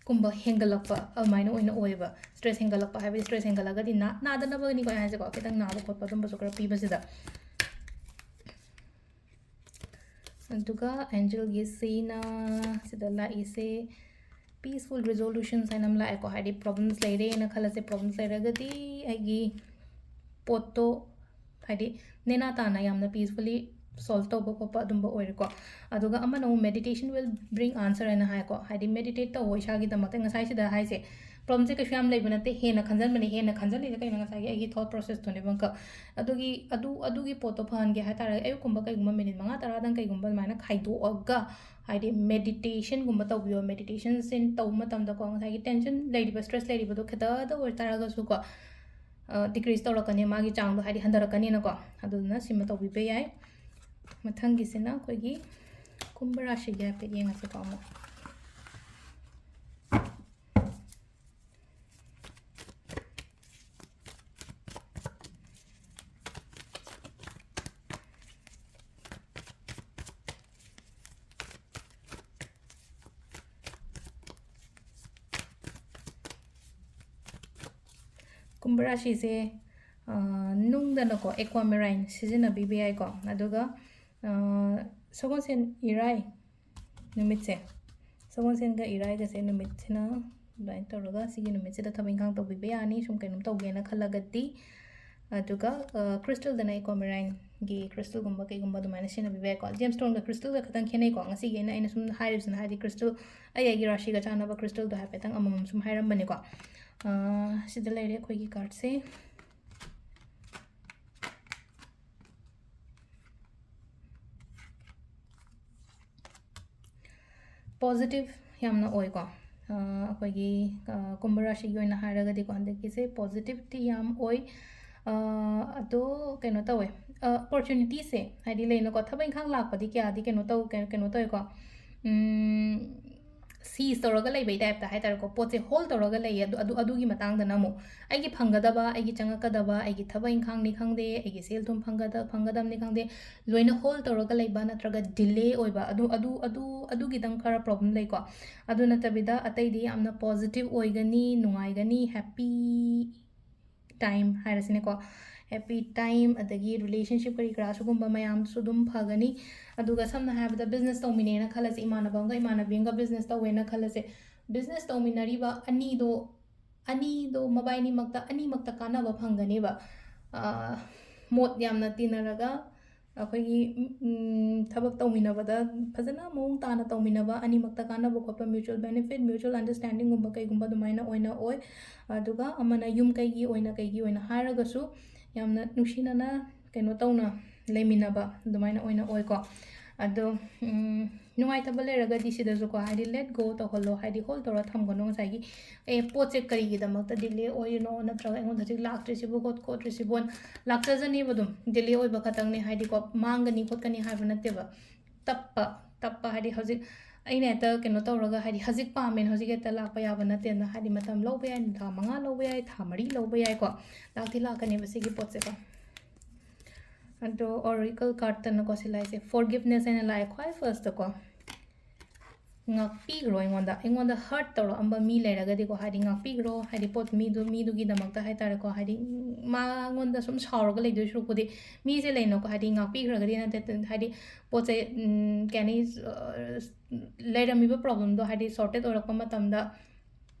ꯀꯨꯝꯕ ꯍꯦꯟꯒꯠꯂꯛꯄ ꯑꯗꯨꯃꯥꯏꯅ ꯑꯣꯏꯅ ꯑꯣꯏꯌꯦꯕ꯫ Stress ꯍꯦꯟꯒꯠꯂꯛꯄ ꯍꯥꯏꯕꯗꯤ stress ꯍꯦꯟꯒꯠꯂꯒꯗꯤꯅ ꯅꯥꯗꯅꯕꯅꯤꯀꯣ ꯑꯩ ꯍꯥꯏꯁꯦꯀꯣ, ꯈꯤꯇꯪ ꯅꯥꯕ ꯈꯣꯠꯄ ꯑꯗꯨꯝꯕꯁꯨ ꯈꯔ ꯄꯤꯕꯁꯤꯗ꯫ ꯑꯗꯨꯒ angelꯒꯤ ꯁꯤꯅ ꯁꯤꯗ ꯂꯥꯛꯏꯁꯦ peaceful resolutions ꯍꯥꯏꯅ ꯑꯃ ꯂꯥꯛꯑꯦꯀꯣ, ꯍꯥꯏꯗꯤ problems ꯂꯩꯔꯦꯅ ꯈꯜꯂꯁꯦ, problems ꯂꯩꯔꯒꯗꯤ ꯑꯩꯒꯤ ꯄꯣꯠꯇꯣ ꯍꯥꯏꯗꯤ ꯅꯦꯅꯥ ꯇꯥꯅ ꯌꯥꯝꯅ peacefully solve ꯇꯧꯕ ꯈꯣꯠꯄ ꯑꯗꯨꯝꯕ ꯑꯣꯏꯔꯦꯀꯣ꯫ ꯑꯗꯨꯒ ꯑꯃꯅ ꯑꯃꯨꯛ meditation will bring answer ꯍꯥꯏꯅ ꯍꯥꯏꯀꯣ, ꯍꯥꯏꯗꯤ meditate ꯇꯧꯋꯣ ꯏꯁꯥꯒꯤꯗꯃꯛꯇ꯫ ꯉꯁꯥꯏ ꯁꯤꯗ ꯍꯥꯏꯁꯦ problemꯁꯦ ꯀꯩꯁꯨ ꯌꯥꯝ ꯂꯩꯕ ꯅꯠꯇꯦ, ꯍꯦꯟꯅ ꯈꯟꯖꯟꯕꯅꯦ, ꯍꯦꯟꯅ ꯈꯟꯖꯜꯂꯤꯁꯦ ꯀꯩꯅꯣ, ꯉꯁꯥꯏꯒꯤ ꯑꯩꯒꯤ thought processꯇꯨꯅꯦꯕ ꯑꯃꯨꯛꯀ꯫ ꯑꯗꯨꯒꯤ, ꯑꯗꯨ, ꯑꯗꯨꯒꯤ ꯄꯣꯠꯇꯣ ꯐꯍꯟꯒꯦ ꯍꯥꯏ ꯇꯥꯔꯒꯗꯤ ꯑꯌꯨꯛꯀꯨꯝꯕ ꯀꯩꯒꯨꯝꯕ minute ꯃꯉꯥ ꯇꯔꯥꯗꯪ ꯀꯩꯒꯨꯝꯕ ꯑꯗꯨꯃꯥꯏꯅ ꯈꯥꯏꯗꯣꯛꯑꯒ ꯍꯥꯏꯗꯤ meditationꯒꯨꯝꯕ ꯇꯧꯕꯤꯌꯣ꯫ Meditationꯁꯦ ꯇꯧꯕ ꯃꯇꯝꯗꯀꯣ ꯉꯁꯥꯏꯒꯤ tension ꯂꯩꯔꯤꯕ, stress ꯂꯩꯔꯤꯕꯗꯣ ꯈꯤꯇꯗ ꯑꯣꯏꯇꯥꯔꯒꯁꯨꯀꯣ, ꯑ, decrease ꯇꯧꯔꯛꯀꯅꯤ, ꯃꯥꯒꯤ ꯆꯥꯡꯗꯣ ꯍꯥꯏꯗꯤ ꯍꯟꯊꯔꯛꯀꯅꯤꯅꯀꯣ꯫ ꯑꯗꯨꯗꯨꯅ ꯁꯤꯃ ꯇꯧꯕꯤꯕ ꯌꯥꯏ꯫ ꯃꯊꯪꯒꯤꯁꯤꯅ ꯑꯩꯈꯣꯏꯒꯤ ꯀꯨꯝꯚ ꯔꯥꯁꯤꯒꯤ ꯍꯥꯏꯐꯦꯠ ꯌꯦꯡꯉꯁꯤꯀꯣ ꯑꯃꯨꯛ꯫ ꯀꯨꯝꯚ ꯔꯥꯁꯤꯁꯦ, ꯑ, ꯅꯨꯡꯗꯅꯀꯣ, aquamarine ꯁꯤꯖꯤꯟꯅꯕꯤꯕ ꯌꯥꯏꯀꯣ꯫ ꯑꯗꯨꯒ, ꯑ, ꯁꯒꯣꯜꯁꯦꯟ ꯏꯔꯥꯏ ꯅꯨꯃꯤꯠꯁꯦ, ꯁꯒꯣꯜꯁꯦꯟꯒ ꯏꯔꯥꯏꯒꯁꯦ ꯅꯨꯃꯤꯠꯁꯤꯅ ꯑꯗꯨꯃꯥꯏꯅ ꯇꯧꯔꯒ ꯁꯤꯒꯤ ꯅꯨꯃꯤꯠꯁꯤꯗ ꯊꯕꯛ ꯏꯪꯈꯥꯡ ꯇꯧꯕꯤꯕ ꯌꯥꯅꯤ, ꯁꯨꯝ ꯀꯩꯅꯣꯝ ꯇꯧꯒꯦꯅ ꯈꯜꯂꯒꯗꯤ꯫ ꯑꯗꯨꯒ ꯀ꯭ꯔꯤꯁꯇꯜꯗꯅ ꯑꯦꯀ꯭ꯋꯥꯃꯦꯔꯥꯏꯟꯒꯤ ꯀ꯭ꯔꯤꯁꯇꯜꯒꯨꯝꯕ ꯀꯩꯒꯨꯝꯕ ꯑꯗꯨꯃꯥꯏꯅ ꯁꯤꯖꯤꯟꯅꯕꯤꯕ ꯌꯥꯏꯀꯣ꯫ ꯖꯦꯝꯁ꯭ꯇꯣꯟꯒ ꯀ꯭ꯔꯤꯁꯇꯜꯒ ꯈꯇꯪ ꯈꯦꯠꯅꯩꯀꯣ꯫ ꯉꯁꯤꯒꯤ ꯑꯩꯅ ꯑꯩꯅ ꯁꯨꯝ ꯍꯥꯏꯔꯤꯕꯁꯤꯅ ꯍꯥꯏꯗꯤ ꯀ꯭ꯔꯤꯁꯇꯜ ꯑꯩ ꯑꯩꯒꯤ ꯔꯥꯁꯤꯒ ꯆꯥꯟꯅꯕ ꯀ꯭ꯔꯤꯁꯇꯜꯗꯣ ꯍꯥꯏꯐꯦꯠꯇꯪ ꯑꯃꯃꯝ ꯁꯨꯝ ꯍꯥꯏꯔꯝꯕꯅꯤꯀꯣ꯫ ꯁꯤꯗ ꯂꯩꯔꯦ ꯑꯩꯈꯣꯏꯒꯤ ꯀꯥꯔꯠꯁꯦ꯫ ꯄꯣꯖꯤꯇꯤꯚ ꯌꯥꯝꯅ ꯑꯣꯏꯀꯣ꯫ ꯑꯩꯈꯣꯏꯒꯤ ꯀꯨꯝꯚ ꯔꯥꯁꯤꯒꯤ ꯑꯣꯏꯅ ꯍꯥꯏꯔꯒꯗꯤꯀꯣ, ꯍꯟꯗꯛꯀꯤꯁꯦ ꯄꯣꯖꯤꯇꯤꯚꯇꯤ ꯌꯥꯝ ꯑꯣꯏ꯫ ꯑꯗꯣ ꯀꯩꯅꯣ ꯇꯧꯋꯦ, ꯑꯣꯄꯣꯔꯆꯨꯅꯤꯇꯤꯁꯦ ꯍꯥꯏꯗꯤ ꯂꯩꯅꯀꯣ, ꯊꯕꯛ ꯏꯪꯈꯥꯡ ꯂꯥꯛꯄꯗꯤ ꯀꯌꯥꯗꯤ ꯀꯩꯅꯣ ꯇꯧ ꯀꯩꯅꯣ ꯇꯧꯋꯦꯀꯣ꯫ ꯁꯤꯖ ꯇꯧꯔꯒ ꯂꯩꯕꯩ ꯇꯥꯏꯞꯇ ꯍꯥꯏꯇꯥꯔꯦꯀꯣ꯫ ꯄꯣꯠꯁꯦ ꯍꯣꯜ ꯇꯧꯔꯒ ꯂꯩꯌꯦ꯫ ꯑꯗꯨ ꯑꯗꯨ ꯑꯗꯨꯒꯤ ꯃꯇꯥꯡꯗꯅ ꯑꯃꯨꯛ ꯑꯩꯒꯤ ꯐꯪꯒꯗꯕ, ꯑꯩꯒꯤ ꯆꯪꯉꯛꯀꯗꯕ, ꯑꯩꯒꯤ ꯊꯕꯛ ꯏꯪꯈꯥꯡꯅꯤ ꯈꯪꯗꯦ, ꯑꯩꯒꯤ ꯁꯦꯜ ꯊꯨꯝ ꯐꯪꯒꯗ ꯐꯪꯒꯗꯕꯅꯤ ꯈꯪꯗꯦ, ꯂꯣꯏꯅ ꯍꯣꯜ ꯇꯧꯔꯒ ꯂꯩꯕ ꯅꯠꯇ꯭ꯔꯒ ꯗꯤꯂꯦ ꯑꯣꯏꯕ, ꯑꯗꯨ ꯑꯗꯨ ꯑꯗꯨ ꯑꯗꯨꯒꯤꯗꯪ ꯈꯔ ꯄ꯭ꯔꯣꯕ꯭ꯂꯦꯝ ꯂꯩꯀꯣ꯫ ꯑꯗꯨ ꯅꯠꯇꯕꯤꯗ ꯑꯇꯩꯗꯤ ꯌꯥꯝꯅ ꯄꯣꯖꯤꯇꯤꯚ ꯑꯣꯏꯒꯅꯤ, ꯅꯨꯡꯉꯥꯏꯒꯅꯤ, ꯍꯦꯄꯤ ꯇꯥꯏꯝ ꯍꯥꯏꯔꯁꯤꯅꯦꯀꯣ꯫ ꯍꯦꯄꯤ ꯇꯥꯏꯝ, ꯑꯗꯒꯤ ꯔꯤꯂꯦꯁꯟꯁꯤꯞ ꯀꯔꯤ ꯀꯔꯥ ꯁꯤꯒꯨꯝꯕ ꯃꯌꯥꯝꯁꯨ ꯑꯗꯨꯝ ꯐꯒꯅꯤ꯫ ꯑꯗꯨꯒ ꯁꯝꯅ ꯍꯥꯏꯔꯕꯗ ꯕꯤꯖꯤꯅꯦꯁ ꯇꯧꯃꯤꯟꯅꯩꯅ ꯈꯜꯂꯁꯦ, ꯏꯃꯥꯟꯅꯕ ꯑꯃꯒ ꯏꯃꯥꯟꯅꯕꯤ ꯑꯃꯒ ꯕꯤꯖꯤꯅꯦꯁ ꯇꯧꯋꯦꯅ ꯈꯜꯂꯁꯦ꯫ ꯕꯤꯖꯤꯅꯦꯁ ꯇꯧꯃꯤꯟꯅꯔꯤꯕ ꯑꯅꯤꯗꯣ, ꯑꯅꯤꯗꯣ ꯃꯕꯥꯏꯅꯤꯃꯛꯇ, ꯑꯅꯤꯃꯛꯇ ꯀꯥꯟꯅꯕ ꯐꯪꯒꯅꯦꯕ꯫ ꯃꯣꯠ ꯌꯥꯝꯅ ꯇꯤꯟꯅꯔꯒ ꯑꯩꯈꯣꯏꯒꯤ ꯊꯕꯛ ꯇꯧꯃꯤꯟꯅꯕꯗ ꯐꯖꯅ ꯃꯑꯣꯡ ꯇꯥꯅ ꯇꯧꯃꯤꯟꯅꯕ, ꯑꯅꯤꯃꯛꯇ ꯀꯥꯟꯅꯕ ꯈꯣꯠꯄ, mutual benefit, mutual understandingꯒꯨꯝꯕ ꯀꯩꯒꯨꯝꯕ ꯑꯗꯨꯃꯥꯏꯅ ꯑꯣꯏꯅ ꯑꯣꯏ꯫ ꯑꯗꯨꯒ ꯑꯃꯅ ꯌꯨꯝ ꯀꯩꯒꯤ ꯑꯣꯏꯅ, ꯀꯩꯒꯤ ꯑꯣꯏꯅ ꯍꯥꯏꯔꯒꯁꯨ ꯌꯥꯝꯅ ꯅꯨꯡꯁꯤꯅꯅ ꯀꯩꯅꯣ ꯇꯧꯅ ꯂꯩꯃꯤꯟꯅꯕ ꯑꯗꯨꯃꯥꯏꯅ ꯑꯣꯏꯅ ꯑꯣꯏꯀꯣ꯫ ꯑꯗꯣ ꯅꯨꯡꯉꯥꯏꯇꯕ ꯂꯩꯔꯒꯗꯤ ꯁꯤꯗꯁꯨꯀꯣ, ꯍꯥꯏꯗꯤ let go ꯇꯧꯍꯜꯂꯣ, ꯍꯥꯏꯗꯤ ꯍꯣꯜ ꯇꯧꯔ ꯊꯝꯒꯅꯣ꯫ ꯉꯁꯥꯏꯒꯤ ꯑꯦ ꯄꯣꯠꯁꯦ ꯀꯔꯤꯒꯤꯗꯃꯛꯇ ꯗꯤꯂꯦ ꯑꯣꯏꯔꯤꯅꯣ, ꯅꯠꯇ꯭ꯔꯒ ꯑꯩꯉꯣꯟꯗ ꯍꯧꯖꯤꯛ ꯂꯥꯛꯇ꯭ꯔꯤꯁꯤꯕꯨ ꯈꯣꯠ ꯈꯣꯠꯇ꯭ꯔꯤꯁꯤꯕꯨ ꯂꯥꯛꯆꯖꯅꯤꯕ꯫ ꯑꯗꯨꯝ ꯗꯤꯂꯦ ꯑꯣꯏꯕ ꯈꯛꯇꯪꯅꯦ, ꯍꯥꯏꯗꯤꯀꯣ, ꯃꯥꯡꯒꯅꯤ ꯈꯣꯠꯀꯅꯤ ꯍꯥꯏꯕ ꯅꯠꯇꯦꯕ꯫ ꯇꯞꯄ ꯇꯞꯄ ꯍꯥꯏꯗꯤ ꯍꯧꯖꯤꯛ ꯑꯩꯅ ꯍꯦꯛꯇ ꯀꯩꯅꯣ ꯇꯧꯔꯒ, ꯍꯥꯏꯗꯤ ꯍꯧꯖꯤꯛ ꯄꯥꯝꯃꯦꯅ ꯍꯧꯖꯤꯛ ꯍꯦꯛꯇ ꯂꯥꯛꯄ ꯌꯥꯕ ꯅꯠꯇꯦꯅ, ꯍꯥꯏꯗꯤ ꯃꯇꯝ ꯂꯧꯕ ꯌꯥꯏ, ꯊꯥ ꯃꯉꯥ ꯂꯧꯕ ꯌꯥꯏ, ꯊꯥ ꯃꯔꯤ ꯂꯧꯕ ꯌꯥꯏꯀꯣ꯫ ꯂꯥꯛꯇꯤ ꯂꯥꯛꯀꯅꯦꯕ ꯁꯤꯒꯤ ꯄꯣꯠꯁꯦꯀꯣ꯫ ꯑꯗꯣ ꯑꯣꯔꯦꯀꯜ ꯀꯥꯔꯠꯇꯅꯀꯣ ꯁꯤ ꯂꯥꯛꯏꯁꯦ ꯐꯣꯔꯒꯤꯞꯅꯦꯁ ꯍꯥꯏꯅ ꯂꯥꯛꯑꯦ ꯈ꯭ꯋꯥꯏ ꯐꯥꯔꯁꯇꯀꯣ꯫ ꯉꯥꯛꯄꯤꯈ꯭ꯔꯣ ꯑꯩꯉꯣꯟꯗ꯫ ꯑꯩꯉꯣꯟꯗ ꯍꯔꯠ ꯇꯧꯔꯛꯑꯝꯕ ꯃꯤ ꯂꯩꯔꯒꯗꯤꯀꯣ, ꯍꯥꯏꯗꯤ ꯉꯥꯛꯄꯤꯈ꯭ꯔꯣ, ꯍꯥꯏꯗꯤ ꯄꯣꯠ ꯃꯤꯗꯨ, ꯃꯤꯗꯨꯒꯤꯗꯃꯛꯇ ꯍꯥꯏ ꯇꯥꯔꯦꯀꯣ, ꯍꯥꯏꯗꯤ ꯃꯉꯣꯟꯗ ꯁꯨꯝ ꯁꯥꯎꯔꯒ ꯂꯩꯗꯣꯏ ꯁꯔꯨꯛꯄꯨꯗꯤ, ꯃꯤꯁꯦ ꯂꯩꯅꯀꯣ, ꯍꯥꯏꯗꯤ ꯉꯥꯛꯄꯤꯈ꯭ꯔꯒꯗꯤ ꯅꯠꯇꯦ, ꯍꯥꯏꯗꯤ ꯄꯣꯠꯁꯦ, ꯎꯝ, ꯀꯩ ꯍꯥꯏꯅꯤ, ꯑ, ꯂꯩꯔꯝꯃꯤꯕ ꯄ꯭ꯔꯣꯕ꯭ꯂꯦꯝꯗꯣ ꯍꯥꯏꯗꯤ ꯁꯣꯔꯇꯦꯠ ꯑꯣꯏꯔꯛꯄ ꯃꯇꯝꯗ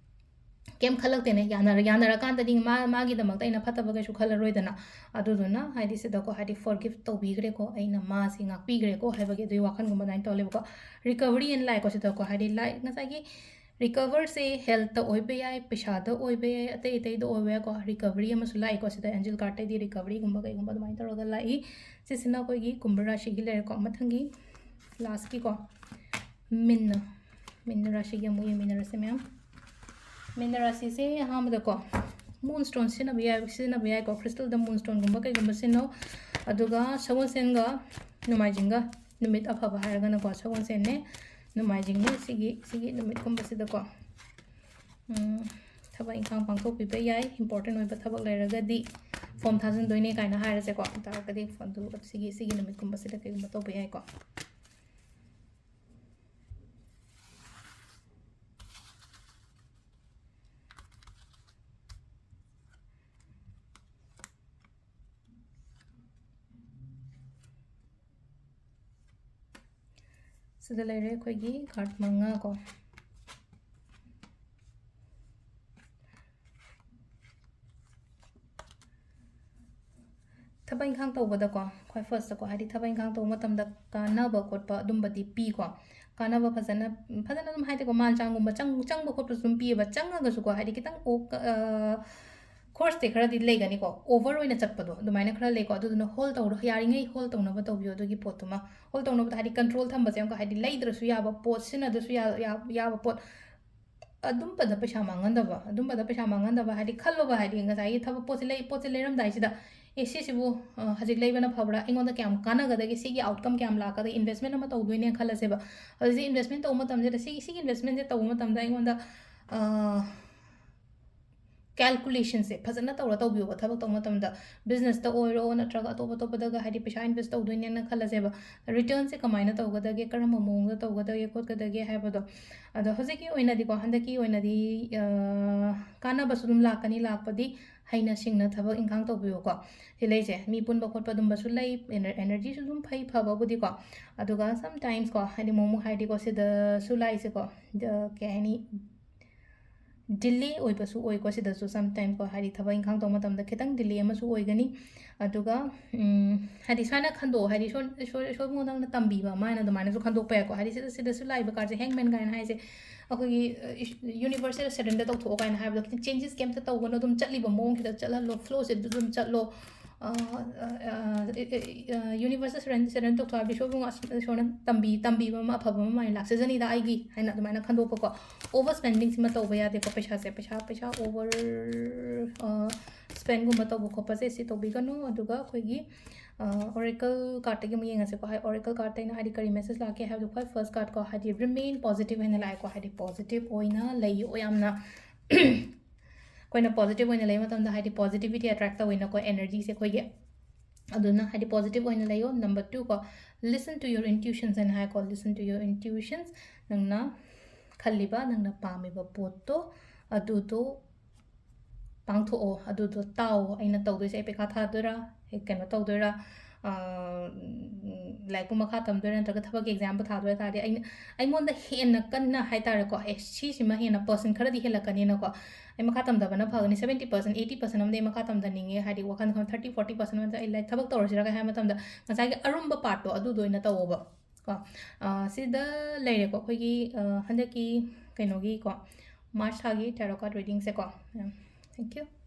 ꯀꯩꯝ ꯈꯜꯂꯛꯇꯦꯅꯦ꯫ ꯌꯥꯅꯔ-, ꯌꯥꯅꯔꯀꯥꯟꯗꯗꯤ ꯃꯥ, ꯃꯥꯒꯤꯗꯃꯛꯇ ꯑꯩꯅ ꯐꯠꯇꯕ ꯀꯩꯁꯨ ꯈꯜꯂꯔꯣꯏꯗꯅ꯫ ꯑꯗꯨꯗꯨꯅ ꯍꯥꯏꯗꯤ ꯁꯤꯗꯀꯣ, ꯍꯥꯏꯗꯤ ꯐꯣꯔꯒꯤꯐ ꯇꯧꯕꯤꯈ꯭ꯔꯦꯀꯣ, ꯑꯩꯅ ꯃꯥꯁꯤ ꯉꯥꯛꯄꯤꯈ꯭ꯔꯦꯀꯣ ꯍꯥꯏꯕꯒꯤ ꯑꯗꯨꯒꯤ ꯋꯥꯈꯜꯒꯨꯝꯕ ꯑꯗꯨꯃꯥꯏꯅ ꯇꯧꯔ ꯂꯩꯕꯀꯣ꯫ ꯔꯤꯀꯕꯔꯤ ꯑꯦꯟ ꯂꯥꯛꯑꯦꯀꯣ ꯁꯤꯗꯀꯣ, ꯍꯥꯏꯗꯤ ꯂꯥꯏ-, ꯉꯁꯥꯏꯒꯤ ꯔꯤꯀꯕꯔꯁꯦ ꯍꯦꯜꯠꯇ ꯑꯣꯏꯕ ꯌꯥꯏ, ꯄꯩꯁꯥꯗ ꯑꯣꯏꯕ ꯌꯥꯏ, ꯑꯇꯩ ꯑꯇꯩꯗ ꯑꯣꯏꯕ ꯌꯥꯏꯀꯣ꯫ ꯔꯤꯀꯕꯔꯤ ꯑꯃꯁꯨ ꯂꯥꯛꯏꯀꯣ ꯁꯤꯗ, ꯑꯦꯟꯖꯦꯜ ꯀꯥꯔꯠꯇꯩꯗꯤ ꯔꯤꯀꯕꯔꯤꯒꯨꯝꯕ ꯀꯩꯒꯨꯝꯕ ꯑꯗꯨꯃꯥꯏꯅ ꯇꯧꯔꯒ ꯂꯥꯛꯏ꯫ ꯁꯤꯁꯤꯅ ꯑꯩꯈꯣꯏꯒꯤ ꯀꯨꯝꯚ ꯔꯥꯁꯤꯒꯤ ꯂꯩꯔꯦꯀꯣ꯫ ꯃꯊꯪꯒꯤ ꯂꯥꯁꯀꯤꯀꯣ, ꯃꯤꯟꯅ, ꯃꯤꯟꯅ ꯔꯥꯁꯤꯒꯤ ꯑꯃꯨꯛ ꯌꯦꯡꯃꯤꯟꯅꯔꯁꯦ ꯃꯌꯥꯝ꯫ ꯃꯤꯟꯅ ꯔꯥꯁꯤꯁꯦ ꯑꯍꯥꯟꯕꯗꯀꯣ ꯃꯨꯟ ꯁ꯭ꯇꯣꯟ ꯁꯤꯖꯤꯟꯅꯕ ꯌꯥꯏ, ꯁꯤꯖꯤꯟꯅꯕ ꯌꯥꯏꯀꯣ, ꯈ꯭ꯔꯤꯁꯇꯜꯗ ꯃꯨꯟ ꯁ꯭ꯇꯣꯟꯒꯨꯝꯕ ꯀꯩꯒꯨꯝꯕ ꯁꯤꯖꯤꯟꯅꯧ꯫ ꯑꯗꯨꯒ ꯁꯒꯣꯜꯁꯦꯟꯒ ꯅꯣꯡꯃꯥꯏꯖꯤꯡꯒ, ꯅꯨꯃꯤꯠ ꯑꯐꯕ ꯍꯥꯏꯔꯒꯅꯀꯣ ꯁꯒꯣꯜꯁꯦꯟꯅꯦ, ꯅꯣꯡꯃꯥꯏꯖꯤꯡꯅꯦ, ꯁꯤꯒꯤ, ꯁꯤꯒꯤ ꯅꯨꯃꯤꯠꯀꯨꯝꯕꯁꯤꯗꯀꯣ, ꯎꯝ, ꯊꯕꯛ ꯏꯪꯈꯥꯡ ꯄꯥꯡꯊꯣꯛꯄꯤꯕ ꯌꯥꯏ꯫ ꯏꯝꯄꯣꯔꯇꯦꯟ ꯑꯣꯏꯕ ꯊꯕꯛ ꯂꯩꯔꯒꯗꯤ, ꯐꯣꯝ ꯊꯥꯖꯤꯟꯗꯣꯏꯅꯦ ꯀꯥꯏꯅ ꯍꯥꯏꯔꯁꯦꯀꯣ, ꯑꯗꯨ ꯇꯥꯔꯒꯗꯤ ꯐꯣꯟꯗꯨ ꯁꯤꯒꯤ, ꯁꯤꯒꯤ ꯅꯨꯃꯤꯠꯀꯨꯝꯕꯁꯤꯗ ꯀꯩꯒꯨꯝꯕ ꯇꯧꯕ ꯌꯥꯏꯀꯣ꯫ ꯁꯤꯗ ꯂꯩꯔꯦ ꯑꯩꯈꯣꯏꯒꯤ ꯀꯥꯔꯠ ꯃꯉꯥ ꯀꯣ꯫ ꯊꯕꯛ ꯏꯪꯈꯥꯡ ꯇꯧꯕꯗꯀꯣ, ꯈ꯭ꯋꯥꯏ ꯐꯥꯔꯁꯇꯀꯣ, ꯍꯥꯏꯗꯤ ꯊꯕꯛ ꯏꯪꯈꯥꯡ ꯇꯧꯕ ꯃꯇꯝꯗ ꯀꯥꯟꯅꯕ ꯈꯣꯠꯄ ꯑꯗꯨꯝꯕꯗꯤ ꯄꯤꯀꯣ꯫ ꯀꯥꯟꯅꯕ ꯐꯖꯅ, ꯐꯖꯅ ꯑꯗꯨꯝ ꯍꯥꯏꯗꯤꯀꯣ, ꯃꯥꯟ ꯆꯥꯡꯒꯨꯝꯕ ꯆꯪ-, ꯆꯪꯕ ꯈꯣꯠꯄꯁꯨ ꯑꯗꯨꯝ ꯄꯤꯌꯦꯕ꯫ ꯆꯪꯉꯒꯁꯨꯀꯣ, ꯍꯥꯏꯗꯤ ꯈꯤꯇꯪ ꯑꯣ-, ꯀ-, ꯑ, ꯈꯣꯔꯁꯇꯤ ꯈꯔꯗꯤ ꯂꯩꯒꯅꯤꯀꯣ, ꯑꯣꯚꯔ ꯑꯣꯏꯅ ꯆꯠꯄꯗꯣ ꯑꯗꯨꯃꯥꯏꯅ ꯈꯔ ꯂꯩꯀꯣ꯫ ꯑꯗꯨꯗꯨꯅ ꯍꯣꯜ ꯇꯧꯔꯣ, ꯌꯥꯔꯤꯉꯩ ꯍꯣꯜ ꯇꯧꯅꯕ ꯇꯧꯕꯤꯌꯣ ꯑꯗꯨꯒꯤ ꯄꯣꯠꯇꯨꯃ꯫ ꯍꯣꯜ ꯇꯧꯅꯕꯗ ꯍꯥꯏꯗꯤ ꯀꯟꯇ꯭ꯔꯣꯜ ꯊꯝꯕꯁꯦ ꯑꯃꯨꯛꯀ, ꯍꯥꯏꯗꯤ ꯂꯩꯗ꯭ꯔꯁꯨ ꯌꯥꯕ ꯄꯣꯠ, ꯁꯤꯖꯤꯟꯅꯗ꯭ꯔꯁꯨ ꯌꯥ-, ꯌꯥ-, ꯌꯥꯕ ꯄꯣꯠ, ꯑꯗꯨꯝꯕꯗ ꯄꯩꯁꯥ ꯃꯥꯡꯍꯟꯗꯕ, ꯑꯗꯨꯝꯕꯗ ꯄꯩꯁꯥ ꯃꯥꯡꯍꯟꯗꯕ, ꯍꯥꯏꯗꯤ ꯈꯜꯂꯣꯕ, ꯍꯥꯏꯗꯤ ꯉꯁꯥꯏꯒꯤ ꯊꯕꯛ ꯄꯣꯠꯁꯦ ꯂꯩ-, ꯄꯣꯠꯁꯦ ꯂꯩꯔꯝꯗꯥꯏꯁꯤꯗ, "ꯑꯦ, ꯁꯤꯁꯤꯕꯨ, ꯑ, ꯍꯧꯖꯤꯛ ꯂꯩꯕꯅ ꯐꯕ꯭ꯔꯥ? ꯑꯩꯉꯣꯟꯗ ꯀꯌꯥꯝ ꯀꯥꯟꯅꯒꯗꯒꯦ? ꯁꯤꯒꯤ ꯑꯥꯎꯠꯀꯝ ꯀꯌꯥꯝ ꯂꯥꯛꯀꯗꯒꯦ?" ꯏꯟꯚꯦꯁꯃꯦꯟ ꯑꯃ ꯇꯧꯗꯣꯏꯅꯦ ꯈꯜꯂꯁꯦꯕ꯫ ꯍꯧꯖꯤꯛꯁꯦ ꯏꯟꯚꯦꯁꯃꯦꯟ ꯇꯧꯕ ꯃꯇꯝꯁꯤꯗ, ꯁꯤꯒꯤ, ꯁꯤꯒꯤ ꯏꯟꯚꯦꯁꯃꯦꯟꯁꯦ ꯇꯧꯕ ꯃꯇꯝꯗ ꯑꯩꯉꯣꯟꯗ, ꯑ, ꯀꯦꯜꯀꯨꯂꯦꯁꯟꯁꯦ ꯐꯖꯅ ꯇꯧꯔ ꯇꯧꯕꯤꯌꯣꯕ꯫ ꯊꯕꯛ ꯇꯧꯕ ꯃꯇꯝꯗ, ꯕꯤꯖꯤꯅꯦꯁꯇ ꯑꯣꯏꯔꯣ ꯅꯠꯇ꯭ꯔꯒ ꯑꯇꯣꯞ ꯑꯇꯣꯞꯄꯗꯒ ꯍꯥꯏꯗꯤ ꯄꯩꯁꯥ ꯏꯟꯚꯦꯁ ꯇꯧꯗꯣꯏꯅꯦꯅ ꯈꯜꯂꯁꯦꯕ, ꯔꯤꯇꯔꯟꯁꯦ ꯀꯃꯥꯏꯅ ꯇꯧꯒꯗꯒꯦ, ꯀꯔꯝꯕ ꯃꯑꯣꯡꯗ ꯇꯧꯒꯗꯒꯦ ꯈꯣꯠꯀꯗꯒꯦ ꯍꯥꯏꯕꯗꯣ꯫ ꯑꯗꯣ ꯍꯧꯖꯤꯛꯀꯤ ꯑꯣꯏꯅꯗꯤꯀꯣ, ꯍꯟꯗꯛꯀꯤ ꯑꯣꯏꯅꯗꯤ ꯀꯥꯟꯅꯕꯁꯨ ꯑꯗꯨꯝ ꯂꯥꯛꯀꯅꯤ, ꯂꯥꯛꯄꯗꯤ ꯍꯩꯅ ꯁꯤꯡꯅ ꯊꯕꯛ ꯏꯪꯈꯥꯡ ꯇꯧꯕꯤꯌꯨꯀꯣ꯫ ꯁꯤ ꯂꯩꯁꯦ, ꯃꯤ ꯄꯨꯟꯕ ꯈꯣꯠꯄ ꯑꯗꯨꯝꯕꯁꯨ ꯂꯩ, ꯑꯦꯅꯔꯖꯤꯁꯨ ꯑꯗꯨꯝ ꯐꯩ ꯐꯕꯕꯨꯗꯤꯀꯣ꯫ ꯑꯗꯨꯒ ꯁꯝꯇꯥꯏꯝꯁꯀꯣ, ꯍꯥꯏꯗꯤ ꯃꯣꯃꯣ ꯍꯥꯏꯗꯤꯀꯣ, ꯁꯤꯗꯁꯨ ꯂꯥꯛꯏꯁꯦꯀꯣ, ꯀꯩ ꯍꯥꯏꯅꯤ, ꯗꯤꯂꯦ ꯑꯣꯏꯕꯁꯨ ꯑꯣꯏꯀꯣ ꯁꯤꯗꯁꯨ ꯁꯝꯇꯥꯏꯝꯀꯣ, ꯍꯥꯏꯗꯤ ꯊꯕꯛ ꯏꯪꯈꯥꯡ ꯇꯧꯕ ꯃꯇꯝꯗ ꯈꯤꯇꯪ ꯗꯤꯂꯦ ꯑꯃꯁꯨ ꯑꯣꯏꯒꯅꯤ꯫ ꯑꯗꯨꯒ ꯍꯥꯏꯗꯤ ꯁꯨꯃꯥꯏꯅ ꯈꯟꯗꯣꯛꯑꯣ, ꯍꯥꯏꯗꯤ ꯏꯁꯣꯔ ꯏꯁꯣꯔ ꯏꯁꯣꯔꯕꯨ ꯅꯪꯅ ꯇꯝꯕꯤꯕ ꯑꯃ ꯍꯥꯏꯅ ꯑꯗꯨꯃꯥꯏꯅꯁꯨ ꯈꯟꯗꯣꯛꯄ ꯌꯥꯏꯀꯣ꯫ ꯍꯥꯏꯗꯤ ꯁꯤꯗ ꯁꯤꯗꯁꯨ ꯂꯥꯛꯏꯕ ꯀꯥꯔꯠꯁꯦ, ꯍꯦꯡꯃꯦꯟ ꯀꯥꯏꯅ ꯍꯥꯏꯁꯦ, ꯑꯩꯈꯣꯏꯒꯤ ꯏꯁ- ꯌꯨꯅꯤꯚꯔꯁꯦꯜ ꯁꯔꯦꯟꯗꯔ ꯇꯧꯊꯣꯛꯑꯣ ꯀꯥꯏꯅ ꯍꯥꯏꯕꯗꯣ, ꯈꯤꯇꯪ ꯆꯦꯟꯖꯦꯁ ꯀꯩꯝꯇ ꯇꯧꯒꯅꯣ, ꯑꯗꯨꯝ ꯆꯠꯂꯤꯕ ꯃꯑꯣꯡꯁꯤꯗ ꯆꯠꯍꯜꯂꯣ, ꯐ꯭ꯂꯣꯁꯤꯗ ꯑꯗꯨꯝ ꯆꯠꯂꯣ꯫ ꯌꯨꯅꯤꯚꯔꯁꯦꯜ ꯁꯔꯦꯟ ꯁꯔꯦꯟꯗꯔ ꯇꯧꯊꯣꯛꯑꯣ ꯍꯥꯏꯕꯗꯤ ꯏꯁꯣꯔꯕꯨ ꯉꯥ- ꯏꯁꯣꯔꯅ ꯇꯝꯕꯤ ꯇꯝꯕꯤꯕ ꯑꯃ, ꯑꯐꯕ ꯑꯃ ꯃꯥꯏꯅ ꯂꯥꯛꯆꯖꯅꯤꯗ ꯑꯩꯒꯤ ꯍꯥꯏꯅ ꯑꯗꯨꯃꯥꯏꯅ ꯈꯟꯗꯣꯛꯄꯀꯣ꯫ ꯑꯣꯚꯔ ꯁ꯭ꯄꯦꯟꯗꯤꯡꯁꯤꯃ ꯇꯧꯕ ꯌꯥꯗꯦꯀꯣ꯫ ꯄꯩꯁꯥꯁꯦ, ꯄꯩꯁꯥ ꯄꯩꯁꯥ ꯑꯣꯚꯔ ꯁ꯭ꯄꯦꯟꯒꯨꯝꯕ ꯇꯧꯕ ꯈꯣꯠꯄꯁꯦ ꯁꯤ ꯇꯧꯕꯤꯒꯅꯨ꯫ ꯑꯗꯨꯒ ꯑꯩꯈꯣꯏꯒꯤ ꯑꯣꯔꯦꯀꯜ ꯀꯥꯔꯠꯇꯒꯤ ꯑꯃꯨꯛ ꯌꯦꯡꯉꯁꯦꯀꯣ꯫ ꯍꯥꯏ, ꯑꯣꯔꯦꯀꯜ ꯀꯥꯔꯠꯇ ꯑꯩꯅ ꯍꯥꯏꯗꯤ ꯀꯔꯤ ꯃꯦꯁꯦꯖ ꯂꯥꯛꯀꯦ ꯍꯥꯏꯕꯗꯣ, ꯈ꯭ꯋꯥꯏ ꯐꯥꯔꯁ ꯀꯥꯔꯠꯀꯣ, ꯍꯥꯏꯗꯤ ꯔꯤꯃꯦꯟ ꯄꯣꯖꯤꯇꯤꯚ ꯍꯥꯏꯅ ꯂꯥꯛꯑꯦꯀꯣ꯫ ꯍꯥꯏꯗꯤ ꯄꯣꯖꯤꯇꯤꯚ ꯑꯣꯏꯅ ꯂꯩꯌꯣ ꯌꯥꯝꯅ꯫ ꯑꯩꯈꯣꯏꯅ ꯄꯣꯖꯤꯇꯤꯚ ꯑꯣꯏꯅ ꯂꯩꯕ ꯃꯇꯝꯗ ꯍꯥꯏꯗꯤ ꯄꯣꯖꯤꯇꯤꯚꯤꯇꯤ ꯑꯦꯇ꯭ꯔꯦꯛ ꯇꯧꯋꯤꯅꯀꯣ, ꯑꯦꯅꯔꯖꯤꯁꯦ ꯑꯩꯈꯣꯏꯒꯤ꯫ ꯑꯗꯨꯅ ꯍꯥꯏꯗꯤ ꯄꯣꯖꯤꯇꯤꯚ ꯑꯣꯏꯅ ꯂꯩꯌꯣ꯫ ꯅꯝꯕꯔ ꯇꯨ ꯀꯣ, listen to your intuitions ꯍꯥꯏꯅ ꯍꯥꯏꯀꯣ, listen to your intuitions꯫ ꯅꯪꯅ ꯈꯜꯂꯤꯕ, ꯅꯪꯅ ꯄꯥꯝꯃꯤꯕ ꯄꯣꯠꯇꯣ ꯑꯗꯨꯗꯣ ꯄꯥꯡꯊꯣꯛꯑꯣ, ꯑꯗꯨꯗꯣ ꯇꯥꯎꯑꯣ꯫ ꯑꯩꯅ ꯇꯧꯗꯣꯏꯁꯦ, ꯑꯩ ꯄꯩꯈꯥ ꯊꯥꯗꯣꯏꯔꯥ, ꯑꯩ ꯀꯩꯅꯣ ꯇꯧꯗꯣꯏꯔꯥ, ꯂꯥꯏꯔꯤꯛꯄꯨ ꯃꯈꯥ ꯇꯝꯗꯣꯏꯔꯥ, ꯅꯠꯇ꯭ꯔꯒ ꯊꯕꯛꯀꯤ ꯑꯦꯛꯖꯥꯝꯕꯨ ꯊꯥꯗꯣꯏꯔꯥ ꯇꯥꯔꯗꯤ, ꯑꯩꯅ ꯑꯩꯉꯣꯟꯗ ꯍꯦꯟꯅ ꯀꯟꯅ ꯍꯥꯏ ꯇꯥꯔꯦꯀꯣ, ꯑꯦ, ꯁꯤꯁꯤꯃ ꯍꯦꯟꯅ ꯄꯔꯁꯦꯟ ꯈꯔꯗꯤ ꯍꯦꯜꯂꯛꯀꯅꯤꯅꯀꯣ, ꯑꯩ ꯃꯈꯥ ꯇꯝꯊꯕꯅ ꯐꯒꯅꯤ, ꯁꯕꯦꯟꯇꯤ ꯄꯔꯁꯦꯟ, ꯑꯩꯠꯇꯤ ꯄꯔꯁꯦꯟ ꯑꯃꯗꯤ ꯑꯩ ꯃꯈꯥ ꯇꯝꯊꯅꯤꯡꯉꯦ, ꯍꯥꯏꯗꯤ ꯋꯥꯈꯜ ꯈꯟ ꯊꯥꯔꯇꯤ ꯐꯣꯔꯇꯤ ꯄꯔꯁꯦꯟ ꯑꯃꯗ ꯑꯩ ꯂꯥꯏꯔꯤꯛ ꯊꯕꯛ ꯇꯧꯔꯁꯤꯔꯒ ꯍꯥꯏꯕ ꯃꯇꯝꯗ, ꯉꯁꯥꯏꯒꯤ ꯑꯔꯨꯝꯕ ꯄꯥꯔꯠꯇꯣ ꯑꯗꯨꯗꯣ ꯑꯣꯏꯅ ꯇꯧꯋꯣꯕ ꯀꯣ꯫ ꯁꯤꯗ ꯂꯩꯔꯦꯀꯣ ꯑꯩꯈꯣꯏꯒꯤ ꯍꯟꯗꯛꯀꯤ ꯀꯩꯅꯣꯒꯤꯀꯣ, ꯃꯥꯔꯆ ꯊꯥꯒꯤ ꯇꯦꯔꯣ ꯀꯥꯔꯠ ꯔꯤꯗꯤꯡꯁꯦꯀꯣ꯫ Thank you꯫